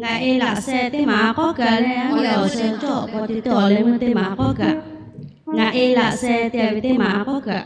Ngaˬ e laꞈ sheh teˇ maˬ k'awˉ kaꞈ leh, awˬ sheh cawˇ k'awꞈ te te awˬ leh meuˇ teˇ maˬ k'awˉ kaꞈ. Ngaˬ e laꞈ sheh te ve teˇ maˬ k'awˉ kaꞈ.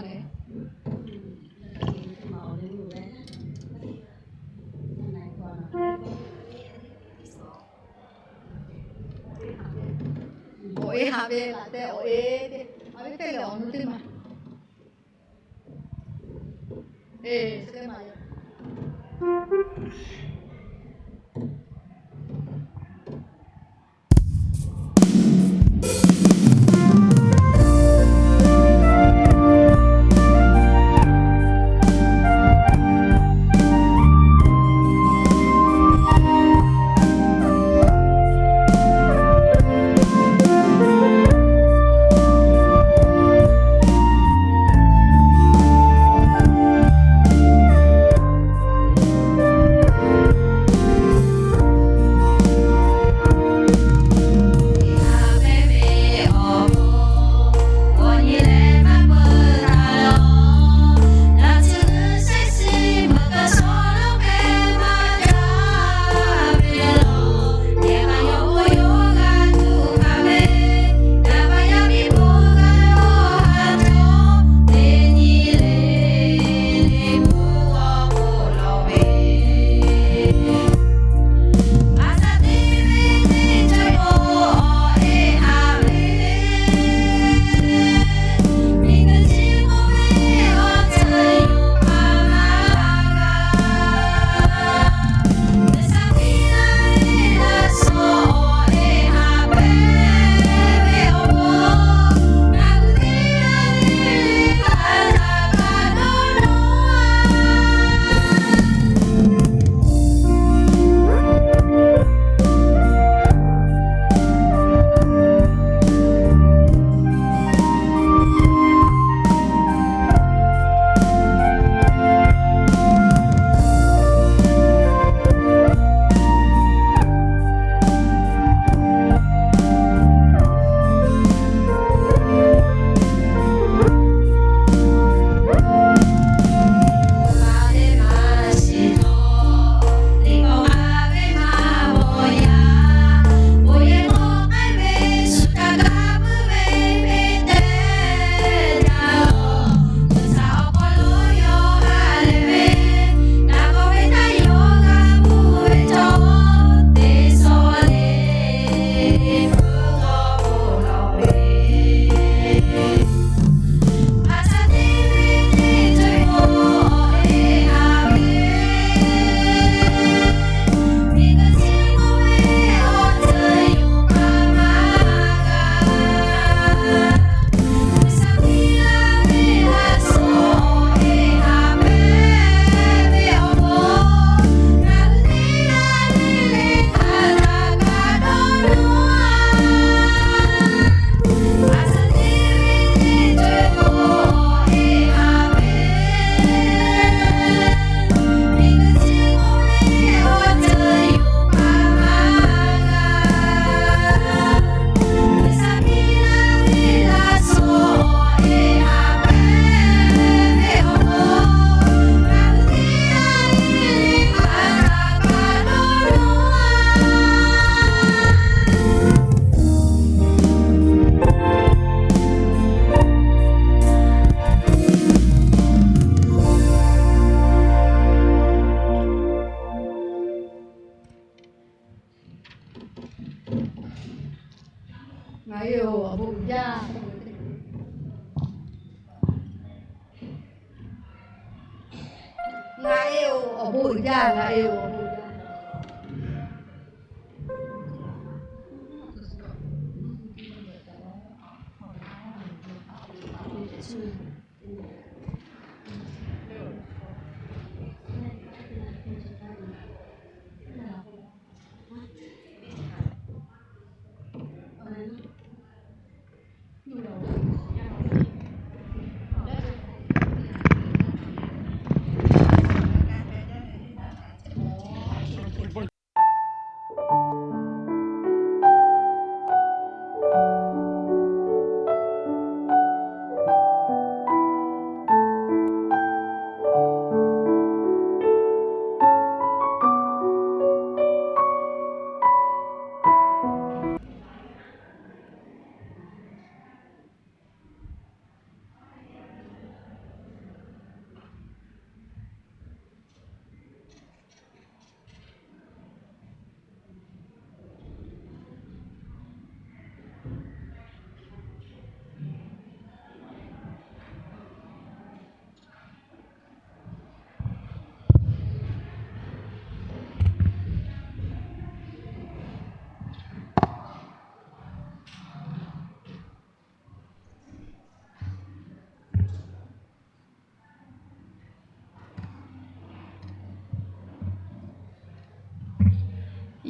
leh, awˬ e haꞈ ve laꞈ tehꞈ awˬ e te, a ve teˇ lehˬ awˬ nu teˇ ma. Ngaˬ e-oˬ, awˬ bon uiˍ jaˇ. Ngaˬ e-oˬ, awˬ bon uiˍ jaˇ. Ngaˬ e-oˬ, awˬ bon uiˍ jaˇ.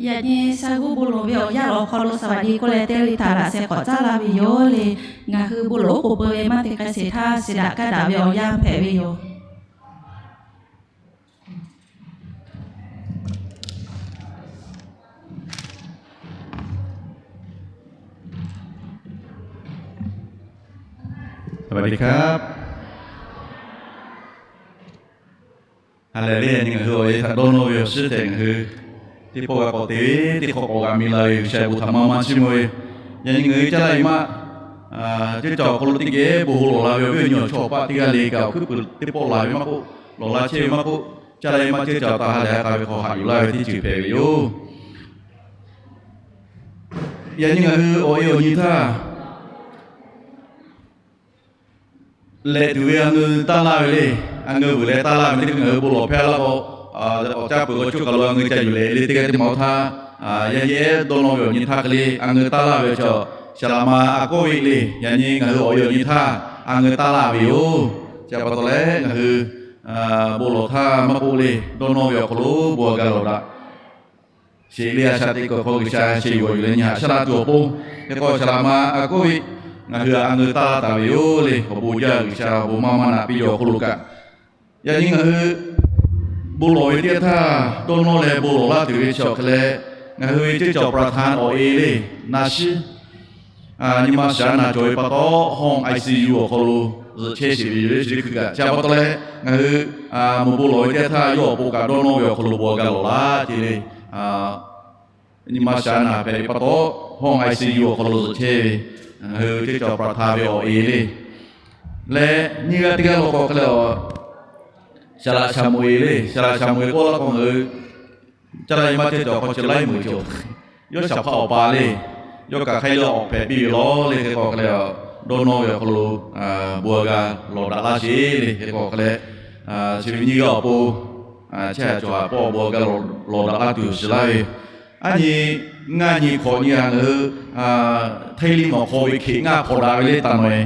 Yaꞈ nyi sha g'uˇ bon lawˬ ve awˬ yanˇ awˬ hk'aw lo สวัสดี k'oˆ leh teˇ g'aˇ le htaꞈ laꞈ sheh k'awꞈ caˉ laˇ ve yoˬ le. Ngaˬ hui bon lawˬ oˉ k'oˍ peuˬ ve maˇ te k'ai sheˍ htaˇ, shiˍ daꞈ kaˇ daꞈ ve awˬ yanˇ hpehꞈ ve yoˬ. Haleluya, yaꞈ nyi ngaˬ hui awˬ e htaꞈ dawˇ nawˇ ve awˬ shiˉ tehꞈ ngaˬ hui teˇ pawˆ g'a k'awꞈ te ve, teˇ hk'awꞈ k'awꞈ g'a mi la ve G'uiˬsha bon htaꞈ maˇ maˇ chiˇ mvuh ve. Yaꞈ nyi ngaˬ hui caˇ laˇ ve maˇ, teˇ cawˬ awˬ hk'aw lo teˇ geh bon hawˉ lawˬ la ve awˬ viˉ awˬ nyi awˬ chawˇ awˬ paˆ teˇ g'aˇ le kaꞈ awˬ hkuiˉ puiˍ teˇ pawˆ laˬ ve maˇ k'oˆ, lawˬ la chehˇ ve maˇ k'oˆ, caˇ laˇ ve maˇ ceuˇ caˬ taˍ ha lehˬ ha k'a ve hk'aw haꞈ yuˬ laˇ ve teˇ ceuˬ hpehꞈ ve yoˬ. Yaꞈ nyi ngaˬ hui awˬ e awˬ nyi htaˇ lehꞈ tuˬ ve a ngeu taˇ laˇ ve le. A ngeu vuiˬ leh taˇ laˇ ve teˇ hkui ngaˬ hui bon lawˬ hpehˇ laˇ k'o, awˬ caˇ peuˬ k'aw coˇ kaˬ lo a ngeu ca yuˬ leh le teˇ g'aˇ teˇ ma htaˇ, yaꞈ nyi ehˉ dawˇ nawˇ ve awˬ nyi htaˇ hk'e le a ngeu taˇ laˇ ve chaw, saˍ laꞈ ma a kawˇ ve le. Yaꞈ nyi ngaˬ hui awˬ e awˬ nyi htaˇ a ngeu taˇ laˇ ve yoˬ. Chi pa taw leh ngaˬ hui bon lawˬ htaˇ maˇ k'oˆ le, dawˇ nawˇ ve awˬ hk'aw lo bon a ga lawˬ daꞈ sheˍ le. A shaꞈ teꞈ kuiˬ hk'aw G'uiˬsha sheˍ yuˬ leh nyi haꞈ shaˉ laˇ tuˬ awˬ pon, hk'e k'o saˍ laꞈ ma a kawˇ ve ngaˬ hui a ngeu taˇ laˇ taˍ ve yoˬ le. Awˬ bon jaˇ G'uiˬsha awˬ bon maˇ maˇ naꞈ piˇ yaw awˬ hk'oˆ lo kaꞈ, yaꞈ nyi ngaˬ hui bon lawˬ ve teˇ yanˇ htaˇ dawˇ nawˇ leh bon lawˬ laˇ tuˬ ve chi awˬ hk'e leh, ngaˬ hui ve ceuˇ caˬ ประธาน awˬ e le, naˍ shiˉ nyi ma shaˍ naˍ cawˬ ve pa taw, hawˇ ICU awˬ hk'aw lo zuhꞈ chehˇ sheˍ ve yoˬ le. Chi teˇ hkui kaꞈ chi pa taw leh ngaˬ hui meuꞈ bon lawˬ ve teˇ yanˇ htaˇ yawˇ awˬ pon kaꞈ dawˇ nawˇ ve awˬ hk'aw lo bon a ga lawˬ laˇ ce le. Nyi ma shaˍ naˍ hpehꞈ ve pa taw, hawˇ ICU awˬ hk'aw lo zuhꞈ chehˇ ve ngaˬ hui ceuˇ caˬ ประธาน ve awˬ e le. Leh nyiˇ g'aˇ teˇ g'aˇ law k'o hk'e leh, saˍ laꞈ Shaˍmoˍeˍ le. Saˍ laꞈ Shaˍmoˍeˍ k'oˆ laˇ k'o ngaˬ hui caˇ laˇ ve maˇ ceuˇ caˬ hk'aw chi laiˉ meuˍ cawˬ. Yawˇ shaˍ hpaˇ awˬ pa le. Yawˇ kaꞈ hk'e le awˬ hpehꞈ piˇ ve lawˬ le. Hk'e k'o hk'e leh dawˇ nawˇ ve awˬ hk'aw lo bon a ga lawˬ daꞈ laˇ sheˍ le. Hk'e k'o hk'e leh chi ve nyiˇ g'aˇ awˬ pon chehˇ haꞈ cawˬ haꞈ pawˆ bon a ga lawˬ daꞈ laˇ tuˬ shiˍ laˇ ve. Aˉ nyi ngaˇ nyi hk'awꞈ nyi a ngaˬ hui Htaiˇ liˇ mawˬ hk'aw ve hkeꞈ ngaˇ hpawnˬ daꞈ ve le. Taˍ nawˬ e,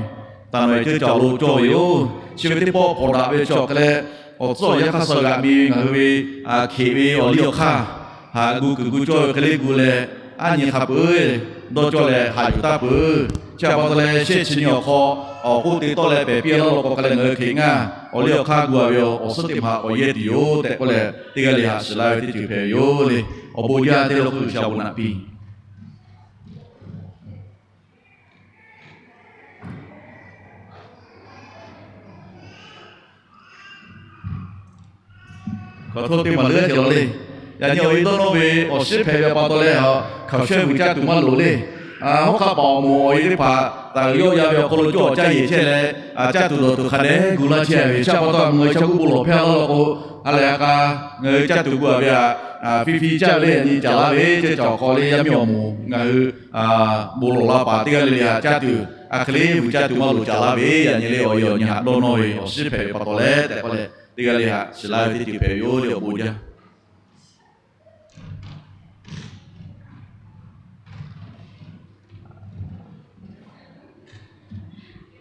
taˍ nawˬ e ceuˇ caˬ lo cawˇ ve yoˬ. Chi ve teˇ pawˆ hpawnˬ daꞈ ve chi awˬ hk'e leh, awˬ tcuhˉ awˬ yanˇ hk'aˇ suh g'aꞈ mi ve ngaˬ hui ve hkeꞈ ve awˬ liˇ awˬ hk'aˇ haꞈ gu kuiˬ gu cawˇ ve hk'e le gu leh, aˉ nyi hk'a peuˬ dawˇ cawˇ leh haꞈ yuˬ taˇ peuˬ. Chi pa taw leh shehˆ chi nyi awˬ hk'aw awˬ k'oˆ te tawˆ leh pehˬ piˇ laˇ law k'o hk'e leh ngaˬ hui hkeꞈ ngaˇ awˬ liˇ awˬ hk'aˇ gu a ve awˬ suhˉ teˇ hpaˍ k'awꞈ yehˇ tuˬ yoˬ tehꞈ k'oˆ leh, teˇ g'aˇ le haꞈ shiˍ laˇ ve teˇ ceuˬ hpehꞈ ve yoˬ le. Awˬ bon jaˇ teˇ lawˇ hk'oˆ G'uiˬsha bon naꞈ piˇ. Hk'aˬ htoˇ teˇ maˬ leuˉ ce lawˬ le. Yaꞈ nyi awˬ e dawˇ nawˇ ve awˬ shiˉ hpehꞈ ve pa taw leh, hkaoˍ shehˇ vuiˬ caˇ tuˬ maˇ loˍ le. Hawˉ hk'aˆ paˍ awˬ moˍ awˬ e teˇ hpaˍ taˍ g'uiˬ yawˆ ya ve awˬ hk'aw lo cawˇ awˬ caˇ yeˬ chehˇ leh, caˇ tuˬ dawˬ tuˬ hk'a dehꞈ gu laˇ chehˇ ve. Chi pa taw ngaˬ hui chaw g'uˇ bon lawˬ hpehˇ laˇ law k'o, ha lehˬ ha k'a ngaˬ hui caˇ tuˬ gu a ve htaꞈ fiˇ fiˇ caˇ ve le. Yaꞈ nyi caˍ laˇ ve ceuˇ caˬ awˬ hk'aw le yaˇ miˇ awˬ moˍ ngaˬ hui bon lawˬ la paˍ teˇ g'aˇ le le htaꞈ caˇ tuˬ, a hk'e le vuiˬ caˇ tuˬ maˇ loˍ caˍ laˇ ve. Yaꞈ nyi le awˬ e awˬ nyi haꞈ dawˇ nawˇ ve awˬ shiˉ hpehꞈ ve pa taw leh tehꞈ k'oˆ leh, teˇ g'aˇ le haꞈ shiˍ laˇ ve teˇ ceuˬ hpehꞈ ve yoˬ le. Awˬ bon jaˇ.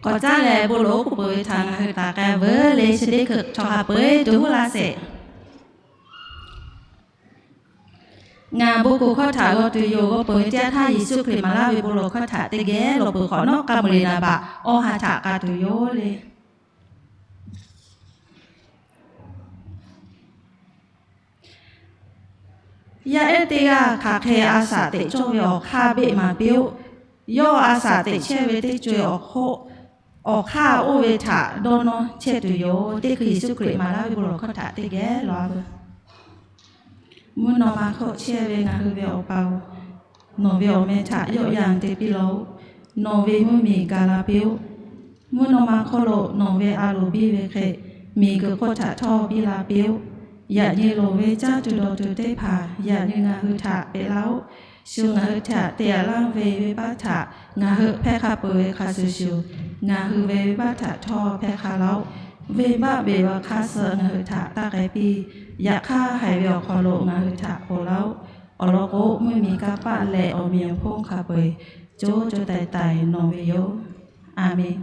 K'awꞈ caˉ leh bon lawˬ oˉ k'oˍ peuˬ ve htaꞈ ngaˬ hui taˍ k'ai veuˬ le. Chi teˇ hkui chaw ha peu eˬ tuˬ huˉ laˇ sheˍ. Ngaˬ bon kuˬ hkawˇ htaꞈ g'aw tuˬ yoˬ. G'aw peuˬ ve teˇ yanˇ htaˇ Yeˍsuˆ Hkriꞈ maˍ laˇ ve bon lawˬ hkawˇ htaꞈ teˇ geh lawˬ peuˬ hk'awꞈ nawˉ k'a meuˬ le naˍ baꞈ awˬ ha htaꞈ k'a tuˬ yoˬ le. Yaˇ ehˉ teˇ g'aˇ hk'aˬ hk'e a shaꞈ teꞈ cawˇ ve awˬ hk'aˇ beˆ maˍ piˇ-oˆ. Yawˇ a shaꞈ teꞈ chehˇ ve teˇ co-e awˬ hk'oˆ awˬ hk'aˇ oˇ ve htaꞈ dawˇ nawˇ chehˇ tuˬ yoˬ. Teˇ hkui Yeˍsuˆ Hkriꞈ maˍ laˇ ve bon lawˬ hkawˇ htaꞈ teˇ geh lawˬ a veuˬ. Mvuhˇ naw ma hk'oˆ chehˇ ve ngaˬ hui ve Awˬ pa-oˬ, nawˬ ve awˬ meh htaꞈ yawˆ yan te piˇ laˇ-oˆ. Nawˬ ve mvuhˇ miˬ gaˬ la piˇ-oˆ. Mvuhˇ naw ma hk'oˆ lo nawˬ ve a loˍ biˇ ve hk'e, miˬ guiˬ hk'oˆ htaꞈ htawˇ biˇ la piˇ-oˆ. Yaꞈ nyi loˍ ve caˇ tuˬ dawˬ tuˬ teˇ hpaˍ yaꞈ nyi ngaˬ hui htaꞈ peꞈ laˇ-oˆ. Shu ngaˬ hui htaꞈ te aꞈ laˇ ve venˇbaˆ htaꞈ ngaˬ hui hpehˇ hk'a peuˬ ve hk'a shuˍ shuˍ, ngaˬ hui ve venˇbaˆ htaꞈ htawˇ hpehˇ hk'a laˇ-oˆ. Venˇbaˆ beˬ ve awˬ hk'aˇ suh ngaˬ hui htaꞈ taˇ k'ai piˇ. Yaꞈ hk'aˇ haiˬ ve awˬ hk'aw lo ngaˬ hui htaꞈ ponˬ laˇ-oˆ. Awˬ lawn k'o, mvuhˇ miˬ kanˇ paˆ leh awˬ meꞈ awˬ hponˇ hk'a peu-eˬ co co taiˍ taiˍ nawˬ ve yoˬ. A menˬ.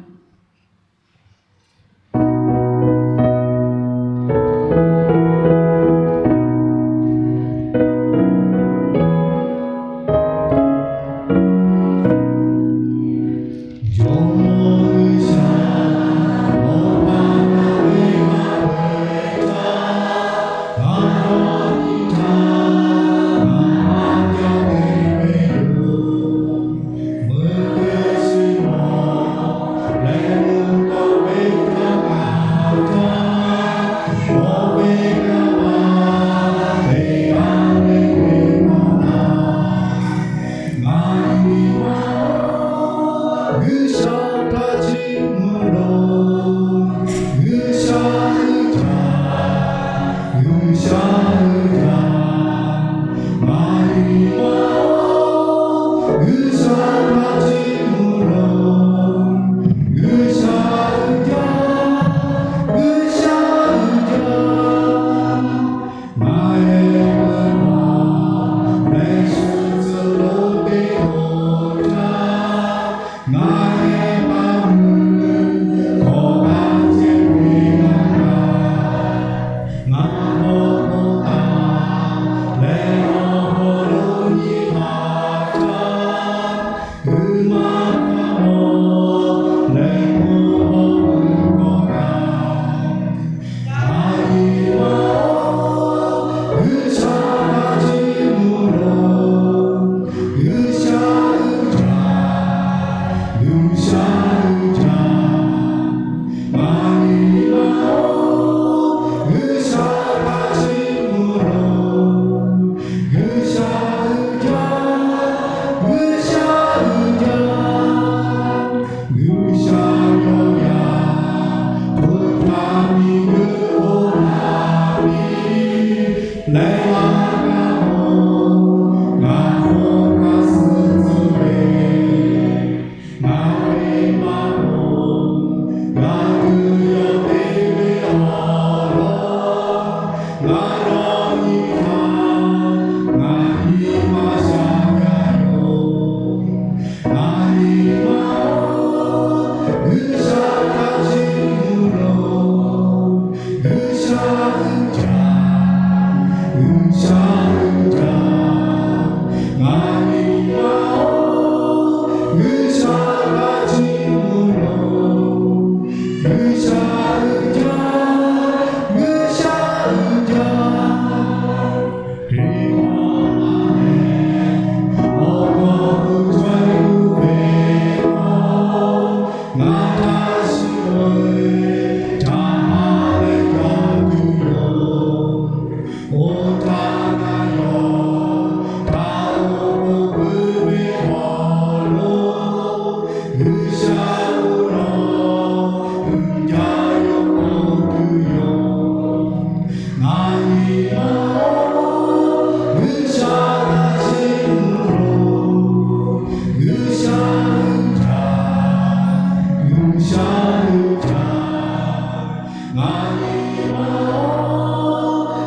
Ngaˬ ve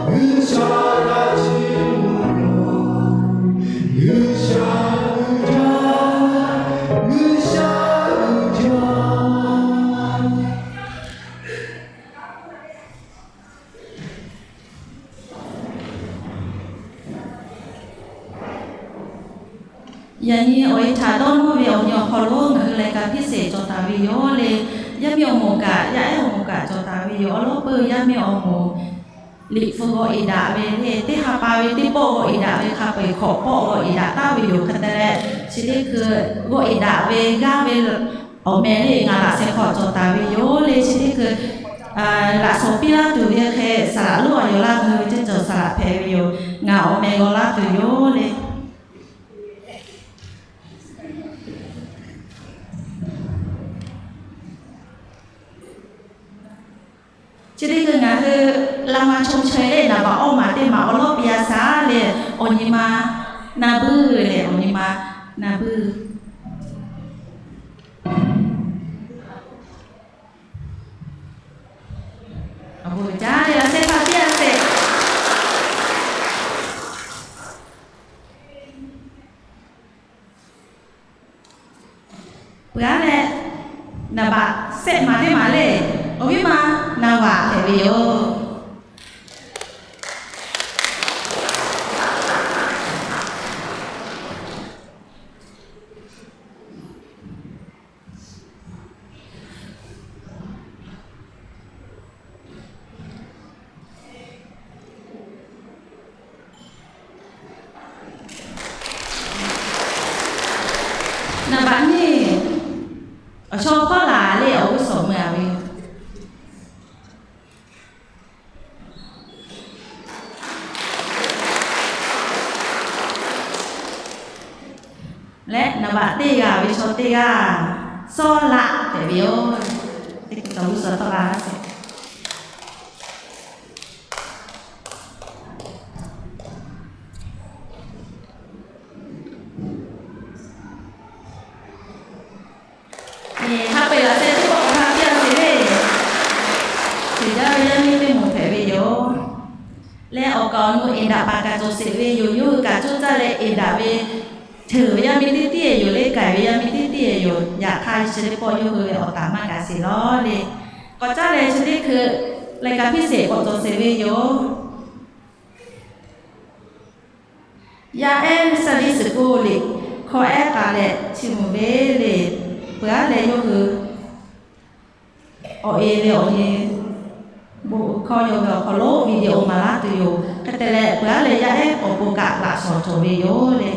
G'uiˬsha yaˇ chi mvuhˇ naw, G'uiˬsha uiˍ jaˇ, G'uiˬsha uiˍ jaˇ. Yaꞈ nyi awˬ e htaꞈ dawˇ nawˇ ve awˬ nyi awˬ hk'aw lo ngaˬ hui leh kaꞈ hpiˇ sheˍ cawˬ taˍ ve yoˬ le. Yaˇ miˇ awˬ moˍ kaꞈ, yaˇ ehˉ awˬ moˍ kaꞈ cawˬ taˍ ve yoˬ. Awˬ lawn peuˬ yaˇ miˇ awˬ moˍ liꞈ hpu g'aw e daꞈ ve le, teˇ ha pa ve teˇ pawˆ g'aw e daꞈ ve hk'a peu-eˬ hkawꞈ pawˆ g'aw e daꞈ taˍ ve yoˬ. Hk'e te leh, chi teˇ hkui g'aw e daꞈ ve g'aˇ ve awˬ meh le ngaˬ laꞈ sheh hk'aw cawˬ taˍ ve yoˬ le. Chi teˇ hkui laꞈ shawnˍ piˇ laˇ tuˬ ve hk'e saˍ laꞈ lonˉ a yaw laˇ ve ceh cawˬ saˍ laꞈ hpehꞈ ve yoˬ. Ngaˬ awˬ meh g'aw laˇ tuˬ yoˬ le. Chi teˇ hkui ngaˬ hui รางวัลชมเชย le naˍ baꞈ awˇ maˬ teˇ maˬ awˬ lawˉ piˇ a shaˍ le, awˬ nyi ma na buiˇ le, awˬ nyi ma na buiˇ. Awˬ bon jaˇ le, laꞈ sheh hpaˇ piˇ a sheˍ. Peuˬ aˉ leh, naˍ baꞈ shehˆ maˬ teˇ maˬ le, awˬ viˉ ma na vaꞈ hpehꞈ ve yoˬ. Naˍ baꞈ nyiˇ, awˬ chaw hpawˇ laˬ le awˬ g'uˇ suhˍ mui a ve yoˬ. Leh naˍ baꞈ teˇ g'aˇ ve chaw teˇ g'aˇ, Sawˉlaˆ hpehꞈ ve yoˬ. Teˇ hkui awˬ g'uˇ suhˍ tawˆ la sheˍ. Hk'a peu-eˬ laꞈ sheh teˇ pawˆ hk'a piˇ a sheˍ le. Ceuˬ jaˇ ve yaˇ miˇ teˇ moˍ hpehꞈ ve yoˬ. Leh awˬ kaˍ awˬ nu eˍ daꞈ paˍ kaꞈ cawˬ sheˍ ve yoˬ. Yawˇ hui kaꞈ coˇ caˇ leh eˍ daꞈ ve, ceuˬ ve yaˇ miˇ teˇ tiˉ e yoˬ le, k'ai ve yaˇ miˇ teˇ tiˉ e yoˬ. Yaꞈ hk'aˇ chi teˇ pawˆ yawˇ hui ve awˬ taˍ maˇ kaꞈ sheˍ lawˬ le. K'awꞈ caˇ leh chi teˇ hkui leh kaꞈ hpiˇ sheˍ k'awꞈ cawˬ sheˍ ve yoˬ. Yaˇ ehˉ Sunday school liꞈ hkawˇ ehˉ k'a leh chi mvuhˇ ve le, peuˬ aˉ leh yawˇ hui awˬ e ve awˬ nyi bon hkawˇ yaw ve awˬ hk'aw lo video maˍ laˇ tuˬ yoˬ. Hk'e te leh peuˬ aˉ leh yaˇ ehˉ awˬ pon kaꞈ laꞈ shawnˍ cawˬ ve yoˬ le.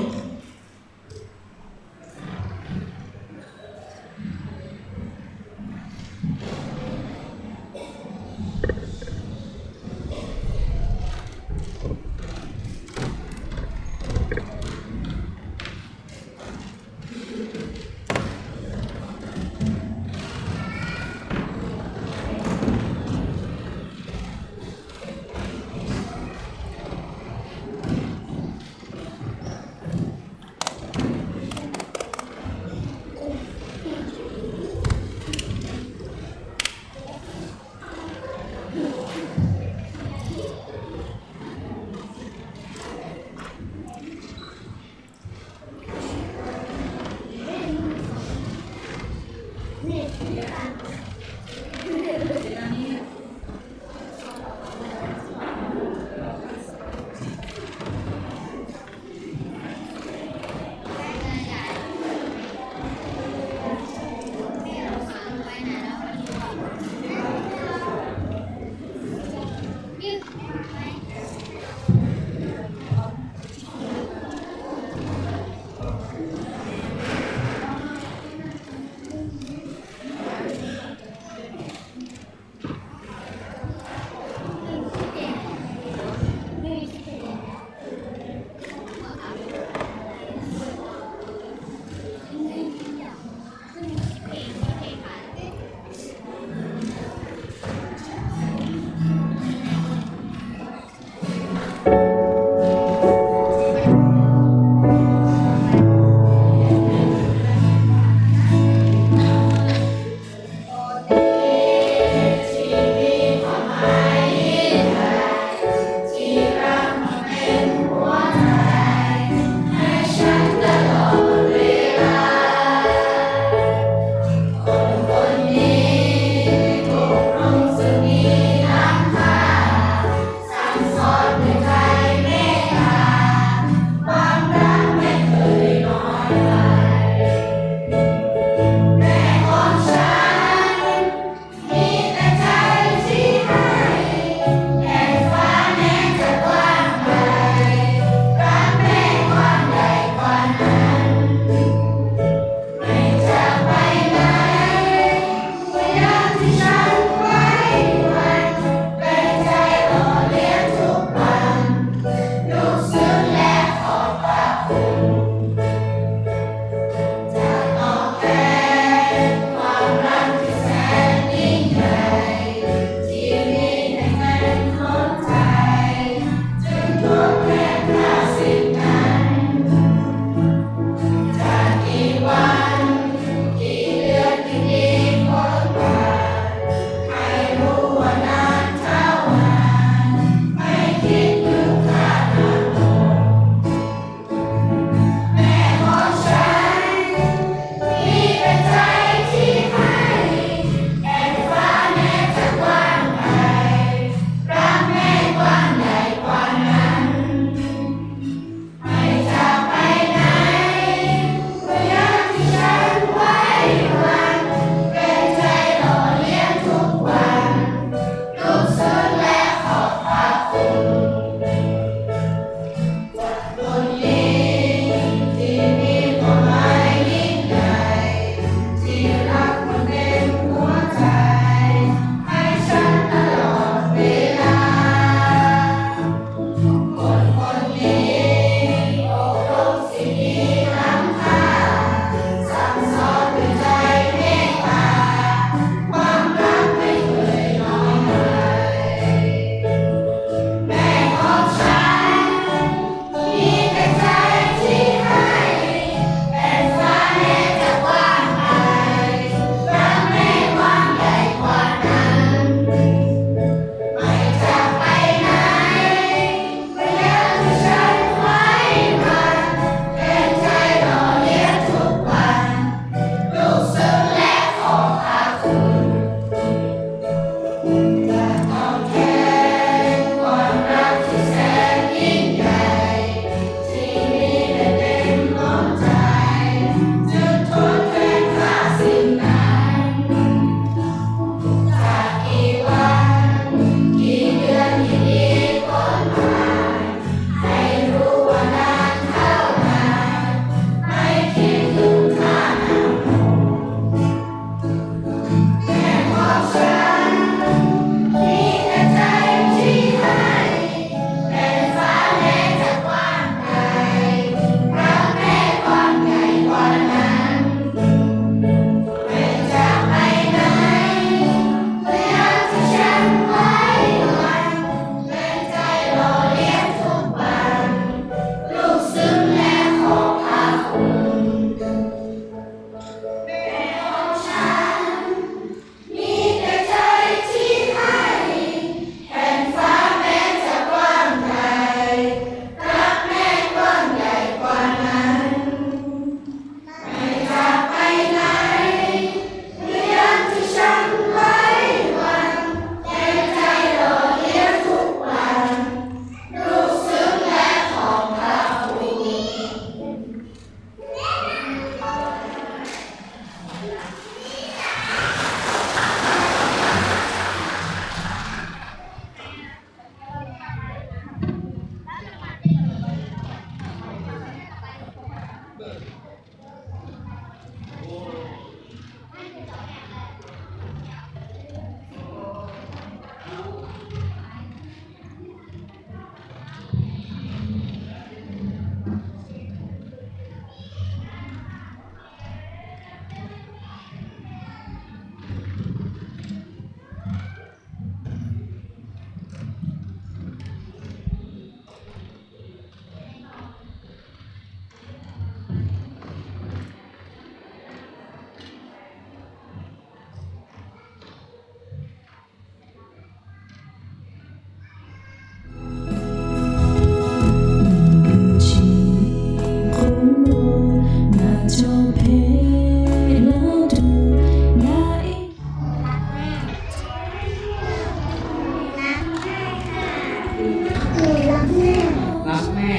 รักแม่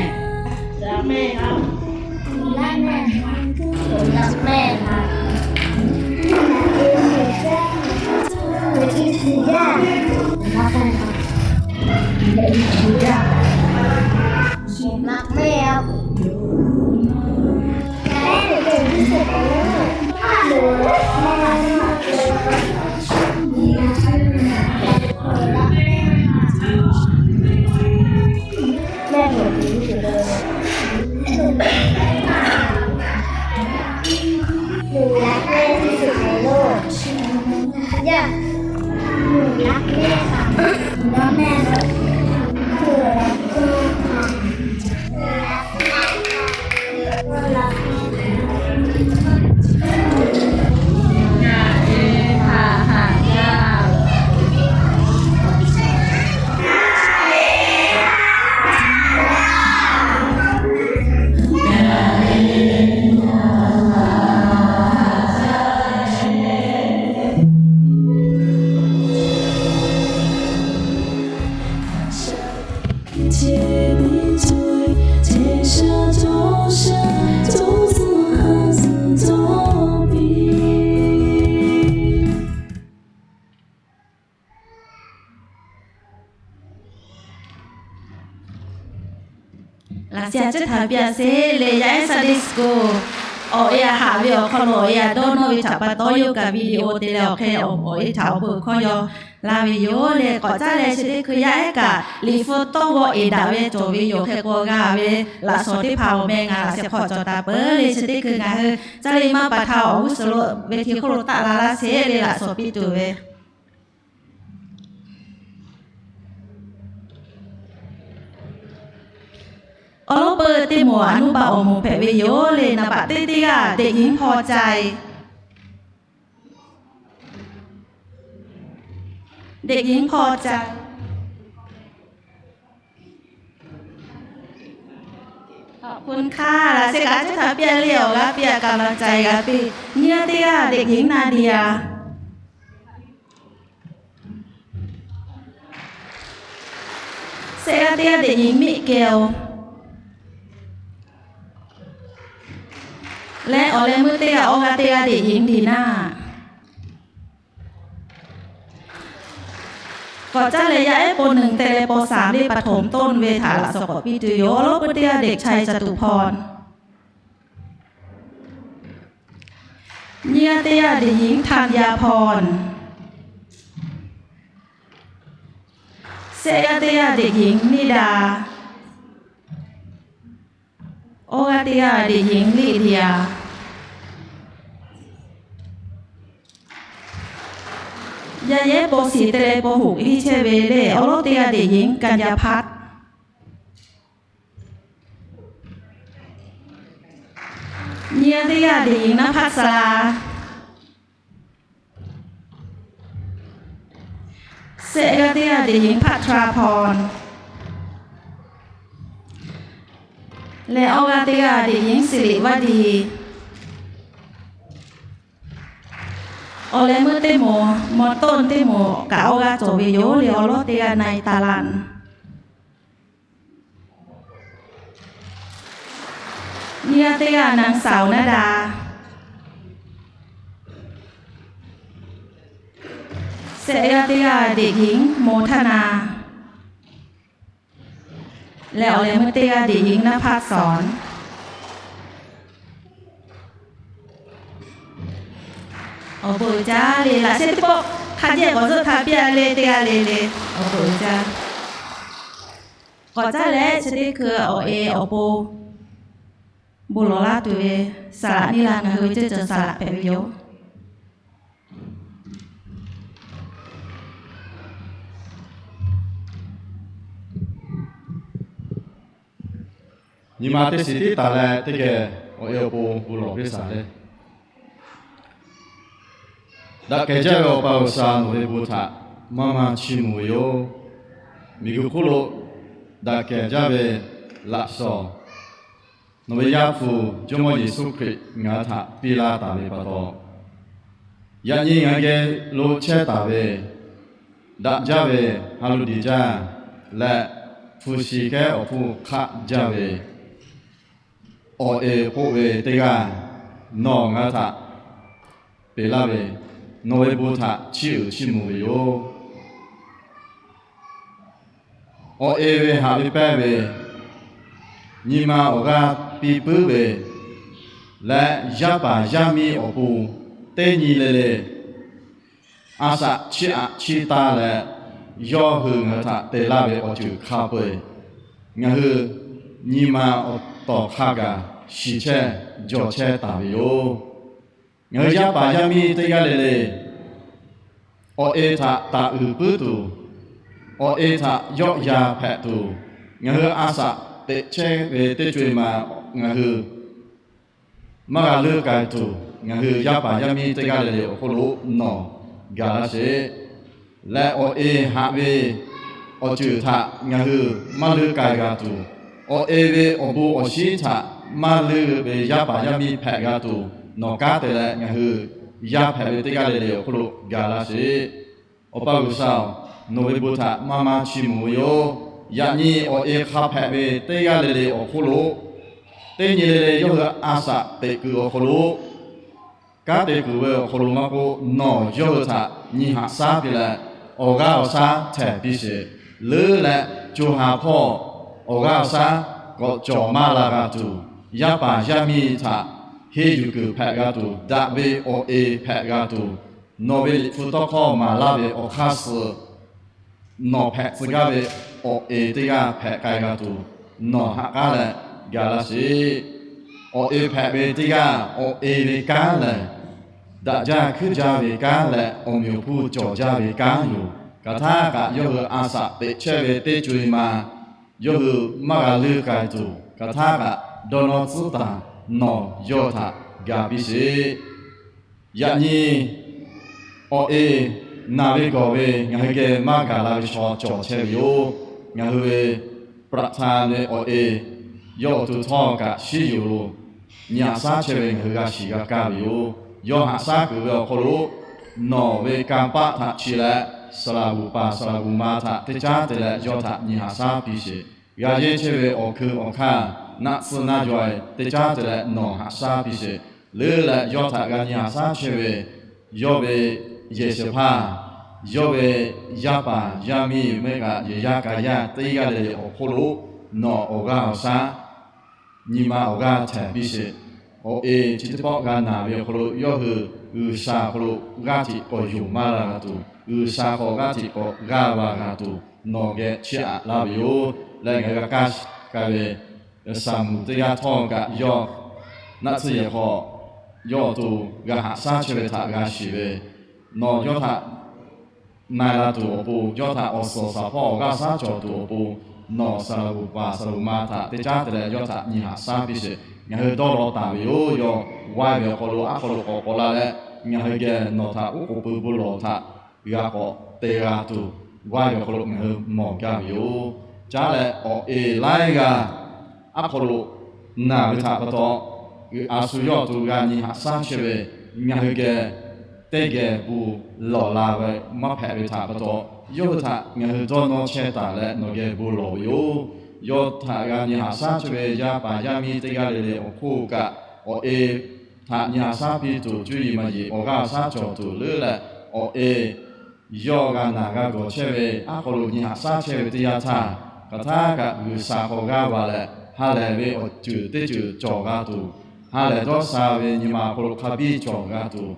รักแม่ครับ รักแม่ รักแม่ครับ รักแม่ครับ รักแม่ครับ แม่หนูเก่งที่สุดในโลก ถ้าหนูรักแม่ แม่หนูเก่งที่สุดเลย หนูรักแม่ที่สุดในโลก ย่า หนูรักแม่ค่ะ หนูรักแม่ค่ะ หนูรักแม่ค่ะ หนูรักแม่ค่ะ หนูรักแม่ค่ะ Laꞈ sheh a ciˉ htaꞈ piˇ a sheˍ le, yaˇ ehˉ Sunday school awˬ e a haꞈ ve awˬ hk'aw lo awˬ e a dawˇ nawˇ ve htaꞈ pa taw, yawˇ kaꞈ video te leh awˬ hk'e awˬ e htaꞈ awˬ bon hkawˇ yaw la ve yoˬ le. K'awꞈ caˉ leh chi teˇ hkui yaˇ ehˉ kaꞈ Liꞈ hpu tawˇ g'aw eˍ daꞈ ve cawˬ ve yoˬ. Hk'e k'o g'a ve laꞈ shawnˍ teˇ hpaˍ awˬ meh ngaˬ laꞈ sheh hk'aw cawˬ taˍ peuˬ le. Chi teˇ hkui ngaˬ hui caˇ le maˇ pa htaˇ awˬ g'uˇ suhˍ lo ve hk'e hk'oˆ lo taˆ la laˇ sheˍ le, laꞈ shawnˍ piˇ tuˬ ve Awˬ lawn peuˇ teˇ moˍ a nuˇ baˆ awˬ moˍ hpehꞈ ve yoˬ le. Naˍ baꞈ teˇ teˇ g'aˇ เด็กหญิงพอใจ เด็กหญิงพอใจ ขอบคุณค่ะ laꞈ sheh kaꞈ a ciˉ htaꞈ piˇ a le, awˬ g'aˇ piˇ a, กำลังใจ g'a piˇ. Nyiˇ g'aˇ teˇ g'aˇ เด็กหญิงนาเดีย Shehˆ g'aˇ teˇ g'aˇ เด็กหญิง Miˆ Kehˬ-oˬ leh awˬ leh meuˇ teˇ g'aˇ awˇ g'aˇ teˇ g'aˇ เด็กหญิง Liˍ Naˆ. K'awꞈ caˇ leh yaˇ ehˉ ป.หนึ่ง te leh ป.สาม le ประถมต้น ve htaꞈ laꞈ shawnˍ k'awꞈ piˇ tuˬ yoˬ. Awˬ lawˉ pui teˇ g'aˇ เด็กชาย Caˍtuˍ Hpawn. Nyiˇ g'aˇ teˇ g'aˇ เด็กหญิง Htaˇ Yaˇ Hpawn. Shehˆ g'aˇ teˇ g'aˇ เด็กหญิง Niˇ Daˍ. Awˇ g'aˇ teˇ g'aˇ เด็กหญิง Liˇ Liˍ Yaˍ. Yaˇ ehˉ ป.สี่ te leh ป.หก hiˆ chehˇ ve le awˬ lawˉ teˇ g'aˇ เด็กหญิง Kaˍ Yaˍ Hpaˇ. Nyiˇ g'aˇ teˇ g'aˇ เด็กหญิง Naˇ Hpaˇ Saˍ. Shehˆ g'aˇ teˇ g'aˇ เด็กหญิง Hpaˆ Htaˇ Hpawn. Leh awˇ g'aˇ teˇ g'aˇ เด็กหญิง Siˍriˍ Vaˇ Diˍ. Awˬ leh meuˇ teˇ moˍ, ม.ต้น teˇ moˍ kaꞈ awˇ g'aˇ cawˬ ve yoˬ le awˬ lawˉ teˇ g'aˇ นาย Taˍ Laꞈ. Nyiˇ g'aˇ teˇ g'aˇ นางสาว Naˇ Daˍ. Shehˆ g'aˇ teˇ g'aˇ เด็กหญิง Moˍ Htaˇ Naˍ. Leh awˬ leh meuˇ teˇ g'aˇ เด็กหญิง Naˇ Hpaˇ Sawˍ. Awˬ bon uiˍ jaˇ le, laꞈ sheh teˇ pawˆ hk'a jehˇ k'awꞈ zuhˆ htaˇ piˇ-a le teˇ g'aˇ le le. Awˬ bon uiˍ jaˇ. K'awꞈ caˇ leh chi teˇ hkui awˬ e awˬ pon bon lawˬ laˇ tuˬ ve saˍ laꞈ niˇ la ngaˬ hui ve ceuˇ ceuˬ saˍ laꞈ hpehꞈ ve yoˬ. Nyi ma teˇ shiˍ tiˉ taˍ leh teˇ geh awˬ e awˬ pon bon lawˬ piˇ saˍ le. Daꞈ kehˬ jaˇ ve Awˬ pa G'uiˬsha, nawˬ ve bon htaꞈ maˇ maˇ chiˇ mvuh ve yoˬ. Miˬguiˬ hk'oˆ lo daꞈ kehˬ jaˇ ve laꞈ shawˍ nawˬ ve Yaˇ hpu Jawˇmawˇ Yeˍsuˆ Hkriꞈ ngaˬ hui htaꞈ piˇ laˇ taˍ ve pa taw, yaꞈ nyi ngaˬ hui geh lo chehˇ taˍ ve daꞈ jaˇ ve ha lo diˍ jaˇ leh hpu shi kehˉ awˬ hpfuhˇ hk'aˆ jaˇ ve awˬ e k'oˆ ve teˇ g'aˇ nawˬ ngaˬ hui htaꞈ peꞈ laˇ ve, nawˬ ve bon htaꞈ chiˇ uiˍ chiˇ mvuh ve yoˬ. Awˬ e ve haꞈ ve pehnˇ ve, nyi ma awˬ g'aˇ piˇ puiˉ ve leh yaˇ paˍ yaˇ miˇ awˬ pon teˇ nyi le le a shaꞈ chiˇ aꞈ chiˇ taˇ leh yawˇ hui ngaˬ hui htaꞈ te laˇ ve awˬ ceuˬ hk'a peu-eˬ ngaˬ hui nyi ma awˬ tawˍ hk'a gaˬ shiˍ chehˇ jawˬ chehˇ taˍ ve yoˬ. Ngaˬ hui yaˇ paˍ yaˇ miˇ teˇ g'aˇ le le awˬ e htaꞈ taˍ uiˍ puiˉ tuˬ, awˬ e htaꞈ yawˆ yan hpehꞈ tuˬ, ngaˬ hui a shaꞈ teꞈ chehˇ ve teˇ co-e ma ngaˬ hui maˇ g'a leuˆ k'ai tuˬ, ngaˬ hui yaˇ paˍ yaˇ miˇ teˇ g'aˇ le le awˬ hk'oˆ lo nawˬ gaˬ laˇ sheˍ. Leh awˬ e haꞈ ve awˬ ceuˬ htaꞈ ngaˬ hui maˇ leuˆ k'ai g'a tuˬ, awˬ e ve awˬ bon awˬ shinˉ htaꞈ maˇ leuˆ ve yaˇ paˍ yaˇ miˇ hpehꞈ g'a tuˬ, nawˬ kanˉ te leh ngaˬ hui yaˇ hpehꞈ ve teˇ g'aˇ le le awˬ hk'oˆ lo gaˬ laˇ sheˍ. Awˬ pa G'uiˬsha-oˬ, nawˬ ve bon htaꞈ maˇ maˇ chiˇ mvuh ve yoˬ. Yaꞈ nyi awˬ e hk'a hpehꞈ ve teˇ g'aˇ le le awˬ hk'oˆ lo teˇ nyi le le yawˇ hui a shaꞈ teꞈ kuiˬ awˬ hk'aw lo, kanˉ te kuiˬ ve awˬ hk'aw lo maˇ k'oˆ, nawˬ yawˇ hui htaꞈ nyi haꞈ shaˉ piˇ leh, awˬ g'aˇ awˬ shaˉ htehˍ piˇ sheˍ. Leuˉ leh co ha hpawˇ awˬ g'aˇ awˬ shaˉ k'awꞈ cawˬ maˇ la g'a tuˬ, yaˇ paˍ yaˇ miˇ htaꞈ henˇ yuˬ kuiˬ hpehꞈ g'a tuˬ, daꞈ ve awˬ e hpehꞈ g'a tuˬ, nawˬ ve Liꞈ hpu tawˇ hkawˇ maˍ laˇ ve awˬ hk'aˇ suh nawˬ hpehꞈ tcuh gaˇ ve awˬ e teˇ g'aˇ hpehꞈ k'ai g'a tuˬ, nawˬ ha k'aˉ leh gaˬ laˇ sheˍ. Awˬ e hpehꞈ ve teˇ g'aˇ awˬ e ve kanˉ lehˬ, daꞈ jaˇ hkuiˉ jaˇ ve kanˉ leh awˬ meꞈ awˬ hponˇ cawˬ jaˇ ve kanˉ yoˬ. Hk'aˬ htaˇ kaꞈ yawˇ hui a shaꞈ teꞈ chehˇ ve teˇ co-e ma yawˇ hui maˇ g'a leuˆ k'ai tuˬ, hk'aˬ htaˇ kaꞈ dawˇ nawˇ tcuhˉ taˍ nawˬ yawˇ htaꞈ ga piˇ sheˍ. Yaꞈ nyi awˬ e naˬ ve gawˬ ve ngaˬ hui geh maˇ gaˬ la ve chaw cawˬ chehˇ ve yoˬ. Ngaˬ hui ve ประธาน ve awˬ e yawˇ awˬ to htawˇ kaꞈ shiˉ yuˬ lo nyi haꞈ shaˉ chehˇ ve ngaˬ hui g'a shiˍ g'a kaˇ ve yoˬ. Yawˇ haꞈ shaˉ kuiˬ ve awˬ hk'aw lo nawˬ ve kanˇ paˆ htaꞈ chi leh Saˍ laˍ g'uˬ paˍ saˍ laˍ g'uˬ ma htaꞈ teˇ caˉ te leh yawˇ htaꞈ nyi haꞈ shaˉ piˇ sheˍ. G'a yehˇ chehˇ ve awˬ hkui awˬ hkaˇ, naˆ tsuhˇ naˆ jawˬ teˇ caˉ te leh nawˬ haꞈ shaˉ piˇ sheˍ. Leuˉ leh yawˇ htaꞈ g'a nyi haꞈ shaˉ chehˇ ve, yawˇ ve yehˬ shehˍ hpaˇ, yawˇ ve yaˇ paˍ yaˇ miˇ mehˆ kaꞈ yehˬ yaˇ ka yaˇ teˇ g'aˇ le le awˬ hk'oˆ lo nawˬ awˬ g'aˇ awˬ shaˉ nyi ma awˬ g'aˇ htehˍ piˇ sheˍ. Awˬ e chi teˇ pawˆ g'a naˬ ve awˬ hk'aw lo yawˇ hui G'uiˬsha awˬ hk'aw lo g'aˇ hteꞈ k'awꞈ yonˍ maˇ la g'a tuˬ, G'uiˬsha hk'aw g'aˇ hteꞈ k'awꞈ g'aˇ va g'a tuˬ nawˬ geh chiˇ aꞈ laˇ ve yoˬ. Leh ngaˬ hui g'a kaˇ k'ai ve Saˍmoˍ teˇ g'aˇ htawˇ kaꞈ yawˇ naˆ tsuhˇ yehˬ hk'aw yawˇ awˬ to g'a haꞈ shaˉ chehˇ ve htaꞈ g'a shiˍ ve, nawˬ yawˇ htaꞈ na la tuˬ awˬ pon, yawˇ htaꞈ awˬ suhˍ awˬ shaˍ hpawˇ awˬ g'aˇ shaˉ cawˬ tuˬ awˬ pon, nawˬ saˍ laˍ g'uˬ paˍ saˍ laˍ g'uˬ ma htaꞈ teˇ caˉ te leh yawˇ htaꞈ nyi haꞈ shaˉ piˇ sheˍ. Ngaˬ hui dawˇ law taˍ ve yoˬ. Yawˇ g'aˇ ve awˬ hk'aw lo aˉ hk'aw lo k'awꞈ k'awꞈ la leh, ngaˬ hui geh nawˬ htaꞈ oˉ k'oˍ pui bon lawˬ htaꞈ g'a k'awꞈ te g'a tuˬ, g'aˇ ve awˬ hk'aw lo ngaˬ hui mawˬ gaˇ ve yoˬ. Caˉ leh awˬ e laiˉ g'aˇ aˉ hk'aw lo naˬ ve htaꞈ pa taw, a shu yawˇ awˬ to g'a nyi haꞈ shaˉ chehˇ ve, ngaˬ hui geh teˇ geh bon lawˬ la ve maˇ hpehꞈ ve htaꞈ pa taw, yawˇ hui htaꞈ ngaˬ hui dawˇ nawˇ chehˇ taˍ leh nawˬ geh bon lawˬ ve yoˬ. Yawˇ htaꞈ g'a nyi haꞈ shaˉ chehˇ ve yaˇ paˍ yaˇ miˇ teˇ g'aˇ le le awˬ hk'oˆ kaꞈ, awˬ e htaꞈ nyi haꞈ shaˉ piˇ tuˬ, cuˇ yiˍ maˍ yiˍ awˬ g'aˇ shaˉ cawˬ tuˬ leuˉ leh, awˬ e yawˇ g'a naˬ g'a gawˬ chehˇ ve aˉ hk'aw lo nyi haꞈ shaˉ chehˇ ve teˇ yanˇ htaˇ, hk'aˬ htaˇ kaꞈ G'uiˬsha hk'aw g'aˇ va leh, ha lehˬ ve awˬ ceuˬ teˇ ceuˬ cawˬ g'a tuˬ, ha lehˬ dawˇ sha ve nyi ma awˬ hk'aw lo hk'a biˇ cawˬ g'a tuˬ,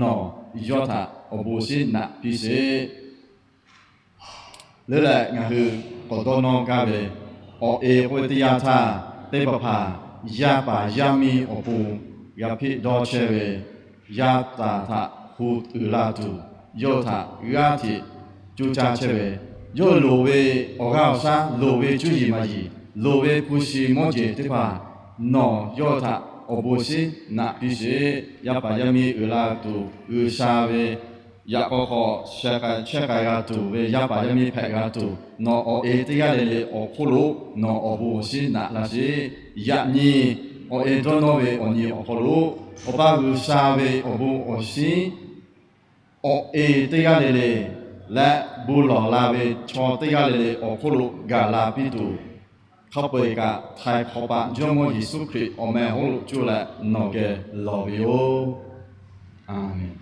nawˬ yawˇ htaꞈ awˬ bon shinˉ naꞈ piˇ sheˍ. Leuˉ leh ngaˬ hui k'awꞈ dawˇ nawˇ gaˇ ve, awˬ e k'oˆ ve teˇ yanˇ htaˇ, teˇ hpaˍ hpaˍ yaˇ paˍ yaˇ miˇ awˬ pon g'a hpeˆ dawˇ chehˇ ve, yaˇ taˍ htaꞈ hu uiˍ la tuˬ, yawˇ htaꞈ g'aˇ hteꞈ coˇ caˇ chehˇ ve, yawˇ loˍ ve awˬ g'aˇ awˬ shaˉ, loˍ ve cuˇ yiˍ maˍ yiˍ, loˍ ve hpu shi mawˇ jeˬ teˇ hpaˍ, nawˬ yawˇ htaꞈ awˬ bon shinˉ naꞈ piˇ sheˍ. Yaˇ paˍ yaˇ miˇ uiˍ la tuˬ, G'uiˬsha ve yaꞈ k'aw hk'aw sheh k'ai chehˇ k'ai g'a tuˬ ve yaˇ paˍ yaˇ miˇ hpehꞈ g'a tuˬ, nawˬ awˬ e teˇ g'aˇ le le awˬ hk'oˆ lo nawˬ awˬ bon awˬ shinˉ naꞈ la sheˍ. Yaꞈ nyi awˬ e dawˇ nawˇ ve awˬ nyi awˬ hk'aw lo, Awˬ pa G'uiˬsha ve awˬ bon awˬ shinˉ awˬ e teˇ g'aˇ le le leh bon lawˬ la ve chaw teˇ g'aˇ le le awˬ hk'oˆ lo gaˬ la piˇ tuˬ, hk'a peu-eˬ kaꞈ htaiˍ hk'awꞈ paˍ Jawˇmawˇ Yeˍsuˆ Hkriꞈ awˬ meh awˬ hk'oˆ lo cuˇ leh nawˬ geh lawˬ ve yoˬ. Aˍmenˍ.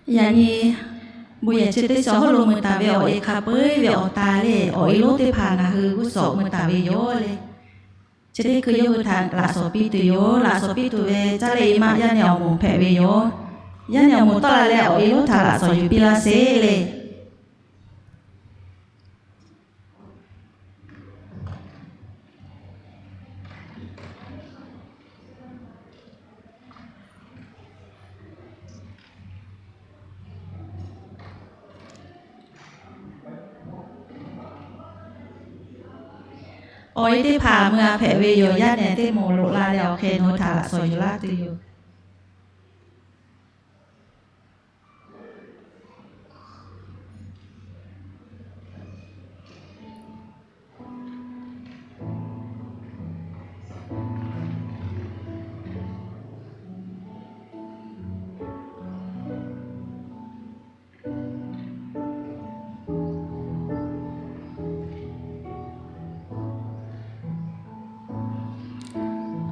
Yaꞈ nyi bon yehˬ chi teˇ shiˍ awˬ hawˉ lo mui taˍ ve awˬ e hk'a peu-eˬ ve awˬ ta le, awˬ e lonˉ teˇ hpaˍ ngaˬ hui g'uˇ suhˍ mui taˍ ve yoˬ le. Chi teˇ hkui yawˇ hui htaꞈ laꞈ shawnˍ piˇ tuˬ yoˬ. Laꞈ shawnˍ piˇ tuˬ ve caˉ leh e maˆ yaˇ nehˬ awˬ moˍ hpehꞈ ve yoˬ. Yaˇ nehˬ awˬ moˍ tawˆ la leh awˬ e lonˉ htaꞈ laꞈ shawnˍ yuˬ piˇ laˇ sheˍ le. Awˬ e teˇ hpaˍ mui a hpehꞈ ve yoˬ. Yaˇ nehˬ teˇ moˍ loꞈ la leh awˬ hk'e nawˬ hui htaꞈ laꞈ shawnˍ yuˬ laˇ tuˬ yoˬ.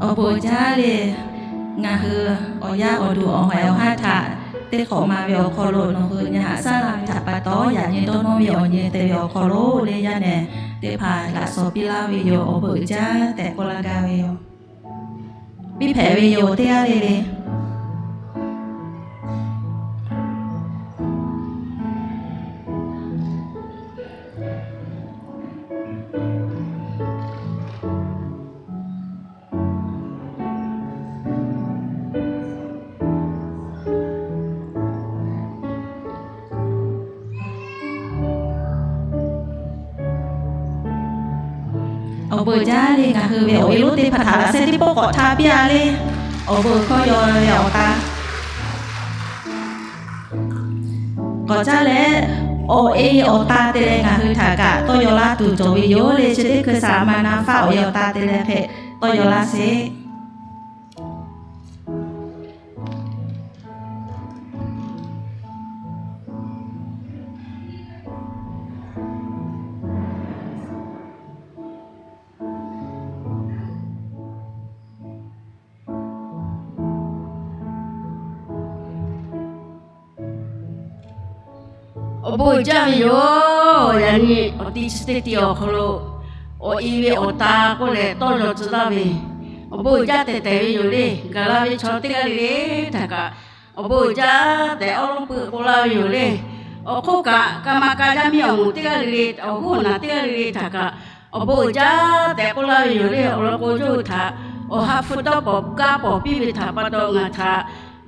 Awˬ bon jaˇ le. Ngaˬ hui awˬ yaˇ awˬ duˬ awˬ haiˬ awˬ haˉ htaꞈ teˇ hk'awꞈ ma ve awˬ hk'aw lo nawˬ hui nyi haꞈ shaˉ laˇ ve htaꞈ pa taw, yaꞈ nyi dawˇ nawˇ ve awˬ nyi te ve awˬ hk'aw lo le yaˇ nehˬ teˇ hpaˍ laꞈ shawnˍ piˇ laˇ ve yoˬ. Awˬ bon jaˇ tehꞈ k'oˆ laˇ gaˇ ve yoˬ. Piˇ hpehꞈ ve yoˬ teˇ g'aˇ le le. Awˬ bon jaˇ le. Ngaˬ hui ve awˬ e lonˉ teˇ hpaˍ htaꞈ laꞈ sheh teˇ pawˆ k'awꞈ htaˇ piˇ a le. Awˬ bon hkawˇ yaw ve awˬ ta k'awꞈ caˇ leh, Awˬ e awˬ ta te leh ngaˬ hui htaꞈ kaꞈ tawˇ yaw laˇ tuˬ cawˬ ve yoˬ le. Chi teˇ hkui htaꞈ maˍ na faˉ awˬ e awˬ ta te leh hk'e tawˇ yaw laˇ sheˍ. Awˬ bon uiˍ jaˇ ve yoˬ. Yaꞈ nyi awˬ ti chi teˇ ti awˬ hk'aw lo awˬ e ve awˬ ta k'oˆ leh tawˇ yaw tcuh laˇ ve awˬ bon uiˍ jaˇ tehꞈ tehˬ ve yoˬ le. Gaˬ la ve chaw teˇ g'aˇ le le htaꞈ kaꞈ awˬ bon uiˍ jaˇ tehꞈ awˉ lawˉ peuˬ k'oˆ laˇ ve yoˬ le. Awˬ hk'oˆ kaꞈ, kaꞈ maˇ kaꞈ yaˇ miˇ awˬ moˍ teˇ g'aˇ le le, awˬ hoˉ awˬ naˬ teˇ g'aˇ le le htaꞈ kaꞈ awˬ bon uiˍ jaˇ tehꞈ k'oˆ laˇ ve yoˬ le. Awˬ lawn k'o, yawˇ hui htaꞈ awˬ ha hpu tawˇ pawˍ gaˇ pawˍ piˇ ve htaꞈ pa taw ngaˬ htaꞈ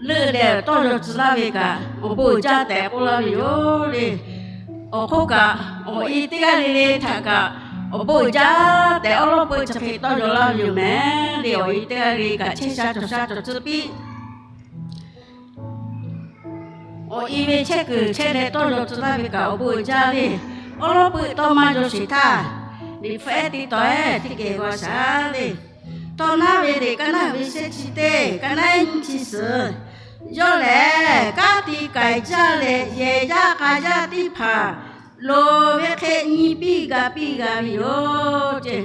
leuˆ leh tawˇ yaw tcuh laˇ ve kaꞈ awˬ bon uiˍ jaˇ tehꞈ k'oˆ laˇ ve yoˬ le. Awˬ hk'oˆ kaꞈ, awˬ e teˇ g'aˇ le le htaꞈ kaꞈ awˬ bon uiˍ jaˇ tehꞈ awˉ lawˉ peuˬ chi hk'e tawˇ yaw laˇ ve yoˬ mehˍ le. Awˬ e teˇ g'aˇ le le kaꞈ chehˇ sha cawˬ sha cawˬ tcuh piˇ. Awˬ e ve chehˇ kuiˬ chehˇ leh tawˇ yaw tcuh laˇ ve kaꞈ awˬ bon uiˍ jaˇ le. Awˉ lawˉ peuˬ tawˇ maˇ yaw sheˍ htaˇ, liꞈ hpu ehˉ teˇ taw ehˉ teˇ geh g'aw shaˍ le. Tawˇ naˉ ve liꞈ kaˇ naˉ ve shehˆ chi teˇ, kaˇ naˉ nyiˇ chi suhˍ. Yawˇ lehˬ, kanˉ te k'ai jaˇ leh yehˬ yaˇ k'a yaˇ teˇ hpaˍ loˍ ve hk'e nyi piˇ ga piˇ g'a ve yoˬ ce.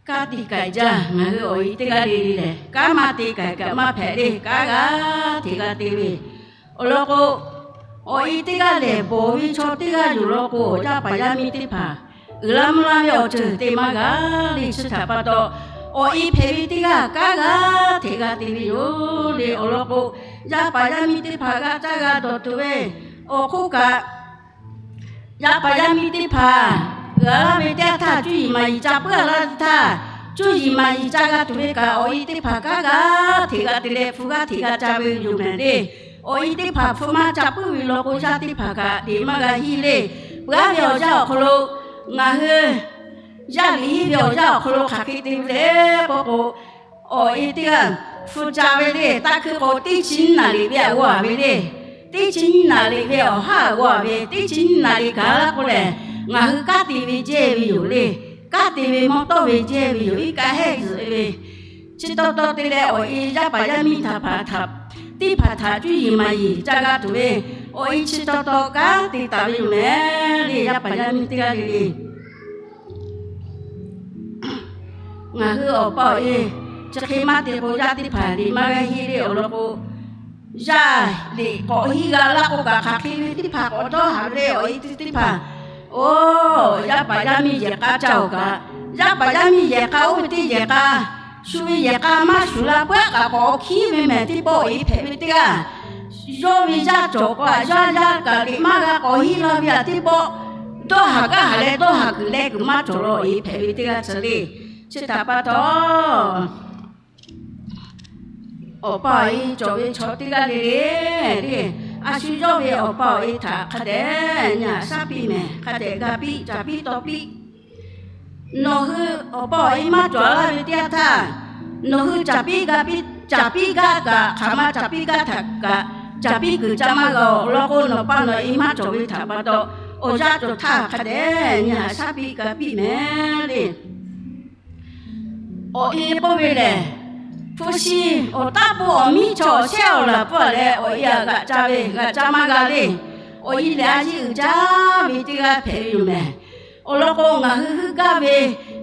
Kanˉ te k'ai jaˇ, ngaˬ hui awˬ e teˇ g'aˇ le le lehˬ, kanˉ maˇ te k'ai kaꞈ maˇ hpehꞈ le. Kanˉ g'a hteꞈ g'a te ve awˬ lawn k'o, awˬ e teˇ g'aˇ lehˬ bawˬ ve chaw teˇ g'aˇ yoˬ lawn k'o, yaˇ paˍ yaˇ miˇ teˇ hpaˍ uiˍ la mvuh la ve awˬ ceuˬ te maˇ g'a le. Chi htaꞈ pa taw, awˬ e hpehꞈ ve teˇ g'aˇ kanˉ g'a hteꞈ g'a te ve yoˬ le. Awˬ lawn k'o, yaˇ paˍ yaˇ miˇ teˇ hpaˍ g'a caˇ g'a dawˬ tuˬ ve awˬ hk'oˆ kaꞈ, yaˇ paˍ yaˇ miˇ teˇ hpaˍ uiˍ la ve teˇ yanˇ htaˇ, cuˇ yiˍ maˍ yiˍ ca puiˉ laˇ ve htaˇ, cuˇ yiˍ maˍ yiˍ ca g'a tuˬ ve kaꞈ awˬ e teˇ hpaˍ kanˉ g'a hteꞈ g'a te leh hpu g'a hteꞈ g'a ca ve yoˬ mehˍ le. Awˬ e teˇ hpaˍ hpu maˇ ca puiˉ ve lawn k'o, yaˇ teˇ hpaˍ kaꞈ te maˇ g'a hiˇ le. Peuˬ aˉ ve awˬ yanˇ awˬ hk'aw lo ngaˬ hui yaˇ liꞈ hiˇ ve awˬ yanˇ awˬ hk'aw lo hk'aˬ hk'e te ve le k'oˆ k'o, awˬ e teˇ g'aˇ hpu ca ve le. Taˇ hkuiˇ k'o, teˇ chi nyiˇ naˍ riˍ ve aꞈ g'aw ve le. Teˇ chi nyiˇ naˍ riˍ ve awˬ haˉ aꞈ g'aw ve, teˇ chi nyiˇ naˍ riˍ gaˬ la k'o lehˬ, ngaˬ hui kanˉ te ve jehˇ ve yoˬ le. Kanˉ te ve mawˇ tawˇ ve jehˇ ve yoˬ. Iˉ kaˆ hehˆ zuhꞈ ve chi taw taw te leh, awˬ e yaˇ paˍ yaˇ miˇ htaꞈ hpaˍ htaꞈ teˇ hpaˍ htaꞈ cuˇ yiˍ maˍ yiˍ ca g'a tuˬ ve awˬ e chi taw taw kanˉ te taˍ ve yoˬ mehˍ le. Yaˇ paˍ yaˇ miˇ teˇ g'aˇ le le, ngaˬ hui awˬ pa awˬ e chi hk'e maˇ te k'o, yaˇ teˇ hpaˍ liꞈ maˇ g'a hiˇ le. Awˬ lawn k'o, yaˇ liꞈ k'awꞈ hiˇ g'a laˇ k'o kaꞈ, hk'aˬ hk'e ve teˇ hpaˍ k'awꞈ dawˇ haˍ ve le. Awˬ e teˇ teˇ hpaˍ, oˬ, yaˇ paˍ yaˇ miˇ yehˬ k'a caˇ-oˬ kaꞈ, yaˇ paˍ yaˇ miˇ yehˬ k'a oˇ ve teˇ yehˬ k'a, shu ve yehˬ k'a maˇ shuˍ la peuˬ aˉ kaꞈ k'awꞈ hkiˉ ve mehˍ teˇ pawˆ awˬ e hpehꞈ ve teˇ g'aˇ, yawˇ ve yaˇ cawˬ k'o, yaˇ yaˇ kaꞈ liꞈ maˇ g'a k'awꞈ hiˇ la ve aꞈ teˇ pawˆ, dawˇ haˍ gaˇ haˍ leh dawˇ haˍ kuiˬ leh kuiˬ maˇ cawˬ la awˬ e hpehꞈ ve teˇ g'aˇ chi le. Chi htaꞈ pa taw, awˬ pa awˬ e cawˬ ve chaw teˇ g'aˇ le le, le, a shu yawˇ ve awˬ pa awˬ e htaꞈ hk'a dehꞈ nyi haꞈ shaˉ piˇ mehˍ. Hk'a dehꞈ ga piˇ, caˍ piˇ taw piˇ. Nawˬ hui awˬ pa awˬ e maˇ cawˬ laˇ ve teˇ yanˇ htaˇ, nawˬ hui caˍ piˇ ga piˇ, caˍ piˇ gaˇ kaꞈ, hk'aˬ ma caˍ piˇ gaˇ htaꞈ kaꞈ, caˍ piˇ kuiˬ ca maˇ g'a awˬ lawn k'o, nawˬ pa nawˬ e maˇ cawˬ ve htaꞈ pa taw, awˬ yanˇ cawˬ htaˇ hk'a dehꞈ nyi haꞈ shaˉ piˇ ga piˇ mehˍ le. Awˬ e k'oˆ ve lehˬ, hpu shi awˬ taˇ pun awˬ miˇ chaw awˬ shehˉ awˬ laˬ pun leh awˬ e aꞈ g'aꞈ ca ve g'aꞈ ca maˇ g'a le. Awˬ e lehˬ a yiˇ uiˍ jaˇ ve teˇ g'aˇ hpehꞈ ve yoˬ mehˍ. Awˬ lawn k'o, ngaˬ hui heuˆ gaˇ ve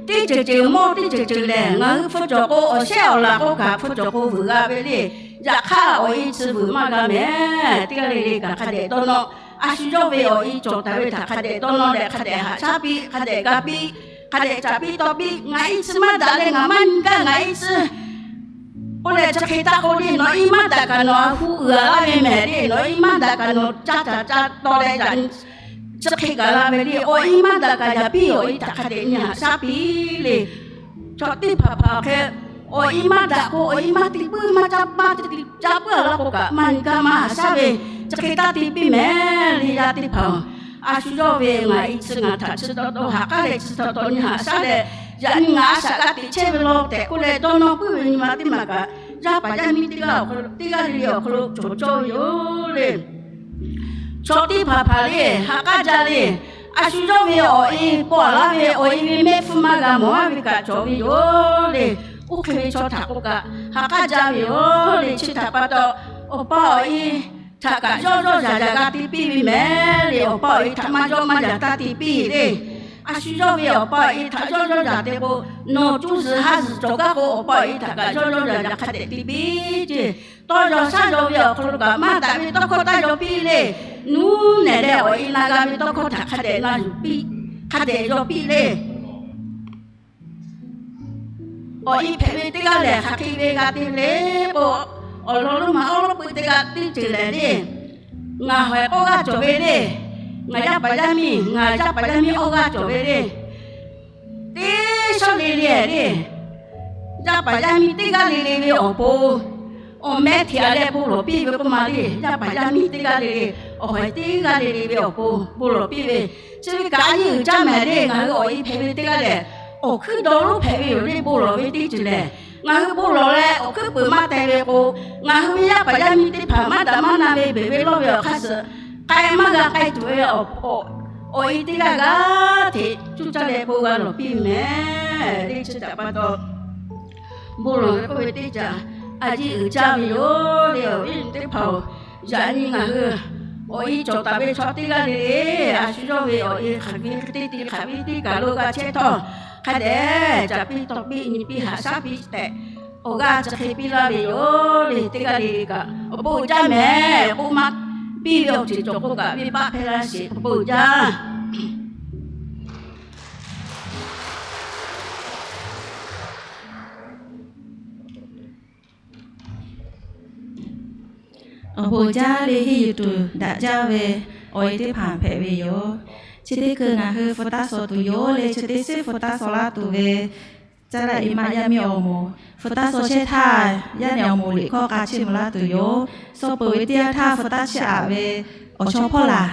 teˇ ceuˬ ceuˬ mawˇ teˇ ceuˬ ceuˬ lehˬ, ngaˬ hui hpu cawˬ k'o awˬ shehˉ awˬ laˬ k'oˆ kaꞈ hpu cawˬ k'o vuiˬ g'a ve le. Yaꞈ hk'aˇ, awˬ e chi vuiˬ maˇ g'a mehˍ. Teˇ g'aˇ le le kaꞈ hk'a dehꞈ dawˇ nawˇ, a shu yawˇ ve awˬ e cawˬ taˍ ve htaꞈ hk'a dehꞈ dawˇ nawˇ leh hk'a dehꞈ haꞈ shaˉ piˇ, hk'a dehꞈ ga piˇ, hk'a dehꞈ caˍ piˇ taw piˇ. Ngaˬ e chi maˇ daꞈ leh ngaˬ maˇ nyi gaˇ ngaˬ e chi k'oˆ leh chi hk'e taˇ k'oˆ le. Nawˬ e maˇ daꞈ kaꞈ nawˬ a hu uiˍ a laˇ ve mehˍ le. Nawˬ e maˇ daꞈ kaꞈ nawˬ caˇ caˍ caˇ taw leh yaꞈ nyi chi hk'e gaˬ la ve le. Awˬ e maˇ daꞈ kaꞈ yaꞈ piˇ awˬ e htaꞈ hk'a dehꞈ nyi haꞈ shaˉ piˇ le. Chaw teˇ hpaˍ hpaˍ awˬ hk'e awˬ e maˇ daꞈ k'o, awˬ e maˇ te puiˉ maˇ caˇ maˇ te caˇ puiˉ a laˇ k'o kaꞈ, maˇ nyi gaˇ maˇ haꞈ shaˉ ve chi hk'e taˇ te piˇ mehˍ le. Yaˇ teˇ hpaˍ-oˬ, a shu yawˇ ve ngaˬ e chi ngaˬ htaꞈ chi taw taw haꞈ k'aˉ leh chi taw taw nyi haꞈ shaˉ leh, yaꞈ nyi ngaˬ a shaꞈ g'a teꞈ chehˇ ve law tehꞈ k'oˆ leh dawˇ nawˇ puiˉ ve nyi ma teˇ maˬ kaꞈ, yaˇ paˍ yaˇ miˇ teˇ g'aˇ awˬ hk'aw lo teˇ g'aˇ le le awˬ hk'aw lo cawˬ cawˇ ve yoˬ le. Chaw teˇ hpaˍ hpaˍ le, ha k'aˉ jaˇ le. A shu yawˇ ve awˬ e paw laˇ ve awˬ e ve mehˆ hpfuhˇ maˇ g'a mawˬ aˉ ve kaꞈ cawˬ ve yoˬ le. Oˇ hk'e ve chaw htaꞈ k'o kaꞈ ha k'aˉ jaˇ ve yoˬ le. Chi htaꞈ pa taw, awˬ pa awˬ e htaꞈ kaꞈ yawˇ yawˇ yaꞈ yaꞈ g'a te piˇ ve mehˍ le. Awˬ pa awˬ e htaꞈ maˇ yawˇ maˇ yaꞈ taˇ te piˇ le. A shu yawˇ ve awˬ pa awˬ e htaꞈ yawˇ yawˇ yaꞈ te k'o, nawˬ cuˇ zuhˬ ha zuhˬ cawˬ gaˇ k'o, awˬ pa awˬ e htaꞈ kaꞈ yawˇ yawˇ yaꞈ yaꞈ hk'a dehꞈ te piˇ ceˇ. Tawˇ yaw shaˉ yaw ve awˬ hk'aw lo kaꞈ maˇ daꞈ ve tawˇ hkawˇ taˇ yaw piˇ le. Nuˇ nehˬ leh awˬ e na g'a ve tawˇ hkawˇ htaꞈ hk'a dehꞈ na yuˬ piˇ, hk'a dehꞈ yaw piˇ le. Awˬ e hpehꞈ ve teˇ g'aˇ lehˬ, hk'aˬ hk'e ve g'a te le k'o, awˬ lawn lonˉ ma awˉ lawˉ peu teˇ g'aˇ teˇ ceuˬ lehˬ le, ngaˬ hawehꞈ k'awˇ g'aˇ cawˬ ve le. Ngaˬ yaˇ paˍ yaˇ miˇ, ngaˬ yaˇ paˍ yaˇ miˇ awˇ g'aˇ cawˬ ve le. Teˇ shawˉ le le le, yaˇ paˍ yaˇ miˇ teˇ g'aˇ le le ve awˬ pon, awˬ mehˉ hteꞈ a leh bon lawˬ piˇ ve k'oˆ ma le. Yaˇ paˍ yaˇ miˇ teˇ g'aˇ le le, awˬ hawehꞈ teˇ g'aˇ le le ve awˬ pon bon lawˬ piˇ ve, chi ve kaꞈ a yeˇ uiˍ jaˇ mehˍ le. Ngaˬ hui awˬ e hpehꞈ ve teˇ g'aˇ lehˬ, awˬ hkuiˉ dawˇ lonˉ hpehꞈ ve yoˬ le. Bon lawˬ ve teˇ ceuˬ lehˬ, ngaˬ hui bon lawˬ leh awˬ hkuiˉ peuˬ maˇ teh ve k'o, ngaˬ hui ve yaˇ paˍ yaˇ miˇ teˇ hpaˍ maˇ daꞈ maˇ na ve beˬ ve lawˇ ve awˬ hk'aˇ suh k'ai maˇ g'a k'ai tuˬ ve awˬ e teˇ g'aˇ g'aˇ hteꞈ cuˇ caˇ leh bon g'a lawˬ piˇ mehˍ le. Chi htaꞈ pa taw, bon lawˬ ve k'oˆ ve teˇ caꞈ a yeˇ uiˍ jaˇ ve yoˬ le. Awˬ viˉ teˇ hpaˍ-oˬ, yaꞈ nyi ngaˬ hui awˬ e cawˬ taˍ ve chaw teˇ g'aˇ le le, a shu yawˇ ve awˬ e hk'aˬ ve teˇ ti hk'aˬ ve teˇ kaˬ lo g'a chehˇ htawˇ, hk'a dehꞈ caꞈ piˇ tawˇ piˇ nyi piˇ haꞈ shaˉ piˇ tehꞈ, awˬ g'aˇ chi hk'e piˇ laˇ ve yoˬ le. Teˇ g'aˇ le le kaꞈ awˬ bon uiˍ jaˇ mehˍ k'oˆ maˇ piˇ ve awˬ ceuˬ cawˬ k'o kaꞈ, venˇ baˆ hpehˇ laˇ sheˍ. Awˬ bon uiˍ jaˇ. Awˬ bon uiˍ jaˇ le. Henˇ yuˬ tuˬ daꞈ jaˇ ve awˬ e teˇ hpaˍ hpehꞈ ve yoˬ. Chi teˇ hkui ngaˬ hui hpu taˇ shawˍ tuˬ yoˬ le. Chi teˇ shiˉ hpu taˇ shawˍ laˇ tuˬ ve, caˇ laˇ i maˇ yaˇ miˇ awˬ moˍ hpu taˇ shawˍ chehˇ htaˇ, yaˇ nehˬ awˬ moˍ liꞈ hkawˇ k'a chiˇ mvuh laˇ tuˬ yoˬ. Shawˍ peuˬ ve teˇ yanˇ htaˇ hpu taˇ chiˇ aꞈ ve awˬ chawˇ hpawˇ laˬ.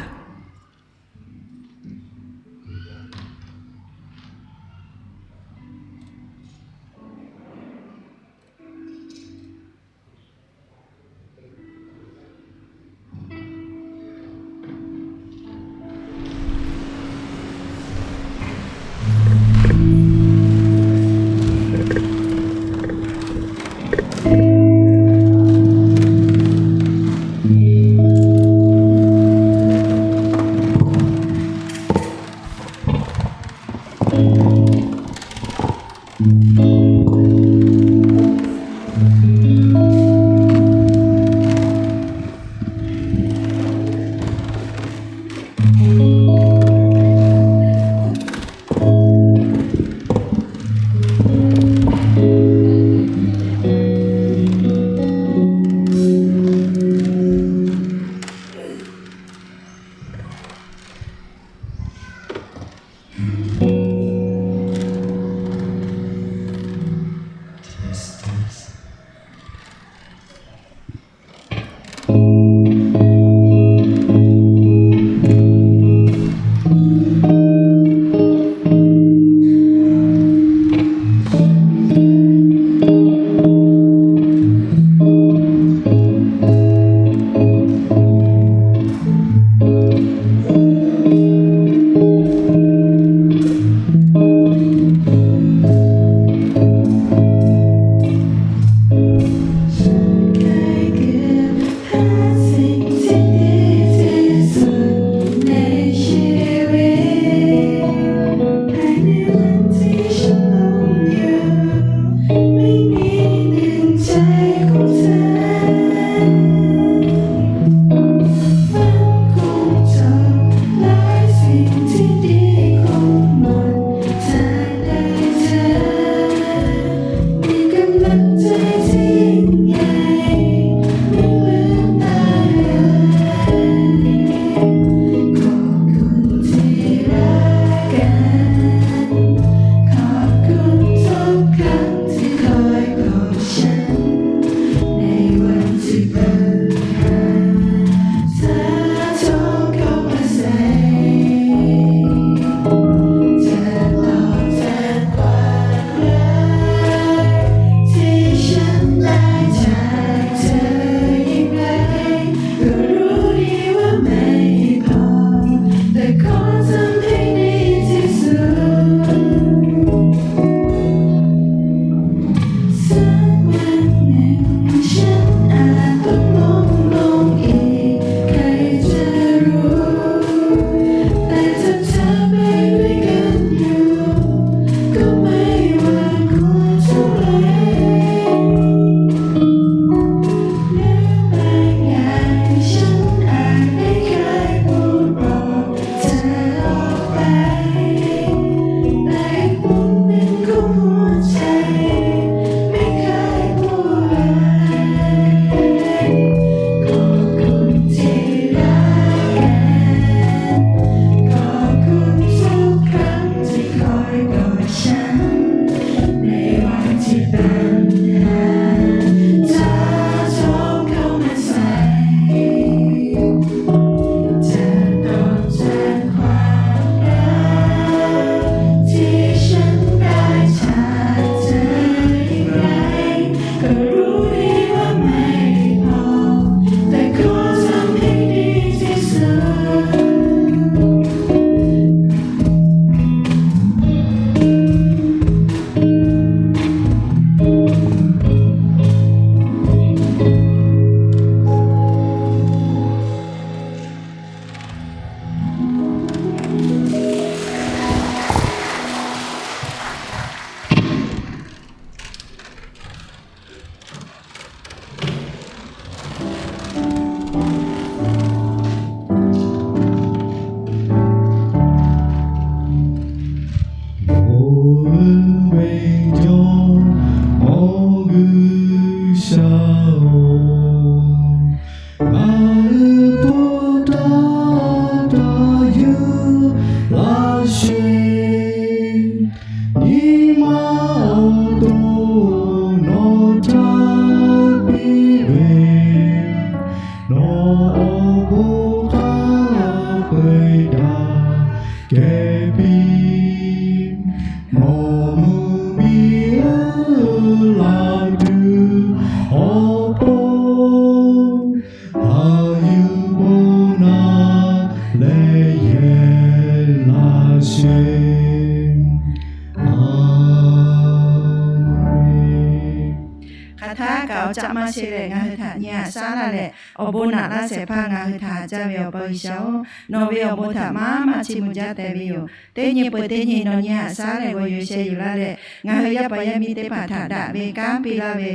Oˇ ve cawˇ, awˬ G'uiˬsha-oˬ, ngaˬ hui htaꞈ taˇ taˇ yuˬ laˇ sheˍ. Nyi ma awˬ to nawˬ htaꞈ piˇ ve, nawˬ awˬ bon htaꞈ peu eˬ daꞈ kehˬ piˇ. Nawˬ mvuhˇmiˬ uˉ laˬ tuˬ awˬ pon, haꞈ yuˬ bon naꞈ leh yehˬ laˇ sheˍ. Aˍmenˍ. Hk'aˬ htaˇ kaꞈ awˬ caˆ maˇ sheˍ leh ngaˬ hui htaꞈ nyi haꞈ shaˉ laˇ leh, awˬ bon naꞈ laˇ shehˍ hpaˇ ngaˬ hui htaꞈ haꞈ jaˇ ve Awˬ pa G'uiˬsha-oˬ, nawˬ ve awˬ bon htaꞈ maˇ maˇ chiˇ mvuh jaˇ tehꞈ ve yoˬ. Teˇ nyi peuˬ teˇ nyi nawˬ nyi haꞈ shaˉ leh g'aw yuˬ sheh yuˬ laˇ leh, ngaˬ hui yaˇ paˍ yaˇ miˇ teˇ hpaˍ htaꞈ daꞈ ve kanˉ piˇ laˇ ve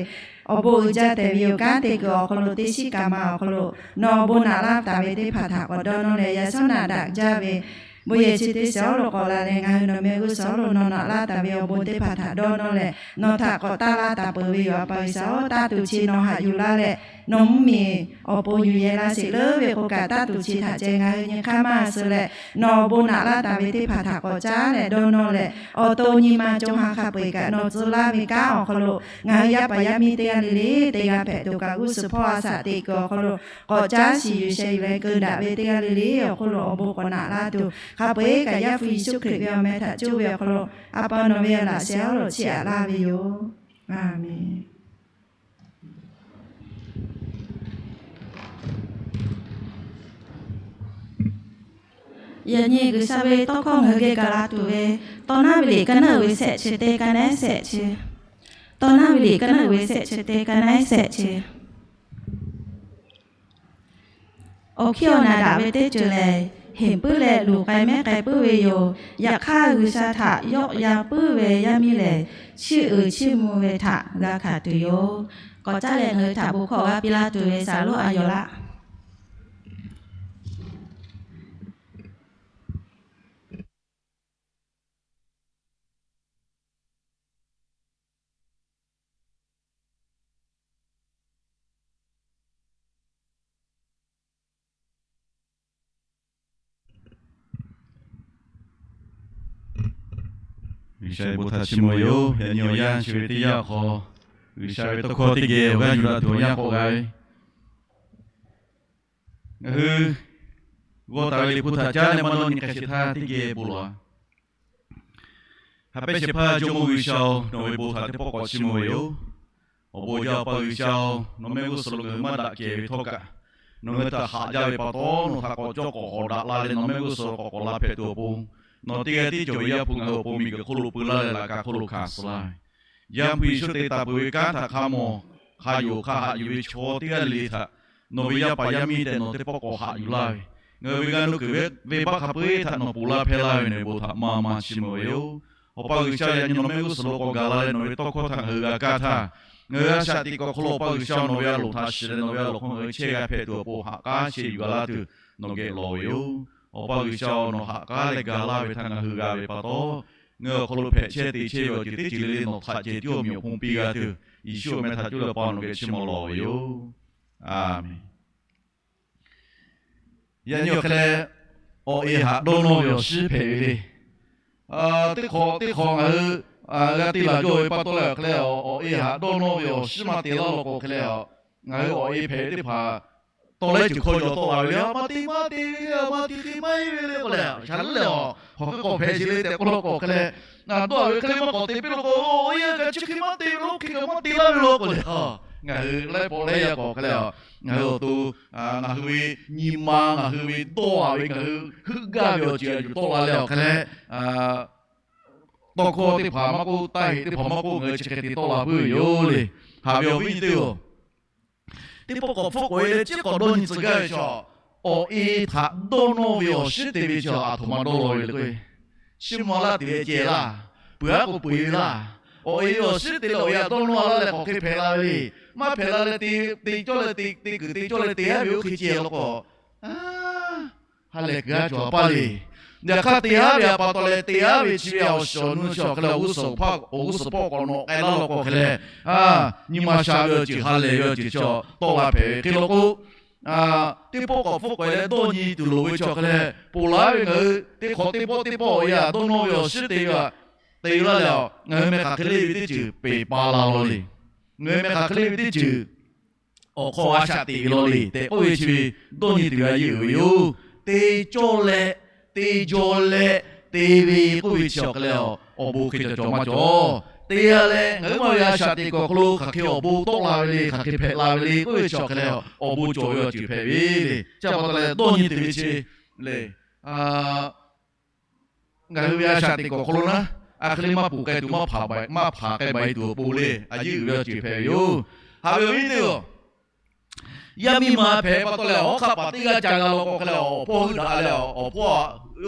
awˬ bon uiˍ jaˇ tehꞈ ve yoˬ. Kanˉ te kuiˬ awˬ hk'aw lo teˇ shiˉ kaꞈ ma awˬ hk'aw lo nawˬ awˬ bon naꞈ laˇ taˍ ve teˇ hpaˍ htaꞈ k'awꞈ dawˇ nawˇ leh, yaꞈ shawˉ naꞈ daꞈ jaˇ ve bon yehˬ chi teˇ shiˍ awˉ lo k'awꞈ la leh, ngaˬ hui nawˬ meh g'uˇ suhˍ awˉ lo nawˬ naꞈ laˇ taˍ ve awˬ bon teˇ hpaˍ htaꞈ dawˇ nawˇ leh, nawˬ htaꞈ k'awꞈ taˇ laˇ taˍ peuˬ ve yoˬ. A pa G'uiˬsha-oˬ, taˇ tuˬ chi nawˬ haꞈ yuˬ laˇ leh, nawˬ mvuhˇmiˬ awˬ pon yuˬ yehˬ laˇ sheˍ leuˉ ve k'o kaꞈ, taˇ tuˬ chi htaꞈ ceh ngaˬ hui nyi hk'aˇ maˇ suh leh, nawˬ awˬ bon naꞈ laˇ taˍ ve teˇ hpaˍ htaꞈ k'awꞈ caˉ leh dawˇ nawˇ leh, awˬ to nyi ma co ha hk'a peu-eˬ kaꞈ nawˬ tcuh laˇ ve kanˉ awˬ hk'aw lo ngaˬ hui yaˇ paˍ yaˇ miˇ teˇ g'aˇ le le teˇ g'aˇ hpehꞈ tuˬ kaꞈ, g'uˇ suhˍ hpawˇ a shaꞈ teꞈ kuiˬ awˬ hk'aw lo k'awꞈ caˉ shiˍ yuˬ sheh yuˬ leh keu daꞈ ve teˇ g'aˇ le le awˬ hk'oˆ lo awˬ bon k'awꞈ naꞈ laˇ tuˬ, hk'a peu-eˬ kaꞈ Yaˇ hpu Yeˍsuˆ Hkriꞈ ve awˬ meh htaꞈ cuˇ ve awˬ hk'aw lo, A pa nawˬ ve laꞈ sheh awˉ lo chiˇ aꞈ laˇ ve yoˬ. Aˍmenˍ. Yaꞈ nyi G'uiˬsha ve tawˇ hkawˇ ngaˬ hui geh gaˬ la tuˬ ve, Tawˇ naˉ ve liꞈ kaˇ naˉ uiˍ ve shehˆ chi teˇ kaˇ naˉ shehˆ chi. Tawˇ naˉ ve liꞈ kaˇ naˉ uiˍ ve shehˆ chi teˇ kaˇ naˉ shehˆ chi. Awˬ hkiˇ awˬ naˍ daꞈ ve teˇ ceuˬ lehˬ, heˍ puiˉ leh luˬ k'ai mehˉ k'ai puiˉ ve yoˬ. Yaꞈ hk'aˇ, G'uiˬsha htaꞈ yawˆ yan puiˉ ve yaˇ miˇ lehˬ, chiˇ uiˍ chiˇ mvuh ve htaꞈ g'a hkanˍ tuˬ yoˬ. K'awꞈ caˉ leh ngaˬ hui htaꞈ bon hkawˇ g'a piˇ laˇ tuˬ ve Saˍ lonˉ a yoˬ laˇ. G'uiˬsha ve bon htaꞈ chiˇ mvuh ve yoˬ. Yaꞈ nyi awˬ yanˇ chi ve teˇ yanˇ awˬ hk'aw, G'uiˬsha ve tawˇ hkawˇ teˇ geh awˬ g'aˇ yuˬ daꞈ tuˬ awˬ yanˇ k'awꞈ g'a ve, ngaˬ hui g'aw taˍ ve Liꞈ hpu htaꞈ caˉ leh maˇ dawˇ nyi k'ai sheˍ htaˇ teˇ geh bon lawˬ-a. Haꞈ pehnˇ shehˍ hpaˇ Jawˇmawˇ G'uiˬsha-oˬ, nawˬ ve bon htaꞈ teˇ pawˆ k'awꞈ chiˇ mvuh ve yoˬ. Awˬ bon jaˇ Awˬ pa G'uiˬsha-oˬ, nawˬ mehˆ g'uˇ suhˍ lo ngaˬ hui maˇ daꞈ kehˬ ve htawˇ kaꞈ, nawˬ ngaˬ hui htaꞈ haꞈ jaˇ ve pa taw, nawˬ htaꞈ k'awꞈ cawˇ k'awꞈ k'awꞈ daꞈ la leh nawˬ mehˆ g'uˇ suhˍ lo k'awꞈ k'awꞈ la hpehꞈ tuˬ awˬ pon, nawˬ teˇ g'aˇ tiˉ cawˬ ve Yaˇ hpu ngaˬ hui awˬ pon miˬguiˬ hk'oˆ lo peu laˇ leh laꞈ ka hk'oˆ lo hkanˍ suh laˇ ve, Yaˇ hpu Yeˍsuˆ te taˍ peuˬ ve kanˉ htaꞈ hk'a mawˬ hk'a yonˍ hk'a haꞈ yuˬ ve chaw teˇ g'aˇ le le htaꞈ nawˬ ve yaˇ paˍ yaˇ miˇ tehꞈ nawˬ teˇ pawˆ k'awꞈ haꞈ yuˬ laˇ ve, ngaˬ hui ve g'aˇ nuˇ kuiˬ venˇbaˆ hk'a peu-eˬ htaꞈ nawˬ ponˬ laˇ hpehˇ laˇ ve nawˬ ve bon htaꞈ maˇ maˇ chiˇ mvuh ve yoˬ. Awˬ pa G'uiˬsha, yaꞈ nyi nawˬ mehˆ g'uˇ suhˍ lo k'awꞈ gaˬ la leh nawˬ ve tawˇ hkawˇ htaꞈ ngaˬ hui g'a kaˇ htaˇ, ngaˬ hui a shaꞈ teꞈ kuˬ awˬ hk'aw lo Awˬ pa G'uiˬsha nawˬ ve a loˍ htaꞈ shiˍ leh nawˬ ve a loˍ hk'aw ngaˬ hui chehˇ g'a hpehꞈ tuˬ awˬ pon haꞈ k'aˉ chehˇ yuˬ g'a laˇ tuˬ nawˬ geh lawˬ ve yoˬ. Awˬ pa G'uiˬsha, nawˬ haꞈ k'aˉ leh gaˬ laˇ ve htaꞈ ngaˬ hui g'a ve pa taw, ngaˬ hui awˬ hk'aw lo hpehꞈ chehˇ te chehˇ ve awˬ ceuˬ teˇ ceuˬ le le nawˬ htaꞈ ceh tiˉ awˬ meꞈ awˬ hponˇ piˇ g'a tuˬ, Yeˍsuˆ awˬ meh htaꞈ cuˇ leh Awˬ pa nawˬ geh chiˇ mvuh lawˬ ve yoˬ. Aˍmenˍ. Yaꞈ nyi awˬ hk'e leh, awˬ e haꞈ dawˇ nawˇ ve awˬ shiˉ hpehꞈ ve le. teˇ hk'awꞈ teˇ hk'awꞈ ngaˬ hui g'a te laˬ jaw ve pa taw leh awˬ hk'e leh, awˬ e haꞈ dawˇ nawˇ ve awˬ shiˉ maˇ te laˇ law k'o hk'e leh, ngaˬ hui awˬ e hpehꞈ ve teˇ hpaˍ tawˇ laiˉ ceuˬ hkawˇ yaw tawˆ la ve le. Maˇ te maˇ te ve, maˇ te hk'e maˇ heˆ ve le k'o leh, shaˍ leuˉ leh a, hk'aˬ hk'e k'awꞈ hpehꞈ sheˍ le tehꞈ k'oˆ law k'o hk'e leh, dawˇ ve hk'e le maˇ k'awꞈ te piˇ law k'o, oˇ yaˇ kaꞈ chi hk'e maˇ te ve lo, hk'e kaꞈ maˇ te laˇ ve lo k'o leh, ngaˬ hui laiˉ pawˆ laiˉ yaˇ k'awꞈ hk'e leh a, ngaˬ hui awˬ to ngaˬ hui ve nyi ma, ngaˬ hui ve dawˇ a ve, ngaˬ hui heuˆ gaˇ ve awˬ ceuˬ a yuˬ tawˆ la leh awˬ hk'e leh, tawˇ hkawˇ teˇ hpaˍ maˇ k'oˆ, taˇ heꞈ teˇ hpaˍ maˇ k'oˆ, ngaˬ hui chi hk'e te tawˆ la puiˉ ve yoˬ le. Haꞈ ve awˬ viˉ nyi teˇ-oˬ, teˇ pawˆ k'awꞈ hpfuhˆ k'oꞈ e leh chi k'awꞈ dawˇ nyi tcuh gaˇ ve chaw, awˬ e htaꞈ dawˇ nawˇ ve awˬ shiˉ te ve chaw aˬ htoꞈ ma dawˇ law ve le k'o, chiˇ mvuh laˇ tuˬ ve ceh laˇ, peuˬ aˉ k'o peu eˬ ve laˇ. Awˬ e ve awˬ shiˉ te leh awˬ e htaꞈ dawˇ nawˇ laˇ leh hk'aˬ hk'e hpehꞈ la ve le. Maˇ hpehꞈ la leh te, te cawˇ leh te, te kuiˬ te cawˇ leh te haˉ ve oˇ hk'e ceh law k'o, ha lehˬ kuiˬ haˉ cawˬ a paˇ le. Yaꞈ hk'aˇ te haˉ ve a pa taw leh te haˉ ve chi ve awˬ shawˍ nu chi awˬ hk'e leh awˬ g'uˇ suhˍ hpawˇ k'awꞈ nawꞈ k'ai laˇ law k'o hk'e leh, nyi ma sha ve awˬ ceuˬ, ha lehˬ ve awˬ ceuˬ chi tawˆ la hpehꞈ ve hk'e law k'o, teˇ pawˆ k'awꞈ hpfuhˆ k'oꞈ e leh dawˇ nyi tuˬ loˍ ve chi awˬ hk'e leh, ponˬ laˬ ve ngaˬ hui teˇ hk'awꞈ teˇ pawˆ teˇ pawˆ awˬ e htaꞈ dawˇ nawˇ ve awˬ shiˉ te ve, te laˇ leh a, ngaˬ hui meh hk'aˬ hk'e le ve teˇ ceuˬ peˬ pa la law le. Ngaˬ hui meh hk'aˬ hk'e le ve teˇ ceuˬ awˬ hk'aw a shaꞈ teꞈ ve law le tehꞈ k'oˆ ve chi ve dawˇ nyi tuˬ ve a yeˇ uiˍ ve yoˬ. Te cawˇ leh, te jaw leh, te ve k'oˆ ve chi awˬ hk'e leh, awˬ bon hk'e cawˬ cawˬ maˇ cawˬ. Te a leh ngaˬ hui maˇ ve a shaꞈ teꞈ kuiˬ awˬ hk'aw lo hk'aˬ hk'e awˬ bon tawˆ la ve le, hk'aˬ hk'e hpehꞈ la ve le k'oˆ ve chi awˬ hk'e leh, awˬ bon cawˬ ve awˬ ceuˬ hpehꞈ ve le. Chi pa taw leh dawˇ nyi tuˬ ve chi le. Ngaˬ hui ve a shaꞈ teꞈ kuiˬ awˬ hk'aw lo naˉ, a hk'e le maˇ ponˬ k'ai tuˬ, maˇ hpanˍ k'ai baˬ e tuˬ awˬ pon le, a yeˇ uiˍ ve awˬ ceuˬ hpehꞈ ve yoˬ. Haꞈ ve awˬ viˉ teˇ-oˬ, yaˇ miˇ ma hpehꞈ pa taw leh awˬ hawˉ hk'aˆ paˍ teˇ g'aˇ ca g'a law k'o hk'e leh, awˬ hpawˇ heuˆ daꞈ leh, awˬ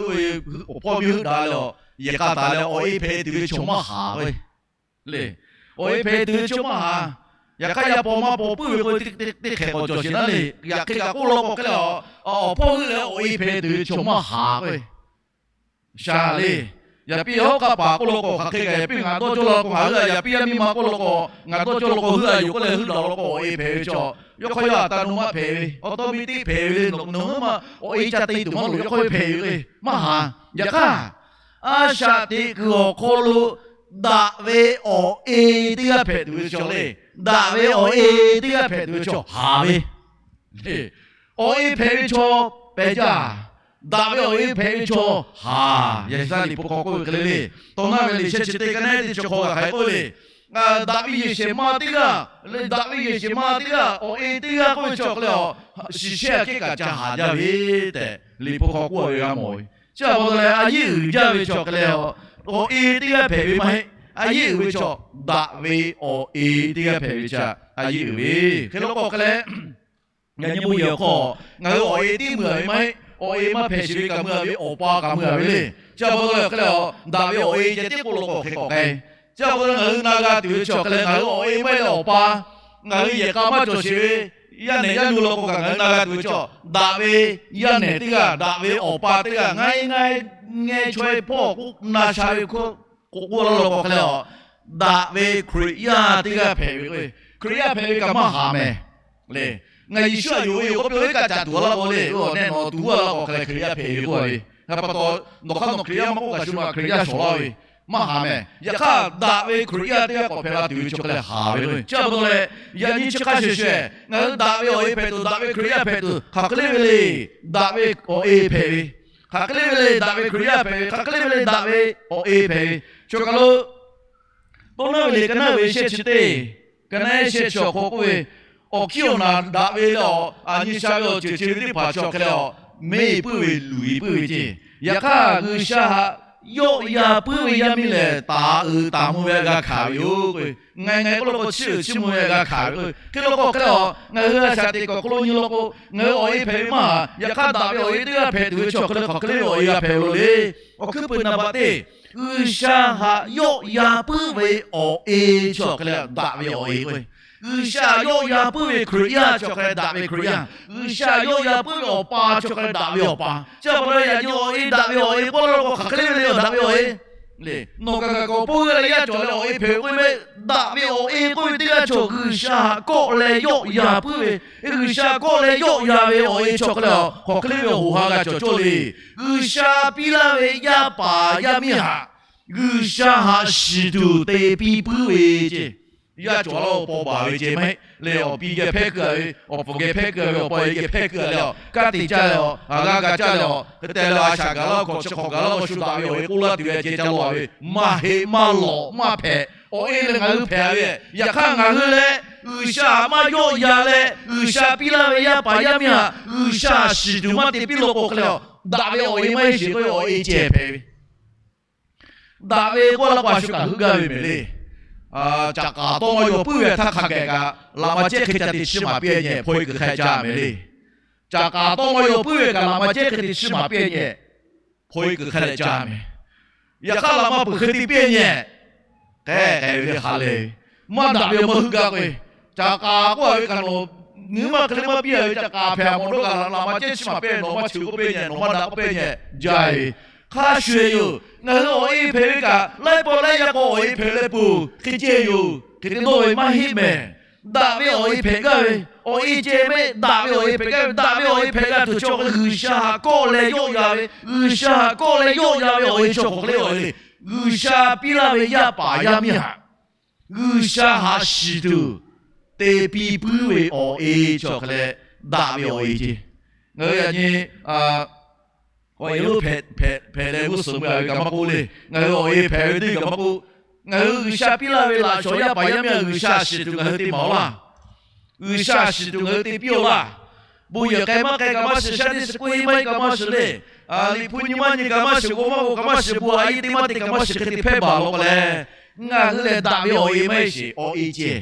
hpawˇ miˇ heuˆ daꞈ leh, yehˬ k'a taˍ leh awˬ e hpehꞈ tuˬ ve chaw maˇ haˍ ve le. Awˬ e hpehꞈ tuˬ ve chaw maˇ haˍ. Yaꞈ hk'aˇ yaˇ paw maˇ paw puiˉ ve k'o, teˇ hk'ehꞈ k'awꞈ cawˬ sheˍ naˉ le. Yaꞈ hk'e kaꞈ k'oˆ law k'o hk'e leh, awˬ hpawˇ heuˆ leh awˬ e hpehꞈ tuˬ ve chaw maˇ haˍ k'o, sha le. Yaꞈ piˇ hawˉ hk'aˆ paˍ k'oˆ law k'o hk'aˬ hk'e kaꞈ, yaꞈ piˇ ngaˬ dawˇ cawˇ law k'o ngaˬ hui, yaꞈ piˇ yaˇ miˇ ma k'oˆ law k'o ngaˬ dawˇ cawˇ law k'o, heuˆ a yoˬ k'oˆ leh heuˆ daꞈ law k'o, awˬ e hpehꞈ ve chaw, yawˇ hk'aw yaˇ a ta nu maˇ hpehꞈ ve, awˬ tawˇ miˇ teˇ hpehꞈ ve le. Nawˬ hui maˇ awˬ e ca te tuˬ maˇ loˍ, yawˇ hk'aw ve hpehꞈ ve k'o maˇ haˍ. Yaꞈ hk'aˇ, a shaꞈ teꞈ kuiˬ awˬ hk'aw lo daꞈ ve awˬ e teˇ g'aˇ hpehꞈ tuˬ ve chaw le. Daꞈ ve awˬ e teˇ g'aˇ hpehꞈ tuˬ ve chaw haˍ ve. Awˬ e hpehꞈ ve chaw pehˬ jaˇ. Daꞈ ve awˬ e hpehꞈ ve chaw haˍ. Yaꞈ sha liꞈ hpu hk'aw k'oˆ ve hk'e le le. Tawˇ naˉ ve liꞈ shehˆ chi teˇ ka neˉ teˇ chi hk'aw g'a hk'aiˍ k'oˆ ve le. Daꞈ ve yehˬ shehˍ ma teˇ g'aˇ le, daꞈ ve yehˬ shehˍ ma teˇ g'aˇ awˬ e teˇ g'aˇ k'oˆ ve chi awˬ hk'e leh, shiˍ shehˆ a kehˉ kaꞈ ca haˍ jaˇ ve tehꞈ liꞈ hpu hk'aw k'oˆ ve g'a mawˬ ve. Chi a pa taw leh a yeˇ uiˍ jaˇ ve chi awˬ hk'e leh, awˬ e teˇ g'aˇ hpehꞈ ve maˇ heˆ. A yeˇ uiˍ ve chaw, daꞈ ve awˬ e teˇ g'aˇ hpehꞈ ve chi a yeˇ uiˍ ve hk'e law k'o hk'e leh, yaꞈ nyi bon yehˬ awˬ hk'aw ngaˬ hui awˬ e tiˉ mui a ve maˇ heˆ. Awˬ e maˇ hpehꞈ sheˍ ve kaꞈ mui a ve, awˬ pa kaꞈ mui a ve le. Chi a pa taw leh hk'e leh, daꞈ ve awˬ e ceh tiˉ k'oˆ law k'o hk'e k'awꞈ k'ai. Chi a pa taw leh ngaˬ hui na g'a tuˬ ve chi awˬ hk'e leh, ngaˬ hui awˬ e maˇ heˆ leh awˬ pa, ngaˬ hui yehˬ k'a maˇ cawˬ sheˍ ve yaˇ nehˬ yaˇ nu law k'o kaꞈ ngaˬ hui na g'a tuˬ ve chi, daꞈ ve yaˇ nehˬ teˇ g'aˇ, daꞈ ve awˬ pa teˇ g'aˇ, ngaˬ e ngaˬ e ngeh chaweh hpawˇ k'oˆ na sha ve hk'oˆ k'oˆ law k'o hk'e leh, daꞈ ve Hkriꞈ yaˇ teˇ g'aˇ hpehꞈ ve k'o, Hkriꞈ yaˇ hpehꞈ ve kaꞈ maˇ haˍ mehˍ le. Ngaˬ Yeˍsuˆ htaꞈ yonˍ ve yoˬ k'oˆ piˇ ve kaꞈ caꞈ tuˬ a laˇ k'o le, neˇ nawˬ tuˬ a laˇ k'o hk'e leh Hkriꞈ yaˇ hpehꞈ ve k'oˆ ve. Hk'e pa taw, nawˬ hk'aˇ nawˬ Hkriꞈ yaˇ maˇ k'oˆ kaꞈ shu ma Hkriꞈ yaˇ shawˍ laˇ ve maˇ haˍ mehˍ. Yaꞈ hk'aˇ, daꞈ ve Hkriꞈ yaˇ teˇ g'aˇ k'awꞈ hpehꞈ la tuˬ ve chi hk'e leh haˍ ve k'o, chi a pa taw leh, yaꞈ nyi chi hk'a shuˍ shuˍ, ngaˬ hui daꞈ ve awˬ e hpehꞈ tuˬ, daꞈ ve Hkriꞈ yaˇ hpehꞈ tuˬ, hk'aˬ hk'e le ve le, daꞈ ve awˬ e hpehꞈ ve, hk'aˬ hk'e le ve le, daꞈ ve Hkriꞈ yaˇ hpehꞈ ve, hk'aˬ hk'e le ve le, daꞈ ve awˬ e hpehꞈ ve, chaw kaˬ lo Tawˇ naˉ ve liꞈ ka naˉ ve shehˆ chi teˇ, ka naˉ shehˆ chi awˬ hk'aw k'oˆ ve, awˬ hkiˉ awˬ naˬ daꞈ ve le, a nyi sha ve awˬ ceuˬ chi ve teˇ hpaˍ chi awˬ hk'e leh, meˇ puiˉ ve luˬ puiˉ ve ceˇ. Yaꞈ hk'aˇ, G'uiˬsha htaꞈ yawˆ yan puiˉ ve yaˇ miˇ lehˬ, taˍ uiˍ taˍ mvuh ve g'a hkanˍ ve yoˬ k'o, ngaˬ ngaˬ k'oˆ law k'o, chiˇ uiˍ chiˇ mvuh ve g'a hkanˍ ve k'o, hk'e law k'o hk'e leh, ngaˬ hui a shaꞈ teꞈ kuˬ awˬ hk'aw lo nyi law k'o, ngaˬ hui awˬ e hpehꞈ ve maˇ haˍ. Yaꞈ hk'aˇ, daꞈ ve awˬ e teˇ g'aˇ hpehꞈ tuˬ ve chi awˬ hk'e leh hk'aˬ hk'e le ve awˬ e g'a hpehꞈ ve lo le. Awˬ hkuiˉ puiˍ naˍ baꞈ teˇ, G'uiˬsha htaꞈ yawˆ yan puiˉ ve awˬ e chi awˬ hk'e leh daꞈ ve awˬ e k'o, G'uiˬsha htaꞈ yawˆ yan puiˉ ve Hkriꞈ yaˇ chi awˬ hk'e leh daꞈ ve Hkriꞈ yaˇ, G'uiˬsha htaꞈ yawˆ yan puiˉ ve awˬ pa chi awˬ hk'e leh daꞈ ve awˬ pa. Chi a pa taw yaꞈ nyi awˬ e daꞈ ve awˬ e k'oˆ law k'o, hk'aˬ hk'e le ve le daꞈ ve awˬ e le. Nawˬ kaꞈ kaꞈ k'awꞈ hpawˇ g'euˆ leh yaˇ cawˬ leh awˬ e hpehꞈ ve k'oˆ ve mehˆ. Daꞈ ve awˬ e k'oˆ ve teˇ g'aˇ cawˬ G'uiˬsha htaꞈ kawˆ leh yawˆ yan puiˉ ve, G'uiˬsha kawˆ leh yawˆ yan ve awˬ e chi awˬ hk'e leh, hk'aˬ hk'e le ve awˬ hoꞈ ha g'a cawˬ cawˇ le. G'uiˬsha piˇ laˇ ve yaˇ paˍ yaˇ miˇ htaꞈ G'uiˬsha haꞈ shiˍ tuˬ te piˇ puiˉ ve ceˇ. Yaˇ cawˬ laˇ-o, paw baˬ ve ceh maˇ heˆ le. Awˬ pi geh hpehˇ keu-a ve, awˬ pfuhˍ geh hpehˇ keu-a ve, awˬ pa geh hpehˇ keu-a leh, a, kanˉ te caˇ leh, a, g'a ga caˇ leh, a, hk'e te leh a shaꞈ gaˬ laˇ-o, hkawꞈ chi hk'awꞈ gaˬ laˇ-o, shu daꞈ ve awˬ e k'oˆ laˇ tuˬ ve ceh ca law-a ve, maˇ heˆ maˇ lawꞈ maˇ hpehꞈ. Awˬ e lehˬ ngaˬ hui hpehꞈ ve, yaꞈ hk'aˇ ngaˬ hui leh G'uiˬsha maˇ yawˆ yan leh, G'uiˬsha piˇ laˇ ve yaˇ paˍ yaˇ miˇ htaꞈ G'uiˬsha haꞈ shiˍ tuˬ maˇ te piˇ law k'o hk'e leh, a, daꞈ ve awˬ e maˇ heˆ sheˍ k'oˆ ve awˬ e ceh hpehꞈ ve. Daꞈ ve k'oˆ laˇ k'o a shu kaꞈ heuˆ gaˇ ve mehˍ le. Caꞈ k'aˍ tawˇ maˇ yaw puiˉ ve htaˇ hk'a gaˬ kaꞈ, laꞈ ma cehˇ hk'e ca te chiˇ maˍ piˇ-a nyi, hpaw-e kuiˬ hk'a ca mehˍ le. Caꞈ k'aˍ tawˇ maˇ yaw puiˉ ve kaꞈ, laꞈ ma cehˇ hk'e te chiˇ maˍ piˇ-a nyi, hpaw-e kuiˬ hk'a leh ca mehˍ. Yaꞈ hk'aˇ laꞈ ma peuˬ hk'e te piˇ-a nyi, k'ai k'ai ve le ha leh, maˇ daꞈ ve maˇ heuˆ gaˇ k'oˆ-e. Caꞈ k'aˍ k'oˆ-a ve kaꞈ nawˬ, nyi ma hk'e le maˇ piˇ-a ve, caꞈ k'aˍ hpehꞈ mawˬ dawˇ kaꞈ laꞈ ma cehˇ chiˇ maˍ piˇ, nawˬ maˇ cheuˬ k'oˆ piˇ-a nyi, nawˬ maˇ daꞈ k'oˆ piˇ-a nyi, jaˇ ve. Hk'a shuˍ-e yoˬ. Ngaˬ hui awˬ e hpehꞈ ve kaꞈ, laiˉ pawˆ laiˉ yaˇ k'o awˬ e hpehꞈ leh peuˬ hk'e ceh yoˬ. Hk'e te dawˇ ve maˇ heˆ mehˍ. Daꞈ ve awˬ e hpehꞈ gaˇ ve, awˬ e ceh mehˆ, daꞈ ve awˬ e hpehꞈ gaˇ ve, daꞈ ve awˬ e hpehꞈ g'a tuˬ chaw hk'e G'uiˬsha haꞈ kawˆ leh yawˆ yan ve, G'uiˬsha haꞈ kawˆ leh yawˆ yan ve awˬ e chaw hk'awꞈ hk'e le awˬ e le. G'uiˬsha piˇ laˇ ve yaˇ paˍ yaˇ miˇ htaꞈ G'uiˬsha haꞈ shiˍ tuˬ te piˇ puiˉ ve awˬ e chaw hk'e leh, daꞈ ve awˬ e ceh. Ngaˬ hui yaꞈ nyi awˬ e lo hpehꞈ leh g'uˇ suhˍ mui-a ve kaꞈ maˇ k'oˆ le. Ngaˬ hui awˬ e hpehꞈ ve teˇ kaꞈ maˇ k'oˆ. Ngaˬ hui G'uiˬsha piˇ laˇ ve laꞈ shawˍ yaˇ paˍ yaˇ miˇ htaꞈ G'uiˬsha shiˍ tuˬ ngaˬ hui te maˍ-oˬ laˇ. G'uiˬsha shiˍ tuˬ ngaˬ hui te piˇ-oˬ laˇ. Bon yehˬ k'ai maˇ k'ai kaꞈ maˇ shiˍ, sha teˇ shiˍ k'oˆ e maˇ heˆ kaꞈ maˇ shiˍ le. Liꞈ hpu nyi maˇ nyi kaꞈ maˇ shiˍ, g'aw maˇ g'aw kaꞈ maˇ shiˍ, bon a yeˇ te maˇ te kaꞈ maˇ shiˍ, hk'e te hpehˇ baˬ law k'o leh, ngaˬ hui lehˬ daꞈ ve awˬ e maˇ heˆ sheˍ, awˬ e ceh.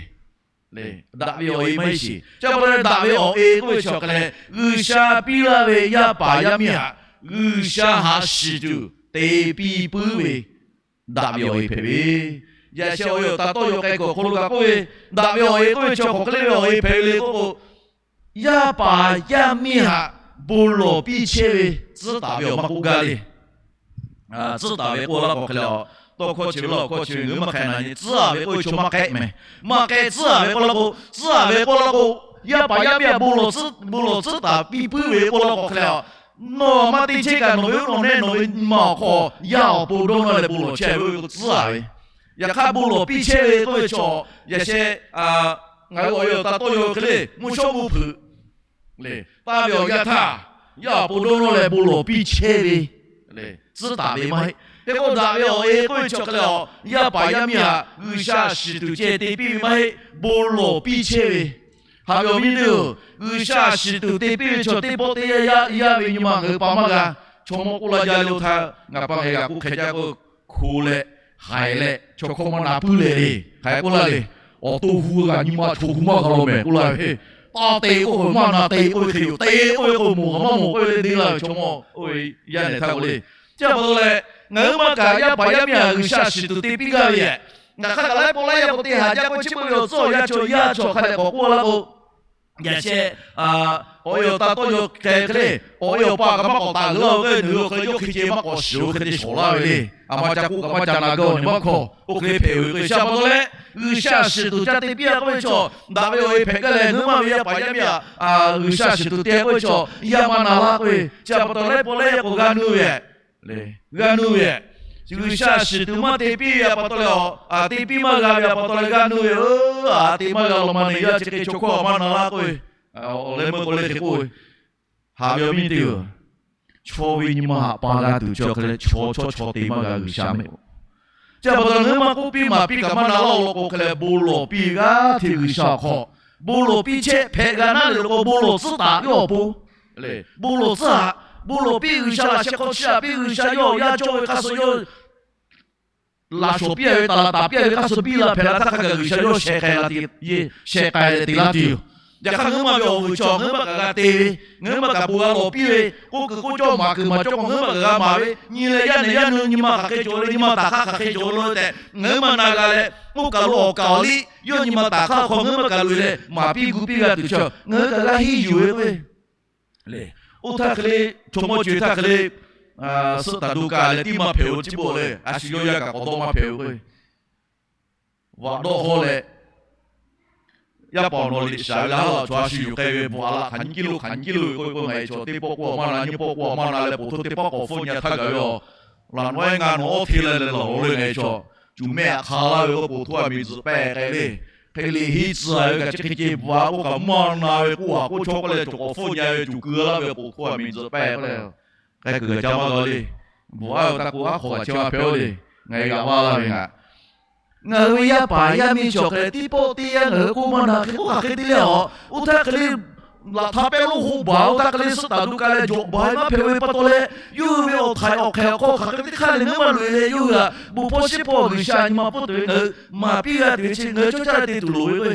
Daꞈ ve awˬ e maˇ heˆ sheˍ. Chi pa taw leh daꞈ ve awˬ e k'oˆ ve chaw hk'e leh, G'uiˬsha piˇ laˇ ve yaˇ paˍ yaˇ miˇ htaꞈ G'uiˬsha haꞈ shiˍ tuˬ te piˇ puiˉ ve daꞈ ve awˬ e hpehꞈ ve. Yaꞈ sheh awˬ e awˬ ta tawˇ yaw k'ai kuiˬ awˬ hk'aw lo kaꞈ k'oˆ ve, daꞈ ve awˬ e k'oˆ ve chaw hk'awꞈ hk'e le ve awˬ e hpehꞈ ve le k'oˆ k'o, yaˇ paˍ yaˇ miˇ htaꞈ bon lawˬ piˇ chehˇ ve tcuhˉ taˍ ve awˬ maˇ k'oˆ gaˇ le. Tcuhˉ taˍ ve k'oˆ laˇ k'o hk'e leh, tawˇ hkawˇ chi ve lawˇ hkawˇ chi ve ngaˬ hui maˇ hk'aˬ na nyi, tcuhˉ taˍ ve k'oˆ ve chaw maˇ k'ehˆ mehˍ. Maˇ k'ehˆ tcuhˉ taˍ ve k'oˆ laˇ k'o, tcuhˉ taˍ ve k'oˆ laˇ k'o, yaˇ paˍ yaˇ miˇ htaꞈ bon lawˬ tcuhˉ taˍ piˇ puiˉ ve k'oˆ laˇ k'o hk'e leh, nawˬ maˇ te chehˇ kaꞈ nawˬ ve uˉ nawˬ nehˇ nawˬ ve nyi ma awˬ hk'aw yaˇ awˬ pon dawˇ nawˇ leh bon lawˬ chehˇ ve k'oˆ ve k'o tcuhˉ taˍ ve. Yaꞈ hk'aˇ bon lawˬ piˇ chehˇ ve k'oˆ ve chaw, yaꞈ sheh ngaˬ hui awˬ e awˬ ta tawˇ yaw hk'e le, mvuhˇ shawˉ mvuhˇ hpeuꞈ le, taˇ ve awˬ yanˇ htaˇ, yaˇ awˬ pon dawˇ nawˇ leh bon lawˬ piˇ chehˇ ve tcuhˉ taˍ ve maˇ heˆ. Hk'e k'o daꞈ ve awˬ e k'oˆ ve chaw hk'e leh, yaˇ paˍ yaˇ miˇ htaꞈ G'uiˬsha shiˍ tuˬ ceh te piˇ ve maˇ heˆ, bon lawˬ piˇ chehˇ ve. Haꞈ ve awˬ viˉ teˇ-oˬ, G'uiˬsha shiˍ tuˬ te piˇ ve chaw teˇ pawˆ teˇ yanˇ yaˇ ve nyi ma ngaˬ hui pa maˇ g'a. Chaw mawˇ k'oˆ laˇ jaˇ le, oˇ htaˇ ngaˬ pa ngaˬ g'a k'oˆ hk'e jaˇ k'o, hko leh, haiˬ leh chaw hkawˇ maˇ na puiˉ leh le, hk'aˬ hk'e k'oˆ laˇ le. Awˬ to hu g'a nyi ma chaw hu maˇ g'a law mehˍ k'oˆ laˇ ve, taˇ te k'oˆ ve maˇ na te k'oˆ ve hk'e yoˬ, te k'oˆ ve k'o mawˬ kaꞈ maˇ mawˬ k'oˆ ve le deˇ laˇ ve chaw mawˇ oˇ ve yaˇ nehˬ htaˇ k'o le. Chi pa taw leh, ngaˬ hui maˇ kaꞈ yaˇ paˍ yaˇ miˇ htaꞈ G'uiˬsha shiˍ tuˬ te piˇ gaˇ ve yehˬ. Ngaˬ hk'aˇ kaꞈ laiˉ pawˆ laiˉ yaˇ k'o te haˍ jaˇ k'o chi beuꞈ ve awˬ tcuhˉ awˬ yanˇ chaw yaˇ chaw hk'a dehꞈ k'awꞈ k'oˆ laˇ k'o, yaꞈ sheh awˬ e awˬ ta tawˇ yaw k'ai hk'e le, awˬ e awˬ pa kaꞈ maˇ k'awꞈ taˍ g'uiˬ laˇ-o, ngaˬ hui hk'e le yawˇ hk'e ceh maˇ k'awꞈ shiˍ-o, hk'e te shawˍ laˇ ve le. A ma ca k'oˆ kaꞈ maˇ ca na gaˇ-o, nyi maˇ hkawˇ. Oˇ hk'e hpehꞈ-o ve k'o, G'uiˬsha pa taw leh, G'uiˬsha shiˍ tuˬ ca te piˇ-a k'oˆ ve chaw, daꞈ ve awˬ e hpehꞈ gaˇ leh, ngaˬ hui maˇ ve yaˇ paˍ yaˇ miˇ htaꞈ G'uiˬsha shiˍ tuˬ te k'oˆ ve chaw, yaˇ maˇ na laˇ k'oˆ ve, chi pa taw laiˉ pawˆ laiˉ yaˇ k'o g'a nuˇ ve g'a nuˇ ve, G'uiˬsha shiˍ tuˬ maˇ te piˇ ve pa taw leh, a te piˇ maˇ g'a ve pa taw leh g'a nuˇ ve, a te maˇ g'a law ma ne yaˇ chi hk'e chaw hkawˇ maˇ na laˇ k'oˆ ve, awˬ leh meuˇ k'o le hk'e k'oˆ ve, haꞈ ve awˬ viˉ teˇ-oˬ, chaw ve nyi ma haꞈ pa g'a tuˬ chaw hk'e leh chaw chawˇ chaw te maˇ g'a G'uiˬsha mehˆ-oˬ. Chi pa taw ngaˬ hui maˇ k'oˆ piˇ maˍ piˇ kaꞈ maˇ na laˇ-o law k'o hk'e leh, bon lawˬ piˇ g'aˇ hteꞈ G'uiˬsha awˬ hk'aw bon lawˬ piˇ chehˇ hpehꞈ g'a naˉ le lo k'o, bon lawˬ tcuhˉ taˍ ve awˬ pon, bon lawˬ tcuhˉ taˍ, bon lawˬ piˇ G'uiˬsha laꞈ sheh hk'aw chi a piˇ G'uiˬsha yawˇ awˬ yanˇ cawˇ ve hk'aˇ suh yawˇ laꞈ shawˍ piˇ-a ve taˍ laꞈ taˍ piˇ-a ve hk'aˇ suh biˇ la hpehꞈ la htaˇ hk'a gaˬ G'uiˬsha yawˇ sheh k'ai la te, sheh k'ai leh te laˇ tuˬ yoˬ. Yaꞈ hk'aˇ ngaˬ hui maˇ ve awˬ vuiˬ chaw ngaˬ hui maˇ kaꞈ g'a te ve, ngaˬ hui maˇ kaꞈ bon g'a lawˬ piˇ ve, k'oˆ kuiˬ k'oˆ cawˇ maˍ kuiˬ maˍ cawˇ k'o ngaˬ hui maˇ kaꞈ g'a maˍ ve, nyi leh yaˇ nehˬ yaˇ nu nyi ma hk'aˬ hk'e cawˬ le, nyi ma taˍ hk'aˇ hk'aˬ hk'e cawˬ le tehꞈ ngaˬ hui maˇ na g'a leh, oˇ kaˬ lo awˬ kaˍ awˬ liˇ yawˇ nyi ma taˍ hk'aˇ awˬ hk'aw ngaˬ hui maˇ kaꞈ loꞈ-e leh maˍ piˇ gu piˇ g'a tuˬ chaw ngaˬ hui kaꞈ g'a henˇ yuˬ ve k'o, oˇ htaˇ hk'e le, chaw mawˇ co-e htaˇ hk'e le, suhˆ taˍ do kaꞈ leh tiˇ maˇ hpehꞈ-o, chi beuꞈ leh a shu yawˇ yaˇ kaꞈ k'awꞈ dawˇ maˇ hpehꞈ-o k'o, vaꞈ dawˆ hawˇ leh yaˇ paˍ awˬ nawˬ liꞈ shaˍ ve leh haˉ laꞈ chaw a shu yuˬ k'ai ve bon a laꞈ hk'aˬ nyiˇ kiˇ lo hk'aˬ nyiˇ kiˇ lo ve k'oˆ ve k'o, ngaˬ hui chaw teˇ pawˆ k'oˆ a maˇ na, nyiˇ pawˆ k'oˆ a maˇ na leh, pawˬ hto teˇ pawˆ k'awꞈ hpfuhˇ nyi htaˇ gaˬ ve awˬ Laꞈ nawˉ ngaˇ nawˉ awˉ hteˇ leh leh laˬ lo le ngaˬ hui chaw, cuˬ mehˆ aꞈ hk'a laˇ ve k'oˆ k'o, htoˇ a miˬ tzuhꞈ pehˇ k'ai le. Hk'e le hiˉ tcuh ve kaꞈ chi hk'e ceh bvuhꞈ a k'oˆ kaꞈ maˇ na ve k'oˆ a k'oˆ chaw k'oˆ leh, cawˬ k'awꞈ hpfuhˇ nyi ve cuˬ keu laˇ ve k'o, htoˇ a miˬ tzuhꞈ pehˇ k'oˆ leh, k'ai kuiˬ g'a ca maˇ g'a le. Bvuhꞈ a ve taˇ k'o, aˉ hk'aw kaꞈ chehˇ maˇ hpehꞈ-oˬ le. Ngaˬ hui g'a maˇ laˇ ve ngaˬ Ngaˬ hui ve yaˇ paˍ yaˇ miˇ cawˬ hk'e leh, teˇ pawˆ teˇ yanˇ ngaˬ hui k'oˆ maˇ na hk'e k'oˆ hk'aˬ hk'e te le a. Oˇ htaˇ hk'e le, laꞈ htaˇ pehˇ lonˉ hoˆ baˬ, oˇ htaˇ hk'e le suhˆ taˍ duˬ kaꞈ leh jawꞈ baˬ ve maˇ hpehꞈ ve pa taw leh, yawˇ hui ve awˬ htaiˍ awˬ hk'ehꞈ awˬ hk'aw hk'aˬ hk'e te hk'aˇ leh ngaˬ hui maˇ loꞈ e leh, yawˇ hui htaꞈ bon hpawˇ shiˉ hpawˇ G'uiˬsha nyi ma pfuhˇ tuˬ ve ngaˬ hui maˍ piˇ g'a tuˬ ve chi ngaˬ hui cawˇ caˇ te tuˬ loˍ ve k'o,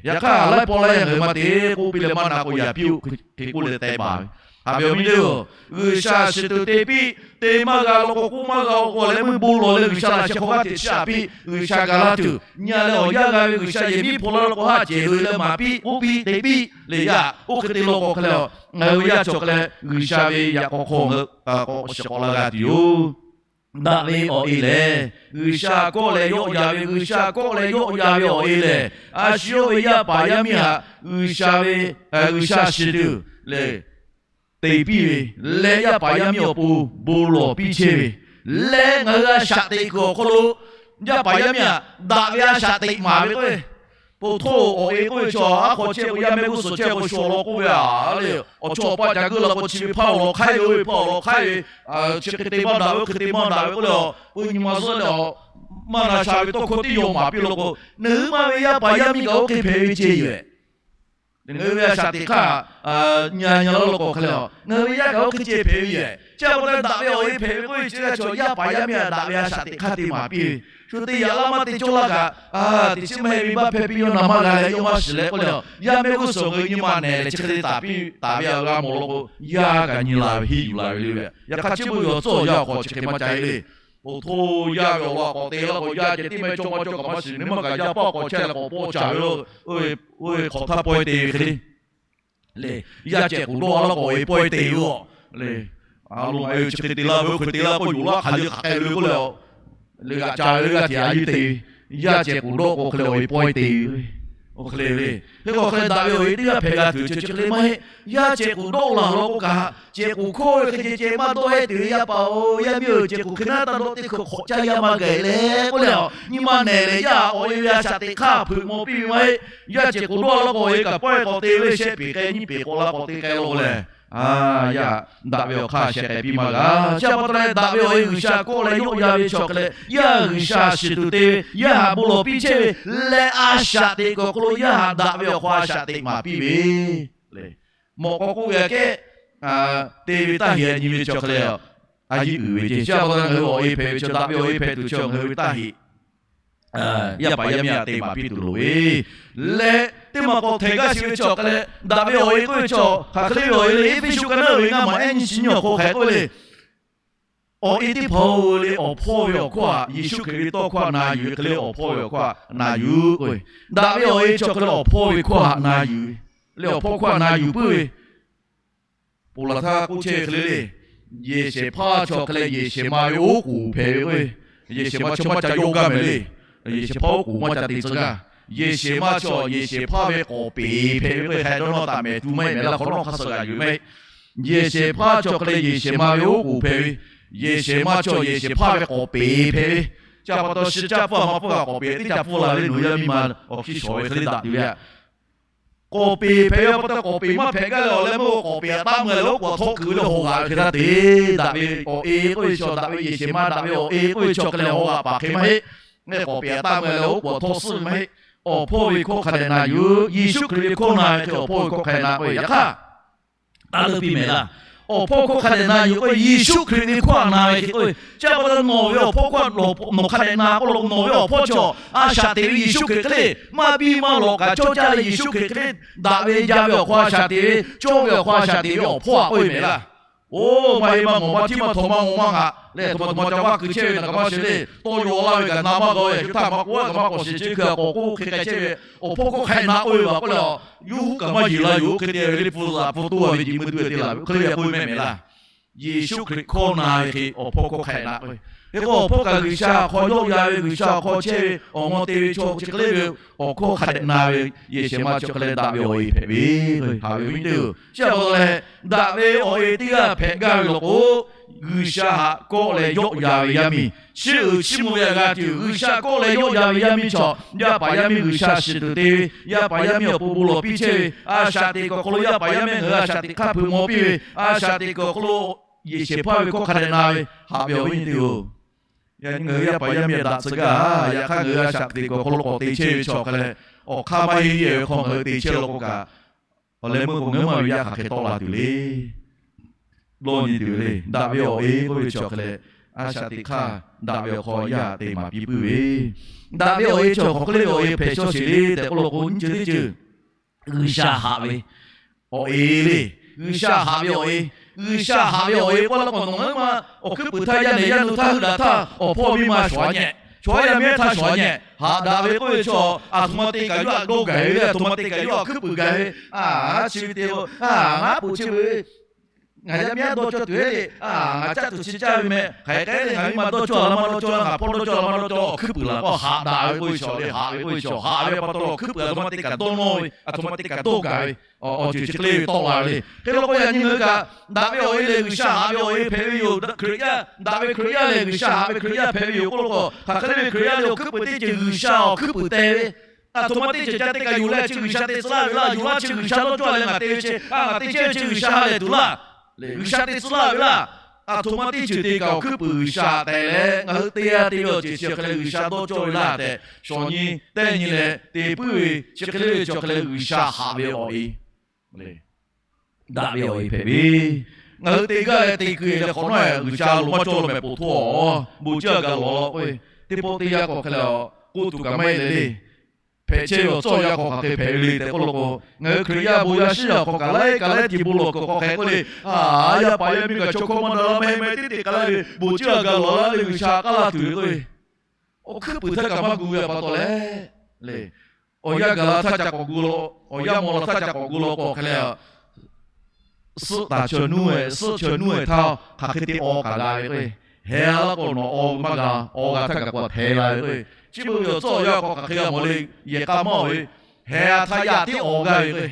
yaꞈ hk'aˇ laiˉ pawˆ laiˉ yaˇ ngaˬ hui maˇ te k'oˆ piˇ leh maˇ na k'o, yaꞈ piˇ-oˆ hk'e k'oˆ leh teh baˬ ve. Haꞈ ve awˬ viˉ teˇ-oˬ, G'uiˬsha shiˍ tuˬ te piˇ, te maˇ g'a law k'o k'oˆ maˇ g'a-oˬ k'o, leh meuˇ bon lawˬ leh G'uiˬsha laꞈ sheh hk'aw g'aˇ hteꞈ chiˇ aꞈ piˇ, G'uiˬsha ga laˇ tuˬ nyi a leh awˬ yanˇ g'a ve G'uiˬsha yehˬ miˉ hpaw laˇ law k'o, haˆ cehˬ loꞈ e leh maˍ piˇ k'oˆ piˇ te piˇ le yaˇ. Oˇ hk'e te law k'o hk'e leh, ngaˬ hui ve yaˇ cawˬ hk'e leh G'uiˬsha ve yaꞈ k'aw hk'aw ngaˬ hui k'awꞈ shiˍ k'awꞈ la g'a tuˬ yoˬ. Daꞈ ve awˬ e lehˬ, G'uiˬsha kawˆ leh yawˆ yan ve, G'uiˬsha kawˆ leh yawˆ yan ve awˬ e lehˬ, a shu yawˇ ve yaˇ paˍ yaˇ miˇ htaꞈ G'uiˬsha ve, G'uiˬsha shiˍ tuˬ lehˬ te piˇ ve leh, yaˇ paˍ yaˇ miˇ awˬ pon bon lawˬ piˇ chehˇ ve leh, ngaˬ hui a shaꞈ teꞈ kuiˬ awˬ hk'aw lo yaˇ paˍ yaˇ miˇ htaꞈ daꞈ ve a shaꞈ teꞈ maˍ ve k'o, po htoˇ awˬ e k'oˆ ve chaw aˉ hk'aw chehˇ k'o, yaˇ mehˆ g'uˇ suhˍ chehˇ k'o, shu awˬ lawn k'oˆ ve a le, awˬ chawˇ awˬ paˇ ca geuˆ la k'o, chi ve hpaˇ awˬ lawn hk'aiˉ ve, oˇ ve hpaˇ awˬ lawn hk'aiˉ ve, chi hk'e te maˇ daꞈ ve, oˇ hk'e te maˇ daꞈ ve k'oˆ leh, oˇ nyi ma zuhˆ leh, maˇ na sha ve tawˇ hkawˇ tiˉ yaw maˍ piˇ law k'o, ngaˬ hui maˇ ve yaˇ paˍ yaˇ miˇ kaꞈ oˇ hk'e hpehꞈ ve ceh yoˬ. Ngaˬ hui ve a shaꞈ teꞈ hk'aˇ nyi a nyi laˇ law k'o hk'e leh, ngaˬ hui ve yaˇ kaꞈ oˇ hk'e ceh hpehꞈ ve yoˬ. Chi pa taw leh daꞈ ve awˬ e hpehꞈ ve k'oˆ ve chi g'a chaw, yaˇ paˍ yaˇ miˇ htaꞈ daꞈ ve a shaꞈ teꞈ hk'aˇ te maˍ piˇ ve. Shu te yaꞈ laˇ maˇ te cawˇ laˇ kaꞈ, teꞈ chiˉ maˇ heˆ ve baˆ hpehˇ piˇ yawˇ na maˇ g'a leh yawˇ maˇ shiˍ leh k'oˆ leh, yaˇ mehˆ g'uˇ suhˍ ngaˬ hui nyi ma nehˬ leh chi hk'e te taˍ piˇ taˍ ve a g'a mawˬ law k'o, yaˇ kaꞈ nyi la ve hiˉ yuˬ la ve le ve. Yaꞈ hk'aˇ chi beuꞈ ve awˬ tcuhˉ awˬ yanˇ awˬ hk'aw chi hk'e maˇ ca e le. Oˇ htoˇ yaˇ ve awˬ lawn k'awꞈ te laˇ k'o, yaˇ ceh tiˉ mehˇ cawˇ maˇ cawˇ kaꞈ maˇ shiˍ, neˇ maˇ kaꞈ yaˇ paˆ k'awꞈ chehˇ leh k'awꞈ pawˆ caˍ ve, oˇ ve hk'awꞈ htaˇ pawehˇ te ve hk'e le. Le, yaˇ cehˬ k'oˍ dawˆ laˇ k'o awˬ e pawehˇ te ve le. A lo ngaˬ hui chi hk'e te laˇ ve, oˇ hk'e te laˇ k'oˆ yuˬ laˇ hk'aˬ le hk'aˬ k'ai ve k'oˆ leh, le g'a ca ve le g'aˇ hteꞈ a yeˇ te ve, yaˇ cehˬ k'oˍ dawˆ k'o hk'e leh awˬ e pawehˇ te ve, oˇ hk'e le le. Hk'e k'o hk'e leh daꞈ ve awˬ e teˇ g'aˇ hpehꞈ g'a tuˬ chi hk'e le maˇ heˆ. Yaˇ cehˬ k'oˍ dawˆ laˬ law k'o kaꞈ, cehˬ k'oˍ hkawˇ ve hk'e ceh ceh maˇ dawˇ heˆ tuˬ ve yaˇ paˍ-oˬ, yaˇ miˇ-oˬ, cehˬ k'oˍ hk'e naˉ taˇ dawˆ teˇ hkui hk'awꞈ caˇ yaˇ maˇ gaˬ leh k'oˆ leh, nyi ma nehˬ leh yaˇ awˬ e ve a shaꞈ teꞈ hk'aˇ hpeuꞈ maw piˇ ve maˇ heˆ. Yaˇ cehˬ k'oˍ dawˆ laˇ k'o awˬ e kaꞈ pawehˇ k'awꞈ te ve, shehˆ peˍ k'ai nyiˇ peˍ k'awꞈ la k'awꞈ te k'ai law k'o lehˬ, yaˇ daꞈ ve awˬ hk'aˇ shehˍ k'ai piˇ maˇ g'a. Chi pa taw leh daꞈ ve awˬ e G'uiˬsha kawˆ leh yawˆ yan ve chaw hk'e leh, yaˇ G'uiˬsha shiˍ tuˬ te ve, yaˇ htaꞈ bon lawˬ piˇ chehˇ ve leh, a shaꞈ teꞈ kuiˬ awˬ hk'aw lo yaˇ htaꞈ daꞈ ve awˬ hk'aw a shaꞈ teꞈ maˍ piˇ ve le. Mawꞈ k'aw k'oˆ ve aꞈ kehˉ, te ve taˇ heꞈ nyi ve chaw hk'e leh, a yeˇ uiˍ ve ceh. Chi pa taw leh ngaˬ hui awˬ e hpehꞈ ve chaw, daꞈ ve awˬ e hpehꞈ tuˬ chaw ngaˬ hui ve taˇ heꞈ yaˇ paˍ yaˇ miˇ htaꞈ te maˍ piˇ tuˬ loˍ ve leh, teˇ maˬ k'awꞈ htehꞈ gaˇ sheˍ ve chaw hk'e leh, daꞈ ve awˬ e k'oˆ ve chaw hk'aˬ hk'e le ve awˬ e le, Eˇfeˇsuꞈ ka naˉ ve ngaˇ maˬ ehˉ nyiˇ chi nyiˇ awˬ hk'aw hk'aˬ hk'e k'oˆ ve le. Awˬ e teˇ hpaˍ-oˬ le, awˬ hpawˇ ve awˬ hkawˇ htaꞈ, Yeˍsuˆ Hkriꞈ ve tawˇ hkawˇ htaꞈ na yuˬ ve hk'e le, awˬ hpawˇ ve awˬ hkawˇ htaꞈ na yuˬ k'o, daꞈ ve awˬ e chaw hk'e leh awˬ hpawˇ ve hkawˇ htaꞈ na yuˬ ve, leh awˬ hpawˇ hkawˇ htaꞈ na yuˬ puiˉ ve, ponˬ laˬ htaˇ k'oˆ chehˇ ve hk'e le le, yehˬ shehˍ hpaˇ chaw hk'e leh yehˬ shehˍ ma ve oˉ k'oˍ hpehꞈ ve k'o, yehˬ shehˍ ma chaw maˇ ca yawˇ gaˇ mehˍ le. Yehˬ shehˍ hpaˇ oˉ k'oˍ maˇ ca te tcuh gaˇ. Yehˬ shehˍ ma chaw yehˬ shehˍ hpaˇ ve k'awˍ peˍ hpehꞈ ve k'o, hk'a dawˇ nawˇ taˍ mehˍ tu maˇ heˆ mehˍ laˇ, hk'awꞈ nawˉ hk'a suh g'a yuˬ maˇ heˆ. Yehˬ shehˍ hpaˇ chaw hk'e leh yehˬ shehˍ ma ve oˉ k'oˍ hpehꞈ ve, yehˬ shehˍ ma chaw yehˬ shehˍ hpaˇ ve k'awˍ peˍ hpehꞈ ve. Chi pa taw shi caˇ pfuhˇ a ma pfuhˇ kaꞈ k'awˍ peˍ teˇ ca pfuhˇ la ve nawˬ yaˇ miˇ ma awˬ hkiˇ shawˍ ve hk'e le daꞈ tuˬ ve aꞈ. K'awˍ peˍ hpehꞈ ve pa taw k'awˍ peˍ maˇ hpehꞈ gaˇ leh awˬ leh meuˇ k'awˍ peˍ htaꞈ taˇ meuˇ leh oˉ k'oˍ htaw kuiˬ ve le hawˬ g'aꞈ ve hk'e htaˇ te, daꞈ ve awˬ e k'oˆ ve chaw, daꞈ ve yehˬ shehˍ ma daꞈ ve awˬ e k'oˆ ve chaw hk'e leh hawˬ g'aꞈ paˍ hk'e maˇ heˆ. Ngaˬ k'awˍ peˍ htaꞈ taˇ meuˇ leh oˉ k'oˍ htaw suhˉ ve maˇ heˆ. Awˬ hpawˇ ve hkawˇ hk'a dehꞈ na yuˬ. Yeˍsuˆ Hkriꞈ ve hkawˇ na ve hk'e awˬ hpawˇ ve hkawˇ hk'a dehꞈ na k'oˆ ve. Yaꞈ hk'aˇ, a leuˇ piˇ mehˍ laˇ. Awˬ hpawˇ hkawˇ hk'a dehꞈ na yuˬ k'oˆ ve, Yeˍsuˆ Hkriꞈ ve hkawˇ htaꞈ na ve hk'e k'oˆ ve. Chi pa taw nawˬ ve awˬ hpawˇ hkawˇ nawˬ hk'a dehꞈ na k'oˆ lo, nawˬ ve awˬ hpawˇ chaw a shaꞈ teꞈ ve Yeˍsuˆ Hkriꞈ hk'e le, maˇ biˇ maˇ lawꞈ kaꞈ cawˇ caˇ leh Yeˍsuˆ Hkriꞈ hk'e le, daꞈ ve jaˇ ve awˬ hk'aw a shaꞈ teꞈ ve, cawˇ ve awˬ hk'aw a shaꞈ teꞈ ve awˬ hpawˇ htaꞈ k'oˆ ve mehˍ laˇ. Oˇ, maˇ heˆ maˇ mawˬ maˇ htiˇ maˇ htaw maˇ mawˬ maˇ g'a leh, htaꞈ ma htaꞈ ma ca vaˇ keu chehˇ ve naˬ kaꞈ maˇ shiˍ le. Tawˇ yaw laˇ ve kaꞈ na maˇ g'a ve, yaꞈ shu htaˇ maꞈ k'oˆ a kaꞈ maˇ k'awꞈ shiˍ chehˇ, hkui a k'awꞈ k'oˆ hk'e k'ai chehˇ ve, awˬ hpawˇ hkawˇ hk'a dehꞈ na k'oˆ ve vaꞈ k'oˆ leh, yawˇ hui kaꞈ maˇ yeˬ la yoˬ. Hk'e te ve le, pfuhˇ zaꞈ pfuhˇ toˇ a ve jeꞈ meuˇ duˇ te la ve hk'e le, yaꞈ k'oˆ ve mehˆ mehˍ laˇ. Yeˍsuˆ Hkriꞈ hkawˇ na ve hk'e awˬ hpawˇ hkawˇ hk'a dehꞈ na k'oˆ ve. Hk'e k'o awˬ hpawˇ kaꞈ G'uiˬsha awˬ hk'aw yawˆ yan ve, G'uiˬsha awˬ hk'aw chehˇ ve awˬ maw te ve chaw chi hk'e le ve, awˬ hkawˇ hk'a dehꞈ na ve yehˬ shehˍ ma chi hk'e leh daꞈ ve awˬ e hpehꞈ ve, haꞈ ve viˉ teˇ-oˬ. Chi pa taw leh, daꞈ ve awˬ e teˇ g'aˇ hpehꞈ gaˇ ve law k'o, G'uiˬsha haꞈ kawˆ leh yawˆ yan ve yaˇ miˇ, chiˇ uiˍ chiˇ mvuh ve aꞈ g'a tuˬ, G'uiˬsha kawˆ leh yawˆ yan ve yaˇ miˇ chaw, yaˇ paˍ yaˇ miˇ G'uiˬsha shiˍ tuˬ te ve, yaˇ paˍ yaˇ miˇ awˬ pon bon lawˬ piˇ chehˇ ve, a shaꞈ teꞈ kuiˬ awˬ hk'aw lo yaˇ paˍ yaˇ miˇ ngaˬ hui a shaꞈ teꞈ hk'aˇ hpeuꞈ maw piˇ ve, a shaꞈ teꞈ kuiˬ awˬ hk'aw lo yeˬ shehˍ hpaˇ ve hkawˇ hk'a dehꞈ na ve, haꞈ ve awˬ viˉ nyi teˇ-oˬ. Yaꞈ nyi ngaˬ hui yaˇ paˍ yaˇ miˇ daꞈ tcuh gaˇ. Yaꞈ hk'aˇ ngaˬ hui a shaꞈ teꞈ kuiˬ awˬ hk'aw lo k'awꞈ te chehˇ ve chaw hk'a leh, awˬ hk'aˇ maˇ heˆ yehˬ ve hk'aw ngaˬ hui te chehˇ law k'o kaꞈ, awˬ leh meuˇ k'o ngaˬ hui maˇ ve yaˇ hk'aˬ hk'e tawˆ la tuˬ le. Dawˇ nyi tuˬ ve le. Daꞈ ve awˬ e k'oˆ ve chaw hk'a leh, a shaꞈ teꞈ hk'aˇ daꞈ ve awˬ hk'aw yaˇ te maˍ piˇ puiˉ ve, daꞈ ve awˬ e chaw hk'aˬ hk'e le ve awˬ e hpehꞈ shawˇ sheˍ le tehꞈ k'oˆ law k'o, nyiˇ ceuˬ teˇ ceuˬ G'uiˬsha haꞈ ve awˬ e le. G'uiˬsha haꞈ ve awˬ e. G'uiˬsha haꞈ ve awˬ e k'oˆ law k'o, nawˬ ngaˬ hui ma awˬ hkuiˉ puiˍ htaˇ, yaˇ nehˬ yaˇ nu htaˇ, heuˆ daꞈ htaˇ, awˬ hpawˇ miˇ ma shawˍ a nyehˬ, chaw yaˇ miˇ htaˇ shawˍ a nyehˬ, haꞈ daꞈ ve k'oˆ ve chaw, aˬ htoꞈ ma te kaꞈ yawˇ htaꞈ dawˇ gaˬ ve le, aˬ htoꞈ ma te kaꞈ yawˇ htaꞈ hkuiˉ puiˍ gaˬ ve, a, chi ve te, a, ngaˉ puiˍ chehˇ ve, ngaˬ yaˇ miˇ haˉ dawˇ cawˇ tuˬ heˆ le, a, ngaˬ caˇ tuˬ chi caˇ ve meh, hk'aˬ hk'e le ngaˬ miˇ ma dawˇ cawˇ la maˇ dawˇ cawˇ, ngaˬ hpawˇ dawˇ cawˇ la maˇ dawˇ cawˇ, awˬ hkuiˉ puiˍ laˬ k'o haꞈ daꞈ ve k'oˆ ve chaw le, haꞈ ve k'oˆ ve chaw, haꞈ ve pa taw lo awˬ hkuiˉ puiˍ aˬ htoꞈ ma te kaꞈ dawˇ nawˇ ve, aˬ htoꞈ ma te kaꞈ dawˇ gaˬ ve, awˬ ceuˬ chi hk'e le ve tawˆ la ve le. Hk'e law k'o, yaꞈ nyi ngaˬ hui kaꞈ daꞈ ve awˬ e lehˬ G'uiˬsha haꞈ ve awˬ e hpehꞈ ve yoˬ. Hkriꞈ yaˇ daꞈ ve Hkriꞈ yaˇ lehˬ G'uiˬsha haꞈ ve Hkriꞈ yaˇ hpehꞈ ve yoˬ k'oˆ law k'o, hk'aˬ hk'e le ve Hkriꞈ yaˇ lehˬ awˬ hkuiˉ puiˍ teˇ ceuˬ G'uiˬsha awˬ hkuiˉ puiˬ te ve, aˬ htoꞈ ma teˇ ceuˬ ca te kaꞈ yonˍ leh chi G'uiˬsha te tcuh laˇ ve laˇ. Yonˍ laˇ chi G'uiˬsha dawˇ cawˇ leh ngaˬ te ve chi, a, ngaˬ te chehˇ ve chi G'uiˬsha ha lehˬ tuˬ laˇ. G'uiˬsha te tcuh laˇ ve laˇ. Aˬ htoꞈ ma teˇ ceuˬ te kaꞈ awˬ hkuiˉ puiˍ G'uiˬsha tehꞈ leh, ngaˬ hui te a te ve awˬ ceuˬ chi hk'e leh G'uiˬsha dawˇ cawˇ ve laˇ tehꞈ, shawˍ nyi tehˇ nyi leh te puiˉ ve chi hk'e le ve chi hk'e leh G'uiˬsha haꞈ ve awˬ e, daꞈ ve awˬ e hpehꞈ ve. Ngaˬ hui te gaˇ leh te ku leh hk'awꞈ nawˉ G'uiˬsha loˍ maˇ cawˇ lo mehˍ poˬ htoˇ awˬ, bon ciˇ a gaˬ lawˬ law k'o, teˇ pawˆ teˇ yanˇ k'awꞈ hk'e leh, k'oˆ tuˬ kaꞈ maˇ heˆ leh le. Hpehꞈ chehˇ ve awˬ tcuhˇ awˬ yanˇ hk'aw hk'aˬ hk'e hpehꞈ ve le tehꞈ k'oˆ law k'o, ngaˬ hui Hkriꞈ yaˇ bon yaˇ shiˉ yaˇ awˬ hk'aw kaꞈ laiˉ kaꞈ laiˉ ti bon lawˬ kuiˬ k'awꞈ hk'e k'oˆ le. A, yaˇ paˍ yaˇ miˇ kaꞈ chaw hkawˇ maˇ na la maˇ heˆ maˇ heˆ teˇ te k'ai laˇ ve bon ciˇ a gaˬ lawˬ laˇ ve G'uiˬsha k'aˉ laˇ tuˬ ve k'o, awˬ hkuiˉ puiˍ htaˇ kaꞈ maˇ gu ve pa taw leh, awˬ yanˇ gaˬ la htaˇ ca k'awꞈ gu law, awˬ yanˇ mawˬ la htaˇ ca k'awꞈ gu law k'o hk'e leh, suhˆ taˍ chaw nuˇ e, suhˆ chaw nuˇ e htaˇ hk'aˬ hk'e te aw k'aꞈ g'a ve k'o, heh a laˇ k'o nawˬ aw maˇ g'a, aw g'a htaˇ kaꞈ k'awꞈ heh la ve k'o, chi beuꞈ ve awˬ tcuhˇ awˬ yanˇ k'awꞈ hk'aˬ hk'e g'a mawˬ le. Yehˬ k'a maˇ aw ve, heh a htaˇ yaˇ tiˉ aw g'a ve k'o,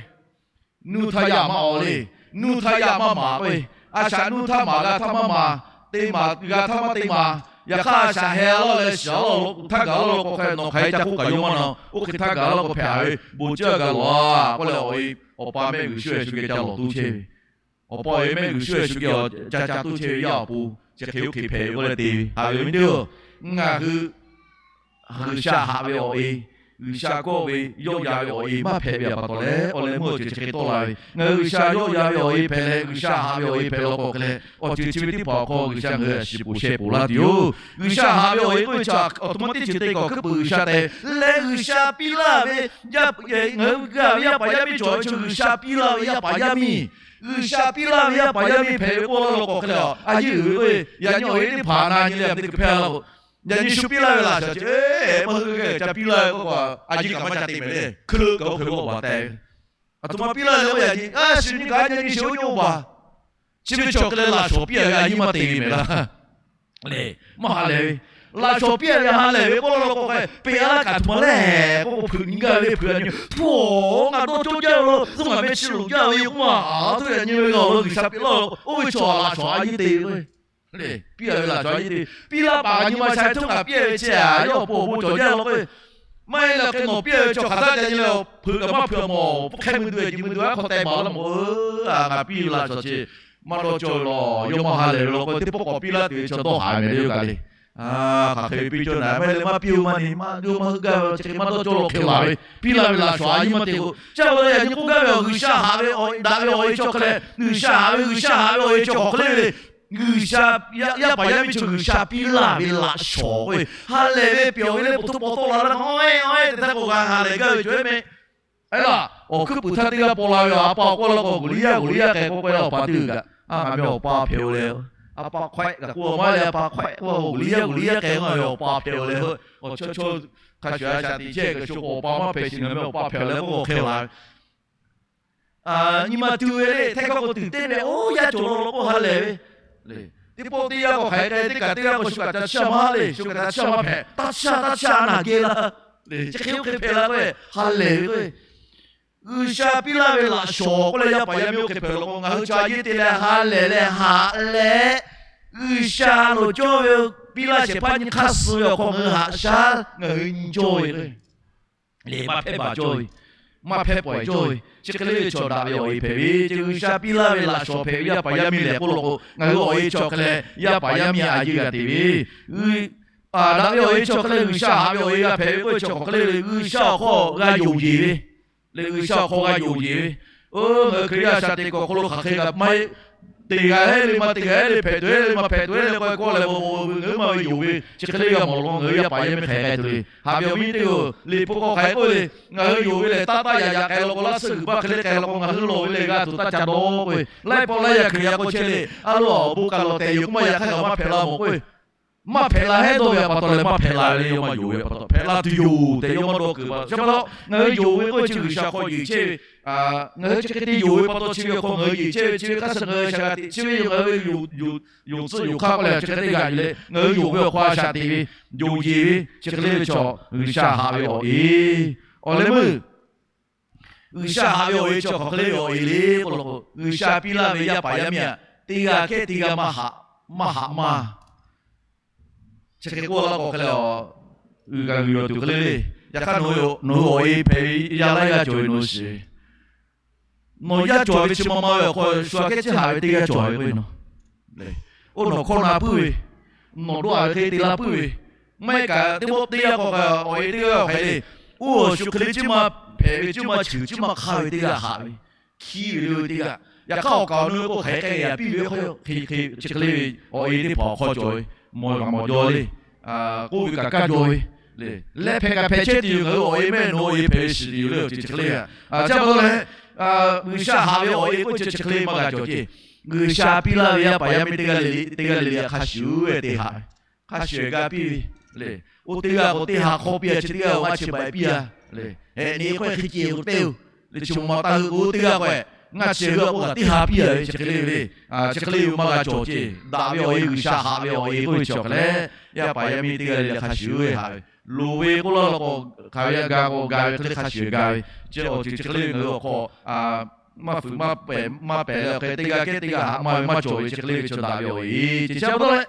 nuˇ htaˇ yaˇ maˇ aw le. Nuˇ htaˇ yaˇ maˇ maˍ k'o, a shaꞈ nuˇ htaˇ maˍ g'a htaˇ maˇ maˍ, te maˍ g'a htaˇ maˇ te maˍ. Yaꞈ hk'aˇ a shaꞈ heh a laˇ leh shiˍ a laˇ lo htaˇ gaˬ laˇ lo k'o hk'e nawˬ hk'aˬ hk'e ca k'oˆ kaꞈ yawˇ maˇ na. Oˇ hk'e htaˇ gaˬ laˇ k'o hpehꞈ a ve bon ciˇ a gaˬ lawˬ a k'oˆ leh, awˬ pa mehˆ g'uiˬ shuˉ e shu geh ca lawˬ toˇ chehˇ ve, awˬ pa awˬ e mehˆ g'uiˬ shuˉ e shu geh ca ca toˇ chehˇ ve yaˇ awˬ pon, chi hk'e oˇ hk'e hpehꞈ ve k'oˆ leh te ve. Haꞈ ve awˬ viˉ teˇ-oˬ, ngaˬ hui G'uiˬsha haꞈ ve awˬ e, G'uiˬsha kawˆ ve yawˆ yan ve awˬ e maˇ hpehꞈ ve pa taw leh, awˬ leh meuˇ awˬ ceuˬ chi hk'e tawˆ la ve. Ngaˬ hui G'uiˬsha yawˆ yan ve awˬ e hpehꞈ leh, G'uiˬsha haꞈ ve awˬ e hpehꞈ law k'o hk'e leh, awˬ ceuˬ chi ve teˇ hpaˍ awˬ hk'aw G'uiˬsha ngaˬ hui a shiˍ poˬ sheh poˬ laˇ tuˬ yoˬ. G'uiˬsha haꞈ ve awˬ e k'oˆ ve chi aˬ htoꞈ ma teˇ ceuˬ te kaꞈ awˬ hkuiˉ puiˍ G'uiˬsha tehꞈ leh, G'uiˬsha piˇ laˇ ve, ngaˬ hui g'a ve yaˇ paˍ yaˇ miˇ cawˬ ve chaw G'uiˬsha piˇ laˇ ve yaˇ paˍ yaˇ miˇ, G'uiˬsha piˇ laˇ ve yaˇ paˍ yaˇ miˇ hpehꞈ ve k'oˆ laˇ law k'o hk'e leh, a yeˇ uiˍ ve k'o, yaꞈ nyi awˬ e teˇ hpaˍ na nyi leh a te hk'e hpehꞈ la k'o, yaꞈ nyi shu piˇ laˇ ve laꞈ shawnˍ chi, maˇ hui geh ca piˇ laˇ ve k'oˆ k'o, a yeˇ kaꞈ maˇ ca te mehˍ le. Hkui leuˆ kaꞈ oˇ hk'e ve k'oˆ baˬ tehꞈ ve, aˬ htoꞈ ma piˇ laˇ ve k'o, yaꞈ nyi a shu nyi kaꞈ a nyi nyi sheˍ oˇ nyi oˇ baˬ. Chi ve chaw hk'e leh laꞈ shawnˍ piˇ a ve a yeˇ maˇ te ve mehˍ laˇ. Maˇ ha lehˬ ve, laꞈ shawnˍ piˇ a ve ha lehˬ ve k'oˆ law k'o, k'ai peꞈ a laˇ kaꞈ htoꞈ ma lehˬ k'oˆ k'o, hpeuꞈ nyi gaˇ ve le. Hpeuꞈ a nyi, hpu, ngaˬ dawˇ cawˇ jaˇ ve lo, zuhˆ ngaˬ meh chi loꞈ jaˇ ve yoˬ k'oˆ ma. Aˬ htoꞈ yaꞈ nyi ve g'a lo G'uiˬsha piˇ laˇ lo, oˇ ve chaw laꞈ shawnˍ a yeˇ te ve k'o, piˇ a ve laꞈ shawnˍ a yeˇ te. Piˇ laˇ paˍ nyi ma sha htoˇ kaꞈ piˇ a ve chi a, yawˇ awˬ pon awˬ bon cawˬ jaˇ law k'o, maˇ heˆ leh hk'e nawˬ piˇ a ve chaw hk'aˬ htaˇ ca nyi leh, hpeuꞈ kaꞈ maˇ hpeuꞈ mawˬ, hk'e mui duˬ e ji mui duˬ a hk'aw teh baˬ laˇ mawˬ. Ngaˬ piˇ ve laꞈ shawnˍ chi maˇ dawˇ cawˇ ve law, yawˇ maˇ ha lehˬ ve law k'o, teˇ pawˆ k'awꞈ piˇ laˇ tuˬ ve chaw dawˇ haˍ mehˍ le yoˬ kaꞈ le. Hk'aˬ hk'e ve piˇ cawˇ na, maˇ heˆ leh maˇ piˇ-oˬ maˇ ne, maˇ yawˇ maˇ heuˆ gaˇ ve chi hk'e maˇ dawˇ cawˇ law hk'e laˬ ve, piˇ laˇ ve laꞈ shawnˍ a yeˇ maˇ te k'o, chi a lo yaꞈ nyi k'oˆ gaˇ ve, G'uiˬsha haꞈ ve daꞈ ve awˬ e chaw hk'e leh, G'uiˬsha haꞈ ve, G'uiˬsha haꞈ ve awˬ e chaw hk'aˬ hk'e le ve le. G'uiˬsha yaˇ paˍ yaˇ miˇ chaw G'uiˬsha piˇ laˇ ve laꞈ shawnˍ k'o, ha lehˬ ve pyawˬ ve le, pawˬ htoˇ pawˬ tawˆ la leh, a e a e te htaˇ k'o g'a ha lehˬ gaˇ ve cawˬ ve meh. Aˉ laˬ, awˬ hkuiˉ puiˍ htaˇ teˇ g'aˇ paw la ve, a pa awˬ k'oˆ laˇ k'o, G'uiˬsha, G'uiˬsha k'ai k'oˆ k'ai, awˬ pa teˇ g'aˇ, a, ngaˬ meh awˬ pa hpehꞈ-oˬ leh, a pa hkawehˆ kaꞈ k'oˆ maˇ leh, a pa hkawehˆ k'oˆ, G'uiˬsha, G'uiˬsha k'ai k'o, ngaˬ meh awˬ pa hpehꞈ-oˬ leh, awˬ chawˇ chawˇ hk'a shuˍ a shaꞈ teꞈ chehˇ kaꞈ shu k'o, awˬ pa maˇ hpehꞈ shiˍ ngaˬ meh awˬ pa hpehꞈ-oˬ leh k'oˆ k'o hk'e laˬ ve. Nyi ma tuˬ ve le, hteˇ hkawˇ k'o tuˬ teˇ meh oˇ yaˇ cawˬ law law k'o ha lehˬ ve. Teˇ pawˆ teˇ yanˇ k'o hk'aˬ hk'e k'ai teˇ kaꞈ teˇ g'aˇ k'o shu kaꞈ ca chiˇ a maˇ ha le, shu kaꞈ ca chiˇ a maˇ hpehꞈ, taˇ chiˇ a taˇ chiˇ a naˬ geh laˇ. Chi hk'e oˇ hk'e hpehꞈ la k'o, ha lehˬ ve k'o, G'uiˬsha piˇ laˇ ve laꞈ shawnˍ k'oˆ leh yaˇ paˍ yaˇ miˇ oˇ hk'e hpehꞈ law k'o, ngaˬ hui chaw a yeˇ te leh ha lehˬ leh haꞈ leh G'uiˬsha lo cawˇ ve piˇ laˇ shehˍ hpaˇ nyi hk'aˇ suh ve awˬ hk'aw ngaˬ hui haꞈ shaˉ ngaˬ hui nyi cawˇ ve le. Maˇ hpehˇ baˬ cawˇ ve, maˇ hpehˇ pawehˬ cawˇ ve, chi hk'e le ve chaw daꞈ ve awˬ e hpehꞈ ve, chi G'uiˬsha piˇ laˇ ve laꞈ shawˍ hpehꞈ ve yaˇ paˍ yaˇ miˇ lehˬ k'oˆ law k'o, ngaˬ hui awˬ e chi awˬ hk'e leh yaˇ paˍ yaˇ miˇ a yeˇ g'a te ve daꞈ ve awˬ e chi awˬ hk'e leh G'uiˬsha haꞈ ve awˬ e g'a hpehꞈ ve k'oˆ ve chi awˬ hk'e le ve G'uiˬsha awˬ hk'aw g'a yonˍ yeˬ ve, leh G'uiˬsha awˬ hk'aw g'a yonˍ yeˬ ve. Oˇ, ngaˬ hui Hkriꞈ yaˇ a shaꞈ teꞈ kuiˬ awˬ hk'aw lo hk'aˬ hk'e kaꞈ maˇ heˆ. Teˇ g'aˇ heˆ le maˇ teˇ g'aˇ heˆ le, hpehꞈ tuˬ heˆ le maˇ hpehꞈ tuˬ heˆ le k'oˆ ve k'oˆ leh, ngaˬ hui maˇ ve yonˍ ve chi hk'e le g'a mawˬ law k'o, ngaˬ hui yaˇ paˍ yaˇ miˇ hk'e k'ai tuˬ le. Haꞈ ve awˬ viˉ teˇ-oˬ, Liꞈ hpu hk'aw hk'aˬ hk'e k'oˆ le, ngaˬ hui yonˍ ve lehˬ, taˇ taˇ yaꞈ yaꞈ k'ai law k'o, laˇ suhˉ g'uiˬ baˇ hk'e le k'ai law k'o, ngaˬ hui lawˬ ve lehˬ g'a tuˬ taˇ ca dawˇ k'oˆ ve, laiˉ pawˆ laiˉ yaˇ Hkriꞈ yaˇ k'o chehˇ le, a lo awˬ bon kaꞈ lawˬ tehꞈ yoˬ k'oˆ maˇ yaꞈ hk'aˇ kaꞈ maˇ hpehꞈ la mawˬ k'oˆ ve, maˇ hpehꞈ la heˉ dawˇ ve a pa taw leh maˇ hpehꞈ la ve le, yawˇ maˇ yonˍ ve pa taw hpehꞈ la tuˬ yoˬ tehꞈ yawˇ maˇ dawˇ kuiˬ pa taw. Chi pa taw ngaˬ hui yonˍ ve k'oˆ ve chi G'uiˬsha hk'aw yeˬ chehˇ ve, ngaˬ hui chi hk'e te yonˍ ve pa taw chi ve awˬ hk'aw ngaˬ hui yeˬ chehˇ ve, chi ve hk'aˇ suh ngaˬ hui shaˍ g'a teꞈ chehˇ ve, ngaˬ hui yonˍ tcuhˆ yonˍ hk'aˇ k'oˆ leh chi hk'e te g'a yuˬ leh, ngaˬ hui yonˍ ve awˬ hk'aw a shaꞈ teꞈ ve, yonˍ yeˬ ve, chi hk'e le ve chaw G'uiˬsha haꞈ ve awˬ e. Awˬ leh meuˇ G'uiˬsha haꞈ ve awˬ e chi awˬ hk'aw hk'e le ve awˬ e le k'oˆ law k'o, G'uiˬsha piˇ laˇ ve yaˇ paˍ yaˇ miˇ aꞈ, teˇ g'aˇ hkehˉ teˇ g'aˇ maˇ haꞈ, maˇ haꞈ maˇ chi hk'e k'oˆ laˇ k'o hk'e leh, g'a g'uiˬ yawˬ tuˬ hk'e le le. Yaꞈ hk'aˇ nawˬ hui awˬ e hpehꞈ ve yaˇ laiˉ g'aˇ cawˬ ve nawˬ shiˍ ve, nawˬ yaˇ cawˬ ve chi ma ma ve awˬ hk'aw shu aꞈ kehˉ chi haꞈ ve teˇ g'aˇ cawˬ ve k'o, nawˬ oˇ nawˬ hkawˇ na puiˉ ve, nawˬ dawˇ a ve hk'e te la puiˉ ve, maˇ heˆ kaꞈ teˇ pawˆ teˇ yanˇ k'o, awˬ e teˇ g'aˇ hk'e le, oˇ awˬ shu hk'e le ciˉ maˇ hpehꞈ ve, ciˉ maˇ cheuˬ, ciˉ maˇ hk'aˇ ve teˇ g'aˇ haꞈ ve, hkiˉ ve le ve teˇ g'aˇ. Yaꞈ hk'aˇ awˬ kaˍ awˬ nu k'o hk'aˬ hk'e k'ai g'a piˇ ve k'o, hk'e hk'e chi hk'e le ve awˬ e teˇ hpaˍ awˬ hk'aw cawˬ ve, mawˬ ve kaꞈ mawˬ jaw le, k'oˆ ve kaꞈ kaˇ jaw ve le. Leh hpehꞈ kaꞈ hpehꞈ chehˇ tuˬ yoˬ, ngaˬ hui awˬ e mehˆ nawˬ hui hpehꞈ ve shiˍ yoˬ le, chi hk'e le. Chi pa taw leh, G'uiˬsha haꞈ ve awˬ e k'oˆ chi chi hk'e le maˇ g'a cawˬ ceˇ. G'uiˬsha piˇ laˇ ve yaˇ paˍ yaˇ miˇ teˇ g'aˇ le le, teˇ g'aˇ le le hk'a shuˍ shuˍ te haꞈ ve, hk'a shuˍ shuˍ g'a piˇ ve le. Oˇ teˇ g'aˇ k'o teˇ ha hk'awˇ piˇ a, chi teˇ g'aˇ k'o ngaˇ chi baiˍ piˇ a le. Hehꞈ ne k'oˆ hk'e ce k'o te-o le, chi ma ma taˇ hui k'o teˇ g'aˇ k'o, ngaˇ chi g'aˇ k'oˆ kaꞈ teˇ ha piˇ a ve chi hk'e le ve le. Chi hk'e le ve maˇ g'a cawˬ ceˇ. Daꞈ ve awˬ e G'uiˬsha haꞈ ve awˬ e k'oˆ ve chi awˬ hk'e leh, yaˇ paˍ yaˇ miˇ teˇ g'aˇ le le hk'a shuˍ shuˍ haꞈ ve, loˍ ve k'oˆ laˇ law k'o, hk'aˬ ve yaˇ ga k'o ga ve hk'e le hk'a shuˍ shuˍ ga ve, chi awˬ ceuˬ chi hk'e le ve ngaˬ hui awˬ hk'aw maˇ fuiˍ maˇ pehˍ maˇ pehˍ leh awˬ hk'e teˇ g'aˇ kehˉ teˇ g'aˇ haꞈ maˇ ve maˇ cawˬ ve chi hk'e le ve chi daꞈ ve awˬ e ceˇ. Chi pa taw leh,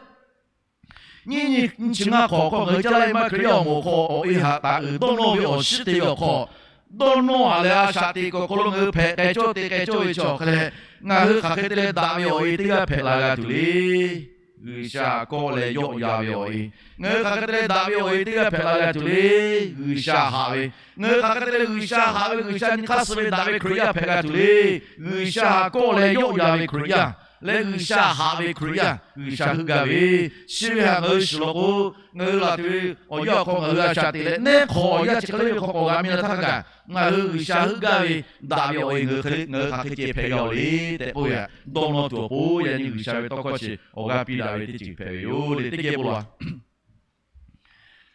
nyiˇ nyi chi ngaˇ hk'awꞈ hk'aw ngaˬ hui caˇ laˇ ve maˇ Hkriꞈ yaˇ awˬ moˍ hk'aw awˬ e haꞈ taˍ uiˍ dawˇ nawˇ ve awˬ shiˉ te ve awˬ hk'aw, dawˇ nawˇ a leh a shaꞈ teꞈ kuiˬ awˬ hk'aw lo ngaˬ hui hpehꞈ k'ai cawˇ te k'ai cawˇ ve chi awˬ hk'e leh, ngaˬ hui hk'aˬ hk'e te leh daꞈ ve awˬ e teˇ g'aˇ hpehꞈ la g'a tuˬ le. G'uiˬsha kawˆ leh yawˆ yan ve awˬ e. Ngaˬ hui hk'aˬ hk'e te leh daꞈ ve awˬ e teˇ g'aˇ hpehꞈ la g'a tuˬ le. G'uiˬsha haꞈ ve, ngaˬ hui hk'aˬ hk'e te leh G'uiˬsha haꞈ ve, G'uiˬsha nyi hk'aˇ suh ve daꞈ ve Hkriꞈ yaˇ hpehꞈ g'a tuˬ le. G'uiˬsha kawˆ leh yawˆ yan ve Hkriꞈ yaˇ leh G'uiˬsha haꞈ ve Hkriꞈ yaˇ, G'uiˬsha heuˆ gaˇ ve, chi ve htaꞈ ngaˬ hui shiˍ law k'o, ngaˬ hui laˬ tuˬ ve awˬ yanˇ awˬ hk'aw ngaˬ hui a shaꞈ teꞈ leh neˉ hk'awꞈ awˬ yanˇ chi hk'e le ve hk'aw k'awꞈ g'a miˇ la htaˇ kaꞈ, ngaˬ hui G'uiˬsha heuˆ gaˇ ve daꞈ ve awˬ e ngaˬ hui hk'e le ngaˬ hui hk'aˬ hk'e ceh hpehꞈ g'a-oˬ le tehꞈ k'oˆ ve htaꞈ dawˇ nawˇ tuˬ awˬ pon, yaꞈ nyi G'uiˬsha ve tawˇ hkawˇ chi awˬ g'aˇ piˇ daꞈ ve teˇ ceuˬ hpehꞈ ve yoˬ le. Teˇ geh bon lawˬ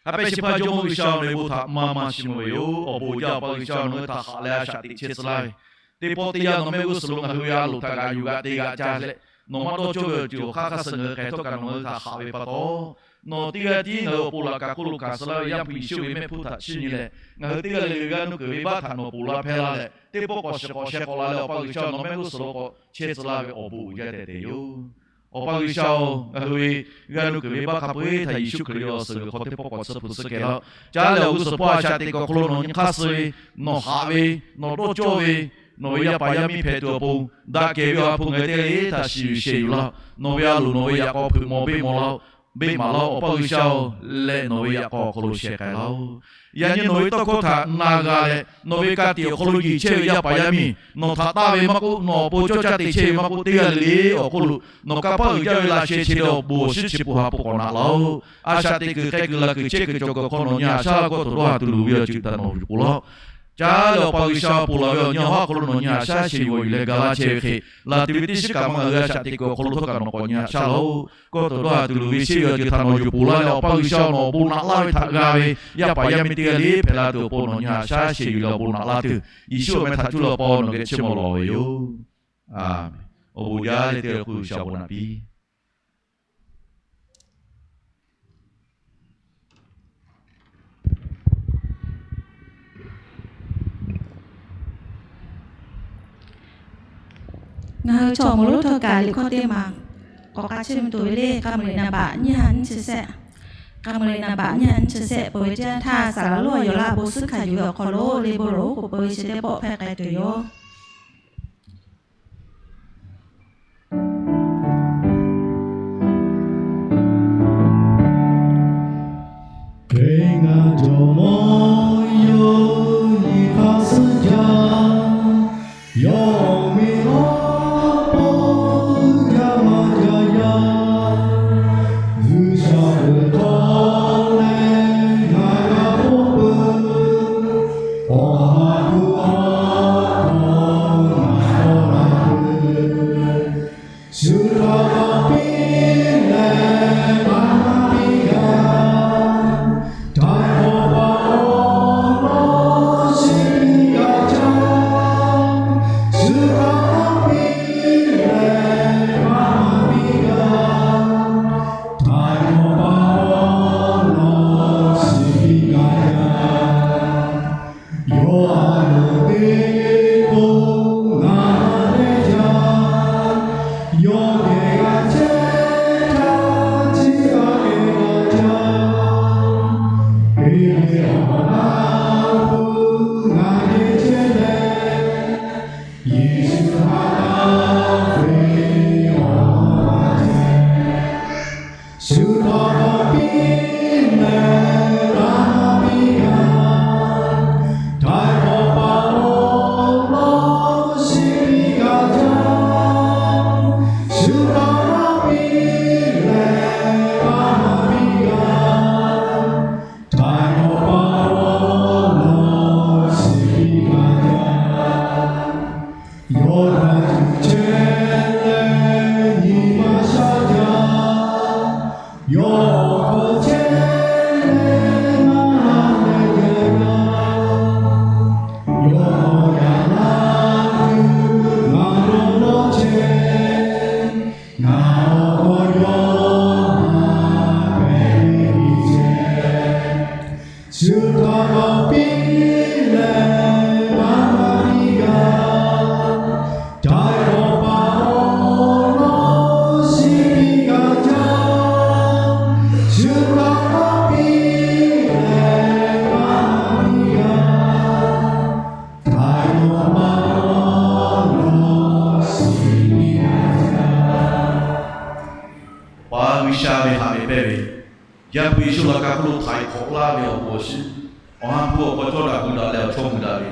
a Haꞈ pehˇ shehˍ hpaˇ Jawˇmawˇ G'uiˬsha-oˬ, nawˬ ve bon htaꞈ maˇ maˇ chiˇ mvuh ve yoˬ. Awˬ bon uiˍ jaˇ Awˬ pa G'uiˬsha, nawˬ hui htaꞈ haꞈ leh a shaꞈ teꞈ chehˇ tcuh laˇ ve, teˇ pawˆ teˇ yanˇ nawˬ mehˆ g'uˇ suhˍ lo ngaˬ hui ve a loˍ htaꞈ g'aꞈ yuˬ g'aꞈ te g'aꞈ ca leh, nawˬ maˇ dawˇ cawˇ ve awˬ ceuˬ awˬ hk'aˇ hk'aˇ suh ngaˬ hui k'ai htawˇ kaꞈ nawˬ hui htaꞈ haꞈ ve pa taw, nawˬ teˇ g'aˇ tiˉ ngaˬ hui awˬ pon laꞈ kaꞈ hk'oˆ lo hkanˍ suh laˇ ve Yaˇ hpu Yeˍsuˆ ve mehˆ hpfuhˇ htaꞈ chiˇ nyi leh, ngaˬ hui teˇ g'aˇ le le ve g'aˇ nuˇ kuiˬ venˇbaˆ htaꞈ nawˬ ponˬ laˇ hpehˇ laˇ leh, teˇ pawˆ k'awꞈ shiˍ k'awꞈ sheh k'awꞈ la leh, Awˬ pa G'uiˬsha nawˬ mehˆ g'uˇ suhˍ lo k'awꞈ chehˇ tcuh laˇ ve awˬ bon uiˍ jaˇ tehꞈ te yoˬ. Awˬ pa G'uiˬsha-oˬ, ngaˬ hui ve g'aˇ nuˇ kuiˬ venˇbaˆ hk'a peu-eˬ htaꞈ Yeˍsuˆ Hkriꞈ ve awˬ suhˍ g'uiˬ hk'aw teˇ pawˆ k'awꞈ tsuhˇ hpu tsuhˇ kehˬ laˇ-oˆ. Caˇ leh awˬ g'uˇ suhˍ hpawˇ a shaꞈ teꞈ kuiˬ awˬ hk'aw lo nawˬ nyi hk'aˇ suh ve, nawˬ haꞈ ve, nawˬ dawˇ cawˇ ve, nawˬ ve yaˇ paˍ yaˇ miˇ hpehꞈ tuˬ awˬ pon, daꞈ kehˬ ve awˬ ha hpu ngaˬ hui teˇ g'aˇ le htaꞈ shiˍ yuˬ shehˍ yuˬ laˇ-oˆ. Nawˬ ve a loˍ nawˬ ve yaꞈ k'aw hpeuꞈ maw beˆ maw laˇ-oˆ. Beˆ maˍ laˇ-oˆ, Awˬ pa G'uiˬsha-oˬ, leh nawˬ ve yaꞈ k'aw awˬ hk'aw lo sheh k'ai laˇ-oˆ. Yaꞈ nyi nawˬ ve tawˇ hkawˇ htaꞈ na g'a leh, nawˬ ve ka tiꞈ awˬ hk'aw lo yeˬ chehˇ ve yaˇ paˍ yaˇ miˇ nawˬ htaꞈ taˇ ve maˇ k'oˆ, nawˬ awˬ pon cawˇ caˇ te chehˇ ve maˇ k'oˆ, teˇ g'aˇ le le awˬ hk'oˆ lo nawˬ kanˇ paˆ uiˍ jaˇ ve laꞈ sheh chi leh awˬ bon awˬ shinˉ chi pon ha hpu k'awꞈ naꞈ laˇ-oˆ. A shaꞈ teꞈ kuiˬ k'ai kuiˬ laˬ kuiˬ chehˇ kuiˬ cawˬ kuiˬ awˬ hk'aw nawˬ nyi haꞈ shaˉ laˇ, kawˇ tawˬ dawˇ ha tuˬ luˬ ve awˬ ceuˬ htaꞈ nawˬ yuˬ k'oˆ laˇ-oˆ. Caˇ leh Awˬ pa G'uiˬsha ponˬ laˬ ve awˬ nyi awˬ haˉ awˬ hk'aw lo nawˬ nyi haꞈ shaˉ shehˍ yuˬ awˬ yuˬ leh ga laˇ chehˇ ve hk'e, laˬ tuˬ ve teˇ shiˉ kaꞈ maˇ ngaˬ hui a shaꞈ teꞈ kuiˬ awˬ hk'aw lo htawˇ kaꞈ nawˬ k'awꞈ nyi haꞈ shaˉ laˇ-oˆ. Kawˇ tawˬ dawˇ ha tuˬ luˬ ve chehˇ ve awˬ ceuˬ htaꞈ nawˬ yuˬ ponˬ laˇ leh, Awˬ pa G'uiˬsha nawˬ awˬ bon naꞈ laˇ ve htaꞈ g'a ve yaˇ paˍ yaˇ miˇ teˇ g'aˇ le hpehꞈ la tuˬ awˬ pon nawˬ nyi haꞈ shaˉ shehˍ yuˬ leh awˬ bon naꞈ laˇ tuˬ, Yeˍsuˆ awˬ meh htaꞈ cuˇ leh Awˬ pa nawˬ geh chiˇ mvuh lawˬ ve yoˬ. Awˬ bon jaˇ leh teˇ g'aˇ le k'oˆ G'uiˬsha awˬ bon naꞈ piˇ. Ngaˬ hui chaw awˬ moˍ lonˉ htawˇ kaꞈ liꞈ hkawˇ teˇ maˬ K'awꞈ k'a chehˇ ve tuˬ ve le, k'a muiˬ liꞈ naˍ baꞈ nyiˇ ha nyiˇ chi shehˆ. K'a muiˬ liꞈ naˍ baꞈ nyiˇ ha nyiˇ chi shehˆ peuˬ ve teˇ yanˇ htaˇ, saˍ laˍ lonˉ awˬ yawˬ laˇ bon suhˉ hkanˍ yuˬ ve awˬ hk'aw lo le bon loˬ k'oˍ peuˬ ve chi teˇ pawˆ hpehˇ k'ai tuˬ yoˬ. Hk'e ngaˬ jawˬ mawˇ yawˇ nyi hk'aˇ suhˉ jaˇ, yawˇ awˬ meꞈ awˬ hponˇ jaˇ maˇ jaˇ yaˇ. G'uiˬsha peuˬ hk'aw leh ngaˬ g'a k'oˆ peuˬ, Awˬ ha hpu awˬ hk'aw ngaˬ k'aw la peuˬ. Shu htaꞈ k'awꞈ piˇ leh maˇ maˇ piˇ g'a, htaiˍ hk'awꞈ pa awˬ lawn chi piˇ g'a caˇ. Shu htaꞈ k'awꞈ piˇ leh maˇ maˇ piˇ g'a, htaiˍ hk'awꞈ pa awˬ lawn chi piˇ g'a caˇ. Yawˇ a loˍ teˇ k'oˆ ngaˬ ha leh jaˇ, yawˇ geh g'a chehˇ htaˇ chi g'a geh g'a caˇ. Hk'e ve awˬ laˇ k'o ngaˬ geh chehˇ leh, Yeˍsuˆ htaꞈ taˇ ve awˬ lawn g'a chehˇ. Shu htaꞈ k'awꞈ piˇ leh maˇ maˇ piˇ g'a, htaiˍ hk'awꞈ pa awˬ lawn chi piˇ g'a caˇ. Shu htaꞈ k'awꞈ piˇ leh maˇ maˇ piˇ g'a, htaiˍ hk'awꞈ pa awˬ lawn chi piˇ g'a caˇ. Yawˇ htaꞈ cuˬ chehˇ leh nyi maˇ shaˉ jaˇ. Yawˇ awˬ hk'aw chehˇ leh maˇ ha leh geh g'a. Yawˇ awˬ yaꞈ laˇ tuˬ ngaˬ dawˇ nawˇ chehˇ. Ngaˬ awˬ hk'aw yawˇ ha hpehꞈ ve nyi chehˇ. Shu htaꞈ k'awꞈ piˇ leh maˇ maˇ piˇ g'a, htaiˍ hk'awꞈ pa awˬ lawn chi piˇ g'a caˇ. Shu htaꞈ k'awꞈ piˇ leh maˇ maˇ piˇ g'a, htaiˍ hk'awꞈ pa awˬ lawn chi piˇ g'a caˇ. Awˬ pa G'uiˬsha ve haꞈ ve pehˇ ve, yaˇ hpu Yeˍsuˆ laꞈ ka hk'oˆ lo htaiˍ hk'awꞈ laˇ ve awˬ bon awˬ shinˉ, awˬ ha hpu awˬ hk'aw cawˇ daꞈ gu daꞈ leh awˬ chawˇ mvuh daꞈ ve,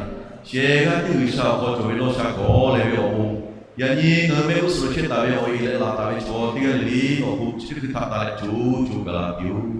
shehˍ g'aˇ tiˉ G'uiˬsha awˬ hk'aw cawˬ ve law sha kawˬ leh ve awˬ bon, yaꞈ nyi ngaˬ hui mehˆ g'uˇ suhˍ lo chehˇ taˍ ve awˬ e leh laˬ taˍ ve chaw teˇ g'aˇ le le awˬ bon chi teˇ hkui htaꞈ taˍ leh co co gaˬ la piˇ-oˆ.